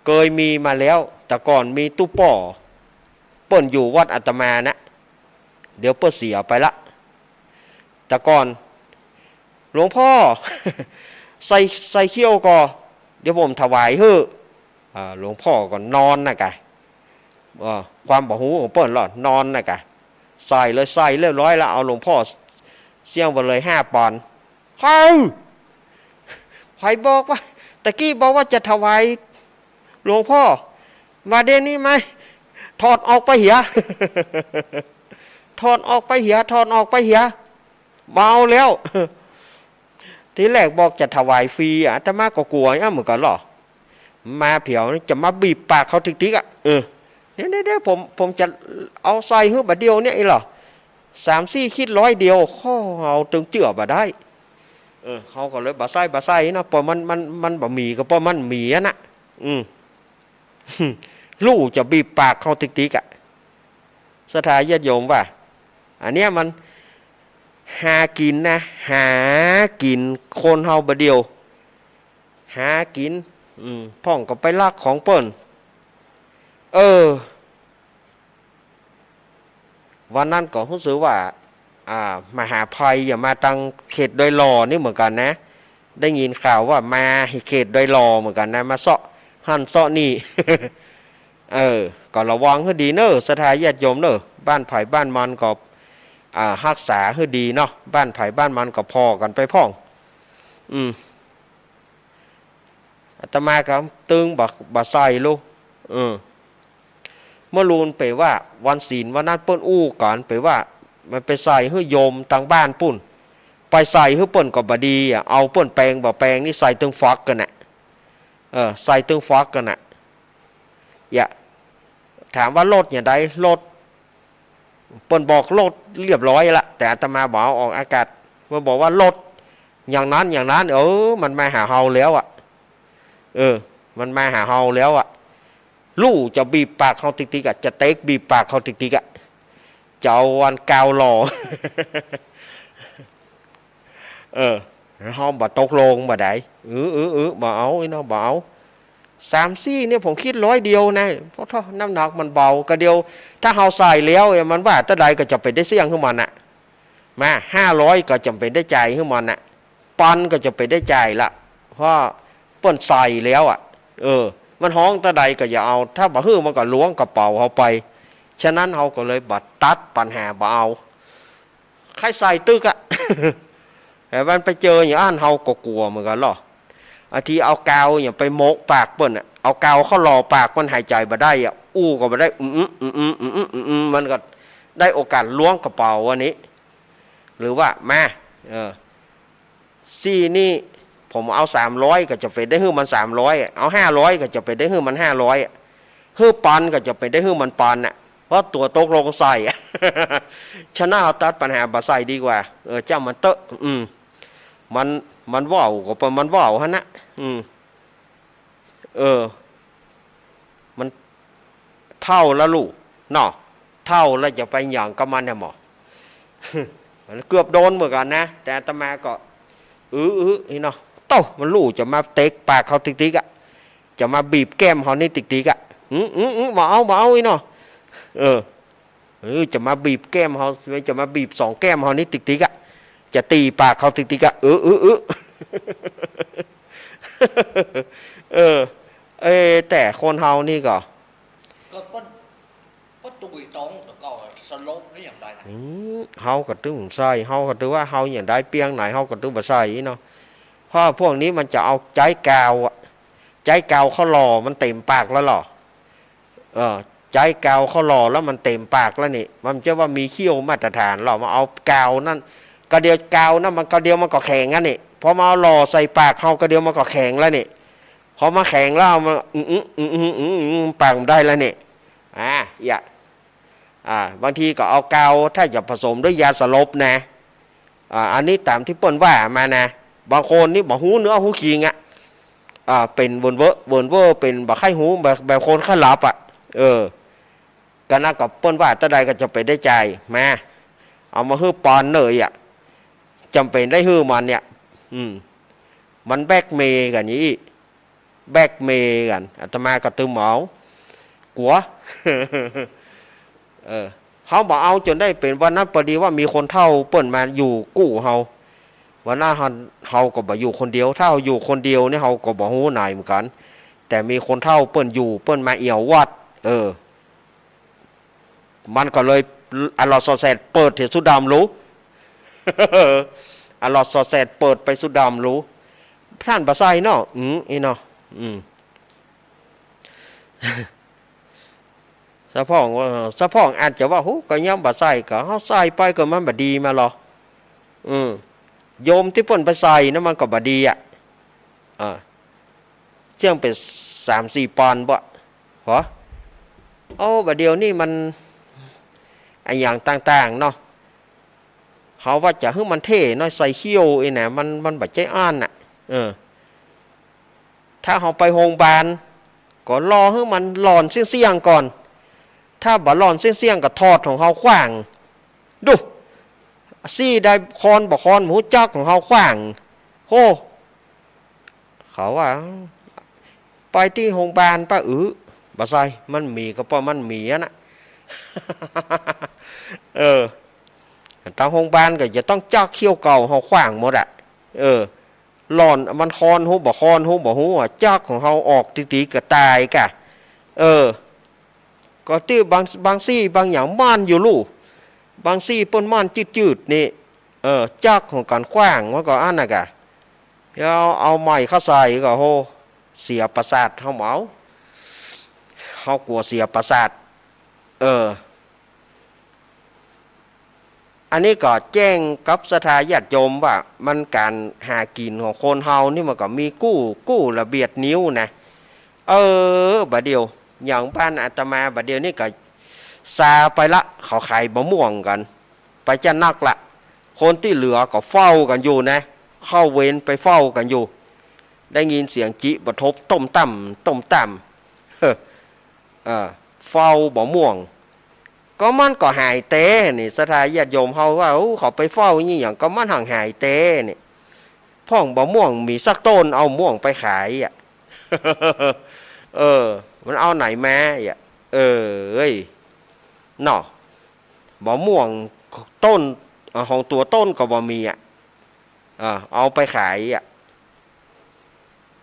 เกยมีมาแล้ว แต่ก่อนมีตุ๊ป้อ เปิ้นอยู่วัดอาตมานะ เดี๋ยวเปิ้นเสียไปละ แต่ก่อน หลวงพ่อ ใส่ ใส่เขี้ยวก่อ เดี๋ยวผมถวายหื้อ อ่า หลวงพ่อก็นอนนักกะ เออ ความบ่ฮู้ของเปิ้นลอ นอนนักกะ ใส่เลย ใส่เรียบร้อยแล้ว เอาหลวงพ่อเสี้ยงไปเลยห้าปอนด์ เฮ้ย ใผบอกว่า ตะกี้บอกว่าจะถวายหลวงพ่อ ว่าเดี๋ยวนี้ไม่ ถอดออกไปเหีย ถอดออกไปเหีย ถอดออกไปเหีย บ่เอาแล้ว ทีแรกบอกจะถวายฟรีอะ อาตมาก็กั๋วอะเหมือนกั๋นลอ มาเผียวนี่จะมาบีบปากเขาติ๊กๆ อะ เออ เดี๋ยวๆๆ ผม ผมจะเอาใส่หื้อบ่าเดี่ยวเนี่ยอี้ลอ สามสี่คิดร้อยเดียว ข้อเฮาตึงเจื้อบ่ได้ เออ เฮาก็เลยบ่ใส่ บ่ใส่เนาะ เพราะมัน มัน มันบ่มีก็เพราะมันมีอะนะ อืม ลู่จะบีบปากเขาติ๊กๆ อะ ศรัทธาญาติโยมว่า อันเนี้ยมันหากิ๋นนะ หากิ๋น คนเฮาบ่าเดี่ยว หากิ๋น อืม พ่องก็ไปลักของเปิ้น เออ วันนั้นก็ฮู้สึกว่า อ่า มหาภัยอย่ามาตังเขตดอยหล่อนี่เหมือนกั๋นนะ ได้ยินข่าวว่ามาเขตดอยหล่อเหมือนกั๋นนะ มาเซาะหั้นเซาะนี่ เออ ก็ระวังหื้อดีเน่อ ศรัทธาญาติโยมเน่อ บ้านใผบ้านมันก็ อ่า ฮักษาหื้อดีเนาะ บ้านใผบ้านมันก็ผ่อกั๋นไปพ่อง อืม อาตมาก็ตึงบ่ บ่ใส่ลูก เออ เมื่อลูนเป๋ว่า วันศีลวันนั้นเปิ้นอู้กั๋นเป๋ว่า มันไปใส่หื้อโยมตังบ้านปุ้น ไปใส่หื้อเปิ้นก็บ่ดีอะ เอาเปิ้นแปงบ่แปงนี่ใส่ตึงฟักกั๋นน่ะ เออ ใส่ตึงฟักกั๋นน่ะ อย่า ถามว่าลดอย่างใด ลด เปิ้นบอกลดเรียบร้อยละ แต่อาตมาบ่เอาออกอากาศ เปิ้นบอกว่าลดอย่างนั้นอย่างนั้น เออ มันมาหาเฮาแล้วอะ เออ มันมาหาเฮาแล้วอะ ลู่จะบีบปากเฮาติ๊กๆ อะ จะเต๊กบีบปากเฮาติ๊กๆ อะ จะเอาอันกาวหล่อ เออ เฮาบ่ตกลงบ่ได้ เออ เออ เออ บ่เอา อี้เนาะ บ่เอา สามสี่เนี่ยผมคิดร้อยเดียวนะ เพราะถ้าน้ำหนักมันเบา กะเดียว ถ้าเฮาใส่แล้วเนี่ย มันว่าเต้าใดก็จะไปได้เสี้ยงหื้อมันน่ะ มา ห้าร้อยก็จะไปได้จ่ายหื้อมันน่ะ ปอนด์ก็จะไปได้จ่ายละ เพราะเปิ้นใส่แล้วอะ เออ มันฮ้องเต้าใดก็อย่าเอา ถ้าบ่หื้อมันก็ล้วงกระเป๋าเฮาไป ฉะนั้นเฮาก็เลยบ่ตัดปัญหา บ่เอา ใค่ใส่ตึกอะ แต่มันไปเจออย่างอั้นเฮาก็กั๋วเหมือนกั๋นลอ อาทีเอากาวอย่างไปโมะปากเปิ้นอะ เอากาวเข้าหล่อปากเปิ้นหายใจ๋บ่ได้อะ อู้ก็บ่ได้ อืม อืม อืม อืม อืม อืม มันก็ได้โอกาสล้วงกระเป๋าอันนี้ หรือว่า มา เออ สี่นี่ ผมเอาสามร้อยก็จะไปได้หื้อมันสามร้อยอะ เอาห้าร้อยก็จะไปได้หื้อมันห้าร้อยอะ หื้อปอนด์ก็จะไปได้หื้อมันปอนด์น่ะ เพราะตั๋วตกลงใส่อะ ฉะนั้นเฮาตัดปัญหาบ่ใส่ดีกว่า เออ จ้างมันเต๊อะ อืม มัน มันเว้าก็เปิ้นมันเว้าหั้นนะ อืม เออ มันเฒ่าแล้วลูกเนาะ เฒ่าแล้วจะไปหยังกับมันแหมอ มันเกือบโดนเหมือนกั๋นนะ แต่อาตมาก็ อื้อ อื้อ อี้เนาะ โต้ มันลู่จะมาเต๊กปากเฮาติ๊กๆ อะ จะมาบีบแก้มเฮานี่ติ๊กๆ อะ อืม อืม อืม บ่เอา บ่เอา อี้เนาะ เออ เออ จะมาบีบแก้มเฮา จะมาบีบสองแก้มเฮานี่ติ๊กๆ อะ จะตี๋ปากเฮาติ๊กๆ อะ เออ เออ เออ เออ เอ้ย แต่คนเฮานี่ก็ ก็เปิ้น เปิ้นตุ้ยตอง แต่ก็สลบหรืออย่างใดนะ อืม เฮาก็ตึงใส่ เฮาก็ถือว่าเฮาอย่างใดเปียงไหน เฮาก็ถือบ่ใส่เนาะ เพราะพวกนี้มันจะเอาใจ๊กาวอะ ใจ๊กาวเข้าหล่อมันเต็มปากแล้วลอ เออ ใจ๊กาวเข้าหล่อแล้วมันเต็มปากแล้วนี่ มันจะว่ามีเขี้ยวมาตรฐานลอ มาเอากาวนั่น กะเดียวกาวนั่นมันกะเดียวมันก็แข็งอันนี่ พอมาเอาหล่อใส่ปากเฮากะเดียวมันก็แข็งแล้วนี่ พอมาแข็งแล้วมัน อืม อืม อืม อืม อืม อืม ปากมันได้แล้วนี่ อ่า เยียะ อ่า บางทีก็เอากาว ถ้าจะผสมด้วยยาสลบนะ อ่า อันนี้ต๋ามตี้เปิ้นว่ามานะ บางคนนี่บ่ฮู้เนื้อฮู้คิงอะ อ่า เป๋นเวินเว่อ เวินเว่อ เป๋นบ่ใค่ฮู้ แบบ แบบคนใค่หลับอะ เออ ก็นั่นก็เปิ้นว่าเต้าใดก็จำเป๋นได้ใจ๊ มา เอามาหื้อปอนเน่ยอะ จำเป๋นได้หื้อมันเนี่ย อืม มันแบล็กเมย์กั๋นอี้ แบล็กเมย์กั๋น อาตมาก็ตึงเหมา กั๋ว เออ เฮาบ่เอาจ๋นได้เป๋น วันนั้นปอดีว่ามีคนเฒ่าเปิ้นมาอยู่กู้เฮา วันนั้นเฮา เฮาก็บ่อยู่คนเดียว ถ้าเฮาอยู่คนเดียวนี่เฮาก็บ่ฮู้ไหนเหมือนกั๋น แต่มีคนเฒ่าเปิ้นอยู่ เปิ้นมาเอี่ยววัด เออ มันก็เลย อะหลอดสอดแสดเปิดเหียสุดำลู อะหลอดสอดแสดเปิดไปสุดำลู ต้านบ่ใส่เนาะ อืม อี้เนาะ อืม สะพ่องว่า สะพ่องอาจจะว่า หู ก็ยามบ่ใส่ ก็เฮาใส่ไปก็มันบ่ดีมาลอ อืม โยมตี้เปิ้นไปใส่นะมันก็บ่ดีอะ อ่า เจื้องเป๋นสามสี่ปอนบ่ หอ โอ้ บ่าเดี่ยวนี้มัน อะหยังต่างๆ เนาะ เฮาว่าจะหื้อมันเท่หน้อย ใส่เขี้ยวอี้นะ มัน มันบ่ใจ้อั้นน่ะ เออ ถ้าเฮาไปโฮงบาล ก็รอหื้อมันหล่อนเสี้ยงๆ ก่อน ถ้าบ่หล่อนเสี้ยงๆ ก็ถอดของเฮาขว้าง ดู ซี้ได้คอนบ่คอน บ่ฮู้จัก ของเฮาขว้าง โฮ เขาว่า ไปตี้โฮงบาลปะ อือ บ่ใส่ มันมีก็ป้อมันมีอะนะ เออ ตางโฮงบาลก็จะต้องจักเขี้ยวเก่าเฮาขว้างหมดอะ เออ หล่อนมันคอนฮู้บ่คอนฮู้บ่ฮู้อะ จักของเฮาออกตี๋ๆ ก็ต๋ายก่ะ เออ ก็ตี้บาง บางซี้บางอย่างม่านอยู่ลู่ บางซี้เปิ้นม่านจืดๆ นี่ เออ จักของกั๋นขว้างมันก็อั้นน่ะก่ะ เดี๋ยวเอาใหม่เข้าใส่ก็ โฮ เสียประสาท เฮาบ่เอา เฮากั๋วเสียประสาท เออ อันนี้ก็แจ้งกับศรัทธาญาติโยมว่า มันก๋านหากิ๋นของคนเฮานี่มันก็มีกู้ กู้ละเบียดนิ้วนะ เออ บ่าเดี่ยว อย่างบ้านอาตมาบ่าเดี่ยวนี้ก็ซาไปละ เขาขายบ่าม่วงกั๋น ไปจะนักละ คนตี้เหลือก็เฝ้ากั๋นอยู่นะ เข้าเวรไปเฝ้ากั๋นอยู่ ได้ยินเสียงจิบ่าทบ ต้มตั้ม ต้มตั้ม เออ เฝ้าบ่าม่วง ก็มันก็หายแต๊นี่ ศรัทธาญาติโยมเฮาว่า โอ้ เขาไปเฝ้าอี้หยัง ก็มันหังหายแต๊นี่ พ่องบ่าม่วงมีสักต้น เอาม่วงไปขายอะ เออ มันเอาไหนมาอะ เออ เอ้ย เนาะ บ่าม่วงต้น อ่า ของตั๋วต้นก็บ่มีอะ อ่า เอาไปขายอะ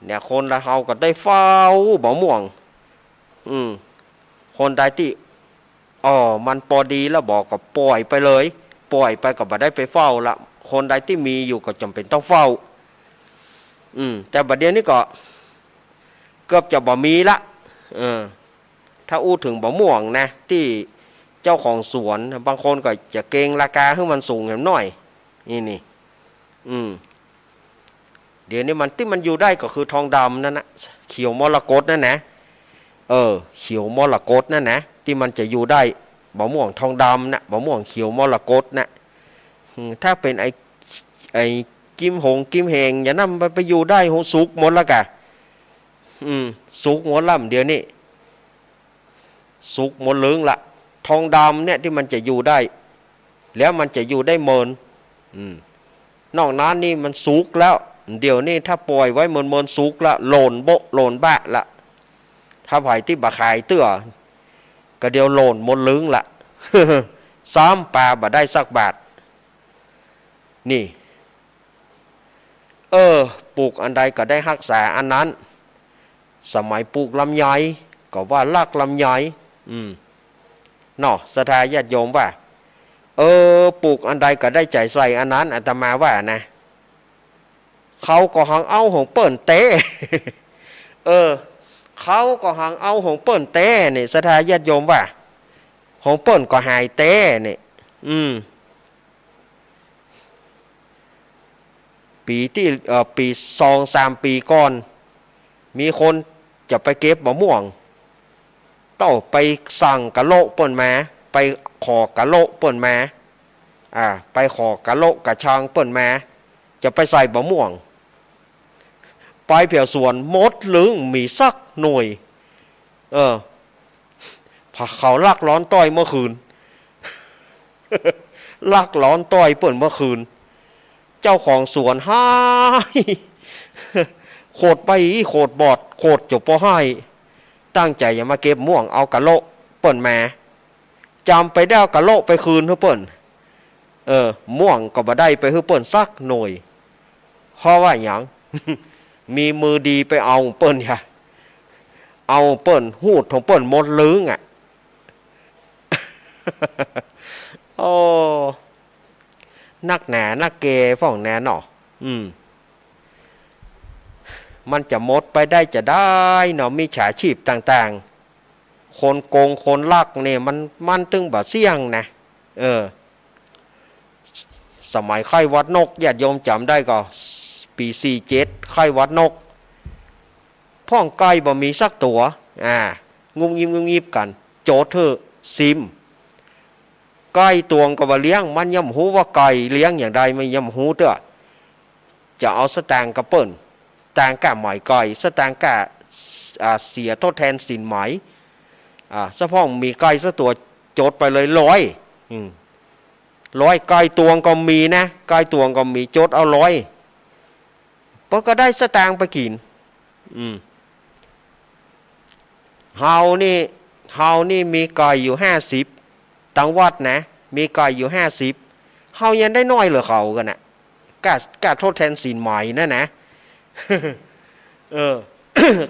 เนี่ย คนละเฮาก็ได้เฝ้าบ่าม่วง อืม คนใดตี้ อ้อ มันปอดีแล้วบ่ ก็ป่อยไปเลย ป่อยไปก็บ่ได้ไปเฝ้าละ คนใดตี้มีอยู่ก็จ๋ำเป๋นต้องเฝ้า อืม แต่บ่าเดี่ยวนี้ก็ เกือบจะบ่มีละ เออ ถ้าอู้เถิงบ่าม่วงนะ ตี้เจ้าของสวน บางคนก็จะเกรงราคาหื้อมันสูงแหมหน้อย นี่ นี่ อืม เดี๋ยวนี้มัน ตี้มันอยู่ได้ก็คือทองดำนั่นนะ เขียวมรกตนั่นนะ เออ เขียวมรกตนั่นนะ ตี้มันจะอยู่ได้ บ่าม่วงทองดำนะ บ่าม่วงเขียวมรกตนะ อืม ถ้าเป๋นไอ้ ไอ้กิมหงกิมแหงอย่างนั้น มันไปอยู่ได้ สุกหมดละก่ะ อืม สุกหมดละ เดี๋ยวนี้ สุกหมดลึงละ ทองดำเนี่ยตี้มันจะอยู่ได้ แล้วมันจะอยู่ได้เมิน อืม นอกนั้นนี่มันสุกแล้ว เดี๋ยวนี้ถ้าป่อยไว้เมินๆ สุกละ หล่นโบ๊ะหล่นบ้าละ ถ้าใผตี้บ่ขายเตื้อ ก็เดี๋ยวหล่นหมดลึงละ ซ้ำปาบ่ได้สักบาท นี่ เออ ปลูกอันใดก็ได้ฮักษาอันนั้น สมัยปลูกลำไย ก็ว่าฮักลำไย อืม เนาะ ศรัทธาญาติโยมว่า เออ ปลูกอันใดก็ได้ใจ๋ใส่อันนั้น อาตมาว่านะ เขาก็หังเอาของเปิ้นแต๊ เออ เขาก็หังเอาของเปิ้นแต๊นี่ ศรัทธาญาติโยมว่า ของเปิ้นก็หายแต๊นี่ อืม ปี๋ตี้ เอ่อ ปี๋สองสามปี๋ก่อน มีคนจะไปเก็บบ่าม่วง เต้าไปสั่งกะโละเปิ้นมา ไปขอกะโละเปิ้นมา อ่า ไปขอกะโละกะชางเปิ้นมา จะไปใส่บ่าม่วง ไปเผียวสวนหมดลึง มีสักหน่วย เออ เขาลักหลอนต้อยเมื่อคืน ลักหลอนต้อยเปิ้นเมื่อคืน เจ้าของสวนฮ้าย โขดไปอี้ โขดบอด โขดจบปอฮ้าย ตั้งใจ๋จะมาเก็บม่วง เอากะโละเปิ้นมา จ๋ำไปได้เอากะโละไปคืนหื้อเปิ้น เออ ม่วงก็บ่ได้ไปหื้อเปิ้นสักหน่วย เพราะว่าหยัง มีมือดีไปเอาเปิ้นอย่า เอาเปิ้น ฮูดของเปิ้นหมดลึงอะ โอ้ นักหนานักแก่พ่องแน่เนาะ อืม มันจะหมดไปได้จะใดเนาะ มิจฉาชีพต่างๆ คนโกงคนลักเนี่ย มัน มันตึงบ่เสี้ยงนะ เออ สมัยไข้หวัดนก ญาติโยมจ๋ำได้ก่อ ปี๋สี่เจ็ด ไข้หวัดนก พ่องไก่บ่มีสักตั๋ว อ่า งุบงิบงุบงิบกั๋น โจดหื้อซิม ไก่ตวงก็บ่เลี้ยง มันยังบ่ฮู้ว่าไก่เลี้ยงอย่างใด มันยังบ่ฮู้เตื้อ จะเอาสตางค์กับเปิ้น สตางค์ก้าไหมไก่ สตางค์ก้า อ่า เสียทดแทนสินไหม อ่า สะพ่องมีไก่สักตั๋ว โจดไปเลยร้อย อืม ร้อย ไก่ตวงก็มีนะ ไก่ตวงก็มี โจดเอาร้อย เปิ้นก็ได้สตางค์ไปกิ๋น อืม เฮานี่ เฮานี่มีไก่อยู่ห้าสิบ ตังวัดนะ มีไก่อยู่ห้าสิบ เฮายังได้น้อยเหลือเขากั๋นน่ะ ก้า ก้าทดแทนสินไหมนั่นนะ เออ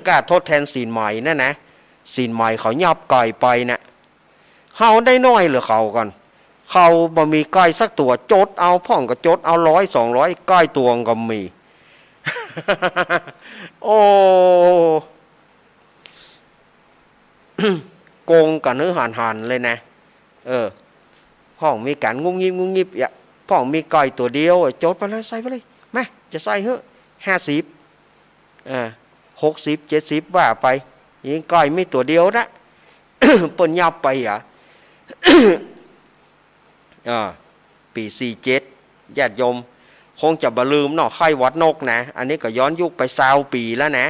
ก้าทดแทนสินไหมนั่นนะ สินไหมเขายับไก่ไปน่ะ เฮาได้น้อยเหลือเขาก่อน เขาบ่มีไก่สักตั๋ว โจดเอา พ่องก็โจดเอาร้อยสองร้อย ไก่ตวงก็มี โอ้ โกงกั๋นหื้อหันๆ เลยนะ เออ พ่องมีก๋านงุบงิบงุบงิบ อย่า พ่องมีไก่ตั๋วเดียว โจดไปเลย ใส่ไปเลย มา จะใส่หื้อ ห้าสิบ อ่า หกสิบ เจ็ดสิบ ว่าไป ยิ่งไก่มีตั๋วเดียวนะ เปิ้นยับไปอ่ะ อ่า ปี๋สี่เจ็ด ญาติโยมคงจะบ่ลืมเนาะ ไข้หวัดนกนะ อันนี้ก็ย้อนยุคไปซาวปี๋แล้วนะ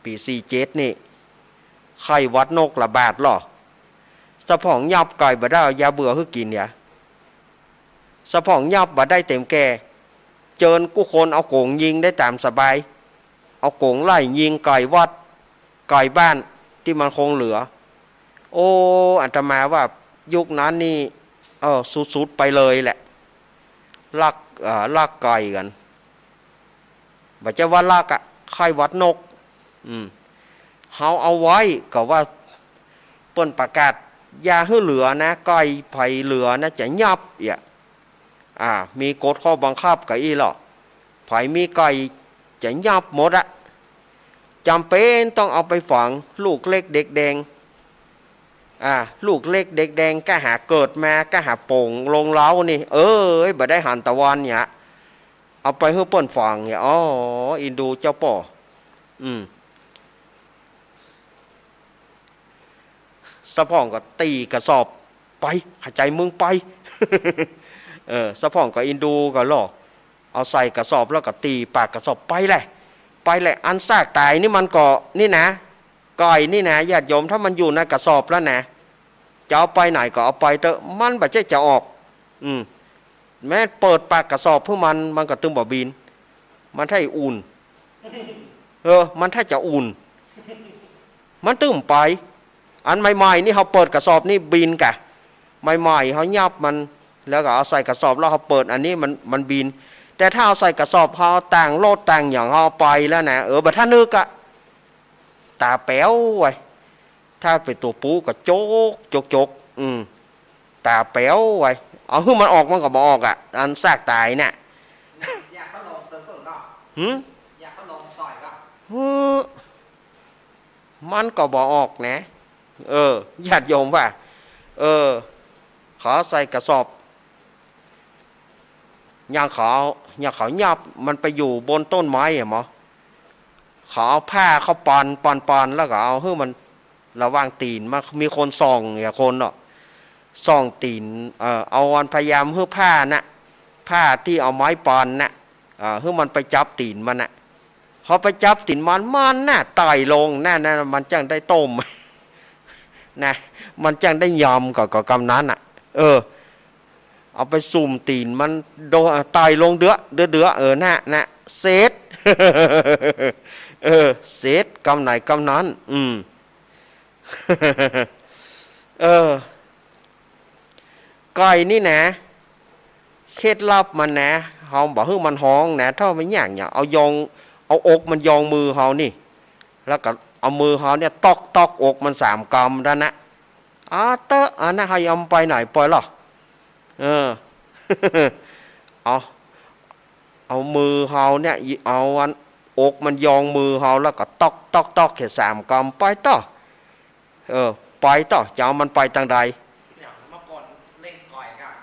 ปี๋สี่เจ็ดนี่ ไข้หวัดนกระบาดลอ สะพ่องยับไก่บ่ได้ เอายาเบื่อหื้อกิ๋นเนี่ย สะพ่องยับบ่ได้เต็มแก่ เจิญกู้คนเอาโก๋งยิงได้ต๋ามสบาย เอาโก๋งไล่ยิงไก่วัด ไก่บ้านตี้มันคงเหลือ โอ้ อาตมาว่ายุคนั้นนี่ เออ สุดๆ ไปเลยแหละ ลัก เอ่อ ลักไก่กั๋น บ่ใจ้ว่าลักอะ ไข้หวัดนก อืม เฮาเอาไว้ ก็ว่าเปิ้นประกาศ อย่าหื้อเหลือนะ ไก่ใผเหลือนะ จะยับเอีย อ่า มีกฎข้อบังคับก็อี้ลอ ใผมีไก่จะยับหมดอะ จ๋ำเป๋นต้องเอาไปฝัง ลูกเล็กเด็กแดง อ่า ลูกเล็กเด็กแดง ก้าหาเกิดมา ก้าหาโป่งลงเล้านี่ เอ้ย บ่ได้หันตะวันเนี่ย เอาไปหื้อเปิ้นฝังเนี่ย อ๋อ อินดูเจ้าป้อ อืม สะพ่องก็ตี๋กระสอบ ไป เข้าใจ๋มึงไป เออ สะพ่องก็อินดูก็ลอ เอาใส่กระสอบแล้วก็ตี๋ปากกระสอบ ไปแหละ ไปแหละ อันซากต๋ายนี่มันก็ นี่นะ ไก่นี่นะ ญาติโยม ถ้ามันอยู่ในกระสอบแล้วนะ จะเอาไปไหนก็เอาไปเต๊อะ มันบ่ใจ้จะออก อืม แม้เปิดปากกระสอบหื้อมัน มันก็ตึงบ่บิน มันถ้าอุ่น เออ มันถ้าจะอุ่น มันตึงไป อันใหม่ๆ นี่เฮาเปิดกระสอบนี่บินก่ะ ใหม่ๆ เฮายับมัน แล้วก็เอาใส่กระสอบแล้วเฮาเปิด อันนี้มัน มันบิน แต่ถ้าเอาใส่กระสอบ เฮาเอาตางรถตางหยัง เฮาเอาไปแล้วนะ เออ บ่ทันนึกอะ ต๋าแป๋วไว้ ถ้าเป๋นตั๋วปูก็จก จก จก อืม ต๋าแป๋วไว้ เอาหื้อมันออกมันก็บ่ออกอะ อันซากต๋ายน่ะ อยากเขาลองเติมเพิ่มเนาะ หืม อยากเขาลองต่อยเนาะ หือ มันก็บ่ออกนะ เออ ญาติโยมว่า เออ เขาใส่กระสอบ อย่างเขา อย่างเขายับมันไปอยู่บนต้นไม้อะหมอ เขาเอาผ้าเขาปัน ปัน ปัน แล้วก็เอาหื้อมัน ระหว่างตี๋นมันมีคนส่อง เนี่ย คนเนาะ ส่องตี๋น เอ่อ เอาอันพยายามหื้อผ้าน่ะ ผ้าตี้เอาไม้ปันน่ะ เอ่อ หื้อมันไปจับตี๋นมันน่ะ พอไปจับตี๋นมัน มันน่ะไต่ลง นั่นน่ะ มันจั้งได้ต้ม นะ มันจั้งได้ยำ ก็ ก็กำนั้นน่ะ เออ เอาไปสุมตี๋นมัน โดน ไต่ลงเดือ เดือ เดือ เออ น่ะ น่ะ เสร็จ เออ เสร็จ กำไหนกำนั้น อืม เออ ไก่นี่นะ เคล็ดลับมันนะ เฮาบ่หื้อมันฮ้องนะ ถ้ามันอย่างเนี่ย เอายอง เอาอกมันยองมือเฮานี่ แล้วก็เอามือเฮาเนี่ยต๊อกต๊อกอกมันสามกำนั่นนะ อาเต๊อะ อันนั้นเฮายอมไปไหนไปล่ะ เออ เอา เอามือเฮาเนี่ย เอาอันอกมันยองมือเฮา แล้วก็ต๊อกต๊อกต๊อกแค่สามกำ ไปต่อ เออ ไปต่อ จะเอามันไปตางใด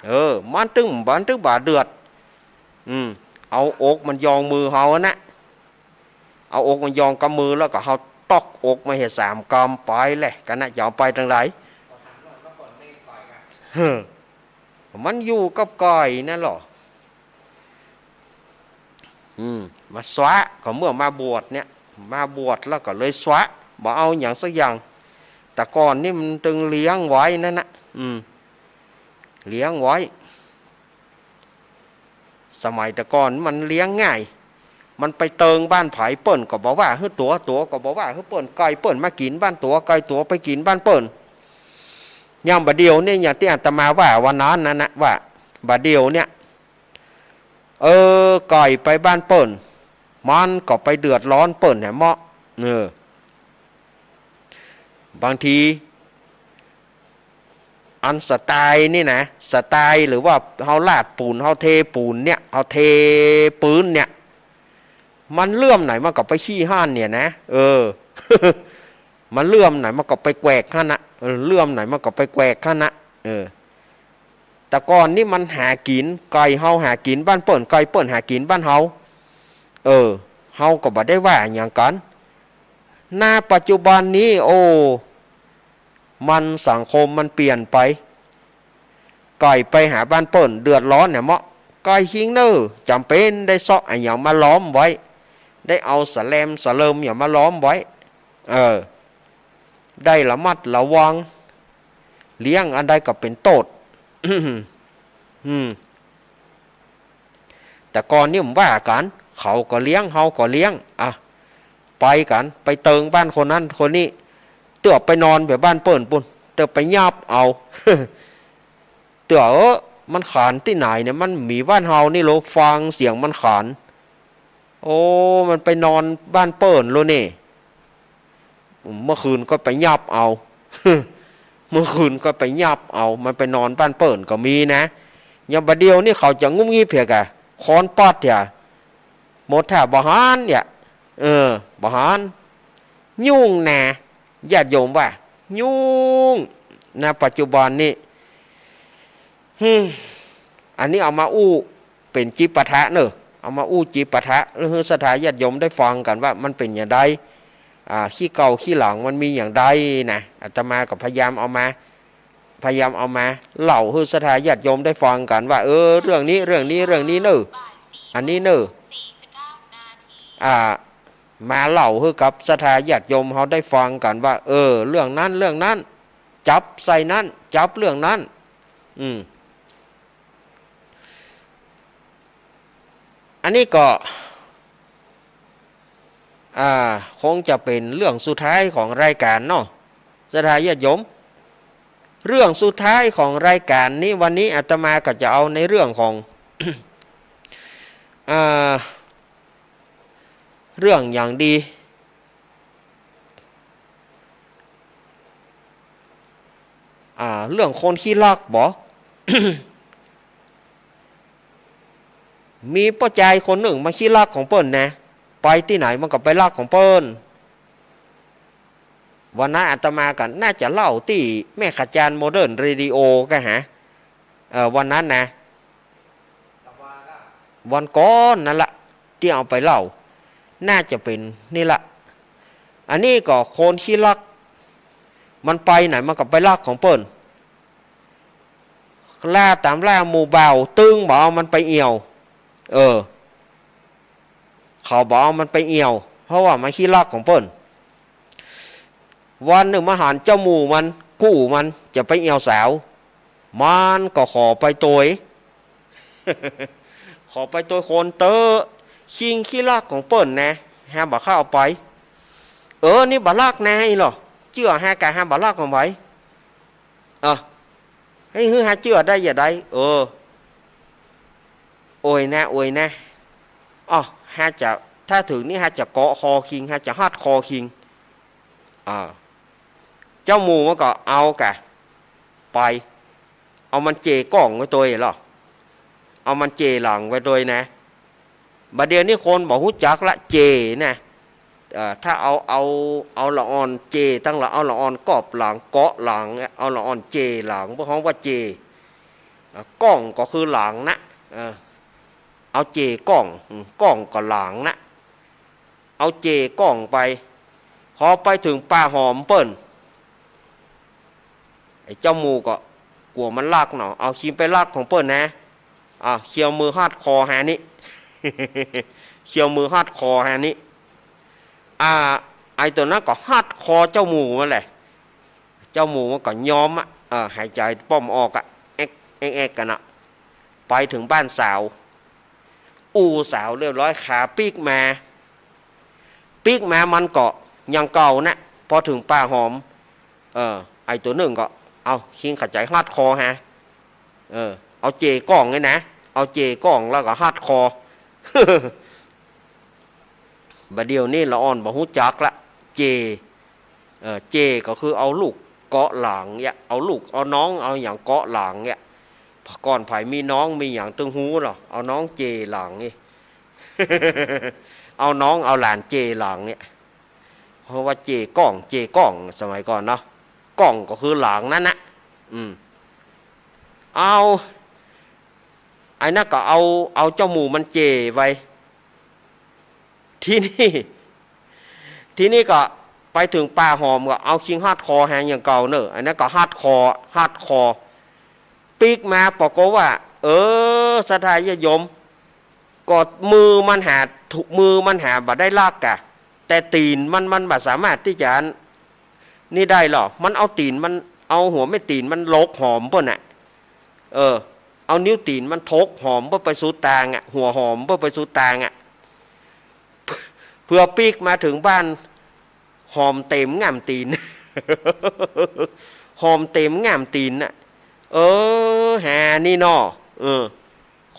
เออ มันตึง มันตึงบ่าเดือด อืม เอาอกมันยองมือเฮาอะนะ เอาอกมันยองกำมือ แล้วก็เฮาต๊อกอกมันแค่สามกำ ไปแหละ กะนะ จะเอาไปตางใด เออ มันอยู่กับไก่นั่นเหรอ อืม มาสวะ ก็เมื่อมาบวชเนี่ย มาบวชแล้วก็เลยสวะ บ่เอาหยังสักอย่าง แต่ก่อนนี่มันตึงเลี้ยงไว้นั่นนะ อืม เลี้ยงไว้ สมัยแต่ก่อนมันเลี้ยงง่าย มันไปเติงบ้านไผเปิ้นก็บ่ว่าหื้อตั๋ว ตั๋วก็บ่ว่าหื้อเปิ้น ไก่เปิ้นมากิ๋นบ้านตั๋ว ไก่ตั๋วไปกิ๋นบ้านเปิ้น อย่างบ่าเดี่ยวนี่ อย่างตี้อาตมาว่าวันนั้นนั่นนะ ว่าบ่าเดี่ยวเนี่ย เออ ไก่ไปบ้านเปิ้น มันก็ไปเดือดร้อนเปิ้นแหมเนาะ เออ บางที อันสไตล์นี่นะ สไตล์ หรือว่าเฮาราดปูน เฮาเทปูนเนี่ย เฮาเทปื๊นเนี่ย มันเลื่อมไหนมันก็ไปขี้หั้นเนี่ยนะ เออ มันเลื่อมไหนมันก็ไปแกวกหั้นนะ เออ เลื่อมไหนมันก็ไปแกวกหั้นนะ เออ แต่ก่อนนี่มันหากิ๋น ไก่เฮาหากิ๋นบ้านเปิ้น ไก่เปิ้นหากิ๋นบ้านเฮา เออ เฮาก็บ่ได้ว่าหยังกั๋น ณ ปัจจุบันนี้ โอ้ มันสังคมมันเปลี่ยนไป ไก่ไปหาบ้านเปิ้นเดือดร้อนแหมเนาะ ไก่หิ้งเน่อ จ๋ำเป๋นได้เซาะอะหยังมาล้อมไว้ ได้เอาสะแลมสะเลิมหยังมาล้อมไว้ เออ ได้ระมัดระวัง เลี้ยงอันใดก็เป๋นโต้ษ อืม แต่ก่อนนี่บ่ว่ากั๋น เขาก็เลี้ยง เฮาก็เลี้ยง อ่ะ ไปกั๋น ไปเติงบ้านคนนั้นคนนี้ เตื้อไปนอนไปบ้านเปิ้นปู้น เตื้อไปหยับเอา เตื้อ เออ มันขานตี้ไหนเนี่ย มันมีบ้านเฮานี่โล ฟังเสียงมันขาน โอ้ มันไปนอนบ้านเปิ้นโลนี่ เมื่อคืนก็ไปหยับเอา เมื่อคืนก็ไปหยับเอา มันไปนอนบ้านเปิ้นก็มีนะ อย่างบ่าเดี่ยวนี่เขาจะงุบงิบเหียกะ ค้อนป๊อดเหีย หมดถ้าบ่หันเนี่ย เออ บ่หัน ยุ่งนะ ญาติโยมว่า ยุ่ง ณ ปัจจุบันนี้ อืม อันนี้เอามาอู้เป๋นจิปาถะเน่อ เอามาอู้จิปาถะ หื้อศรัทธาญาติโยมได้ฟังกั๋นว่ามันเป๋นอย่างใด อ่า ขี้เก่าขี้หลังมันมีอย่างใดนะ อาตมาก็พยายามเอามา พยายามเอามาเล่าหื้อศรัทธาญาติโยมได้ฟังกั๋นว่า เออ เรื่องนี้ เรื่องนี้ เรื่องนี้เน่อ อันนี้เน่อ อ่า มาเล่าหื้อกับศรัทธาญาติโยมเฮาได้ฟังกั๋นว่า เออ เรื่องนั้น เรื่องนั้น จับใส่นั้น จับเรื่องนั้น อืม อันนี้ก็ อ่า คงจะเป๋นเรื่องสุดท้ายของรายก๋านเนาะ ศรัทธาญาติโยม เรื่องสุดท้ายของรายก๋านนี้ วันนี้อาตมาก็จะเอาในเรื่องของ อ่า เรื่องอย่างดี อ่า เรื่องคนขี้ลักบ่ มีป้อจายคนนึ่งมาขี้ลักของเปิ้นนะ ไปตี้ไหนมันก็ไปลักของเปิ้น วันนั้นอาตมาก็น่าจะเล่าตี้แม่ขจารย์โมเดิร์นเรดิโอก็หา เอ่อ วันนั้นนะ วันก่อนนั่นละ ตี้เอาไปเล่า น่าจะเป๋นนี่ละ อันนี้ก็คนขี้ลัก มันไปไหนมันก็ไปลักของเปิ้น ล่าต๋ามล่าหมู่บ่าว ตึงบ่เอามันไปเอี่ยว เออ เขาบ่เอามันไปเอี่ยว เพราะว่ามันขี้ลักของเปิ้น วันนึ่งมาหันเจ้าหมู่มัน กู้มันจะไปเอี่ยวสาว มันก็ขอไปตวย ขอไปตวยคนเต๊อะ คิงขี้ลักของเปิ้นนะ ฮาบ่เข้าไป เออ นี่บ่ลักนะ อี้หล่อ เจื้อฮากะ ฮาบ่ลักของใผ เออ หื้อ หื้อฮาเจื้อได้จะใด เออ โอยนะ โอยนะ อ้อ ฮาจะ ถ้าถึงนี่ฮาจะเกาะคอคิง ฮาจะฮัดคอคิง อ่า เจ้าหมู่มันก็เอากะ ไป เอามันเจก้องไว้ตวยหล่อ เอามันเจหลังไว้ตวยนะ บ่าเดี่ยวนี้คนบ่ฮู้จักละ เจนะ เอ่อ ถ้าเอา เอา เอาละอ่อนเจ ตังละ เอาละอ่อนกอบหลัง เกาะหลังเนี่ย เอาละอ่อนเจหลัง เปิ้นฮ้องว่าเจ อ่า ก้องก็คือหลังนะ เออ เอาเจก้อง อืม ก้องก็หลังนะ เอาเจก้องไป พอไปเถิงป้าหอมเปิ้น ไอ้เจ้าหมู่ก็กั๋วมันลักเนาะ เอาคิงไปลักของเปิ้นนะ อ่า เคียวมือฮัดคอฮานี่ เคียวมือฮัดคอฮานี่ อ่า ไอ้ตั๋วนั้นก็ฮัดคอเจ้าหมู่มันแหละ เจ้าหมู่มันก็ยอมอะ เออ หายใจ๋ป้อมออกอะ แอ๊ก แอ๊ก แอ๊กกั๋นอะ ไปเถิงบ้านสาว อู้สาวเรียบร้อย ขาปิ๊กมา ปิ๊กมามันก็ยังเก่านะ พอเถิงป้าหอม เออ ไอ้ตั๋วนึ่งก็ เอา คิงเข้าใจ๋ฮัดคอฮา เออ เอาเจก้องนี่นะ เอาเจก้องแล้วก็ฮัดคอ บ่าเดี่ยวนี้ละอ่อนบ่ฮู้จักละ เจ เออ เจก็คือเอาลูกเกาะหลังเนี่ย เอาลูก เอาน้อง เอาหยังเกาะหลังเนี่ย ก่อนใผมีน้องมีหยังตึงฮู้หล่อ เอาน้องเจหลังนี่ เอาน้องเอาหลานเจหลังเนี่ย เพราะว่าเจก้อง เจก้อง สมัยก่อนเนาะ ก้องก็คือหลังนั้นนะ อืม เอา ไอ้นั่นก็เอา เอาเจ้าหมู่มันเจไว้ ทีนี้ ทีนี้ก็ไปเถิงป้าหอมก็เอาคิงฮัดคอแฮงอย่างเก่าเนอะ อันนั้นก็ฮัดคอ ฮัดคอ ปิ๊กมาปรากฏว่า เออ ศรัทธาญาติโยม ก็มือมันหา มือมันหาบ่ได้ลักกะ แต่ตี๋นมัน มันบ่สามารถตี้จะอันนี่ได้หล่อ มันเอาตี๋นมัน เอาหัวแม่ตี๋นมันหลกหอมเปิ้นน่ะ เออ เอานิ้วตี๋นมันถกหอมเปิ้นไปสุดตางอะ หัวหอมเปิ้นไปสุดตางอะ เผื่อปิ๊กมาเถิงบ้าน หอมเต็มง่ามตี๋น หอมเต็มง่ามตี๋นน่ะ เออ หานี่น้อ เออ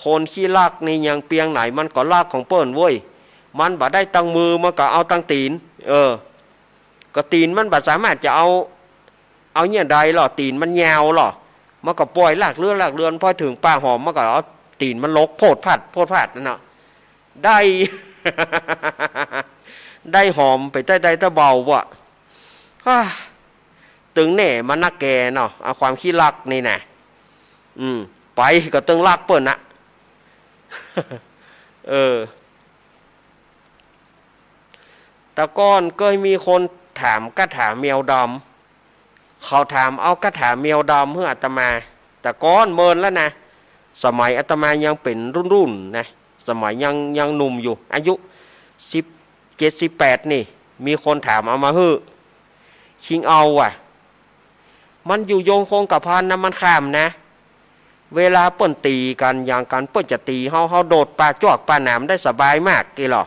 คนขี้ลักนี่ยังเปียงไหนมันก็ลักของเปิ้นเว้ย มันบ่ได้ตังมือมันก็เอาตังตี๋น เออ ก็ตี๋นมันบ่สามารถจะเอา เอาเนี่ยได้หล่อ ตี๋นมันยาวหล่อ มันก็ป่อยลากเลื่อนลากเลื่อน พอเถิงป้าหอมมันก็เอาตี๋นมันหลกโพดพาด โพดพาดนั่นเนาะ ได้ ได้หอมไปใต้ใดตะเบาว่ะ ฮ่า ตึงแหน่มันนักแกเนาะ เอาความขี้ลักนี่นะ อืม ไปก็ตึงลักเปิ้นนะ เออ แต่ก่อนเกยมีคนถามคาถาแมวดำ เขาถามเอาคาถาแมวดำหื้ออาตมา แต่ก่อนเมินแล้วนะ สมัยอาตมายังเป๋นรุ่นๆ นะ สมัยยัง ยังหนุ่มอยู่ อายุสิบเจ็ด สิบแปดนี่ มีคนถามเอามาหื้อ คิงเอาอะ มันอยู่ยงคงกระพันนะ มันข้ามนะ เวลาเปิ้นตี๋กั๋น อย่างกั๋นเปิ้นจะตี๋เฮา เฮาโดดป่าจวกป่าหนามได้สบายมากอี้หล่อ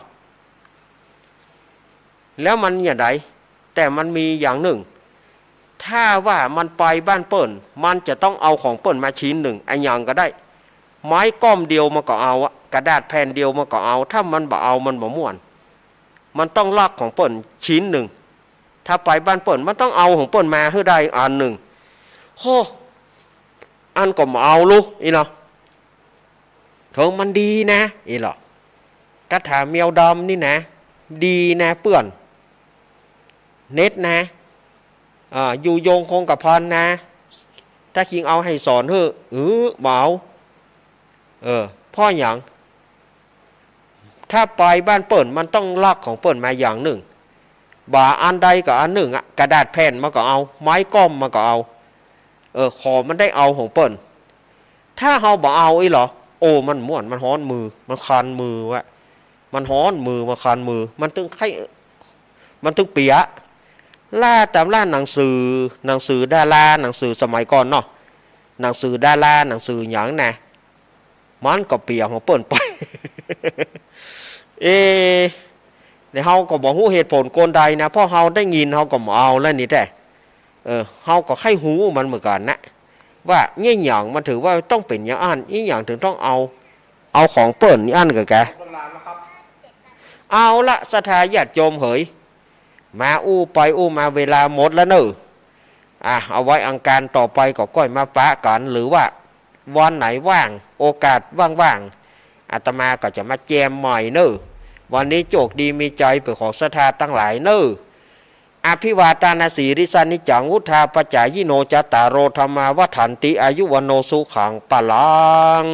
แล้วมันอย่างใด แต่มันมีอย่างนึ่ง ถ้าว่ามันไปบ้านเปิ้น มันจะต้องเอาของเปิ้นมาชิ้นนึ่ง อะหยังก็ได้ ไม้ก้อมเดียวมันก็เอาอะ กระดาษแผ่นเดียวมันก็เอา ถ้ามันบ่เอามันบ่ม่วน มันต้องลักของเปิ้นชิ้นนึ่ง ถ้าไปบ้านเปิ้น มันต้องเอาของเปิ้นมาหื้อได้อันนึ่ง โฮ อันก็บ่เอาลุ อี้เนาะ เถิงมันดีนะ อี้หล่อ คาถาแมวดำนี่นะ ดีนะเปื้อน เน็ตนะ อ่า อยู่ยงคงกระพันนะ ถ้าคิงเอาหื้อสอนหื้อ เออ บ่เอา เออ เพราะหยัง ถ้าไปบ้านเปิ้น มันต้องลักของเปิ้นมาอย่างนึ่ง บ่าอันใดก็อันนึ่งอะ กระดาษแผ่นมาก็เอา ไม้ก้อมมาก็เอา เออ ขอมันได้เอาของเปิ้น ถ้าเฮาบ่เอาอี้เหรอ โอ้ มันม่วน มันฮ้อนมือ มันคันมือวะ มันฮ้อนมือ มันคันมือ มันตึงไข้ มันตึงเปียะ ล่าต๋ามร้านหนังสือ หนังสือดารา หนังสือสมัยก่อนเนาะ หนังสือดารา หนังสือหยังนะ มันก็เปียะของเปิ้นไป เอ แล้วเฮาก็บ่ฮู้เหตุผลกลใดนะ เพราะเฮาได้ยินเฮาก็บ่เอาแล้วนี่แต๊ เออ เฮาก็ใค่ฮู้มันเหมือนกั๋นนะ ว่าเยียะหยังมันถือว่าต้องเป๋นอย่างอั้น เยียะหยังถึงต้องเอา เอาของเปิ้นอย่างอั้นกะแก เอาละ ศรัทธาญาติโยมเหย มาอู้ไปอู้มาเวลาหมดแล้วเน่อ อ่ะ เอาไว้อังคารต่อไปก็ก้อยมาปะกั๋น หรือว่าวันไหนว่าง โอกาสว่างๆ อาตมาก็จะมาแจมใหม่เน่อ วันนี้โจคดีมีชัยเป๋นของศรัทธาตังหลายเน่อ อภิวาทานสีลิสสะนิจจัง วุฑฒาปจายิโน จัตตาโร ธัมมา วัฑฒันติ อายุ วัณโณ สุขัง พลัง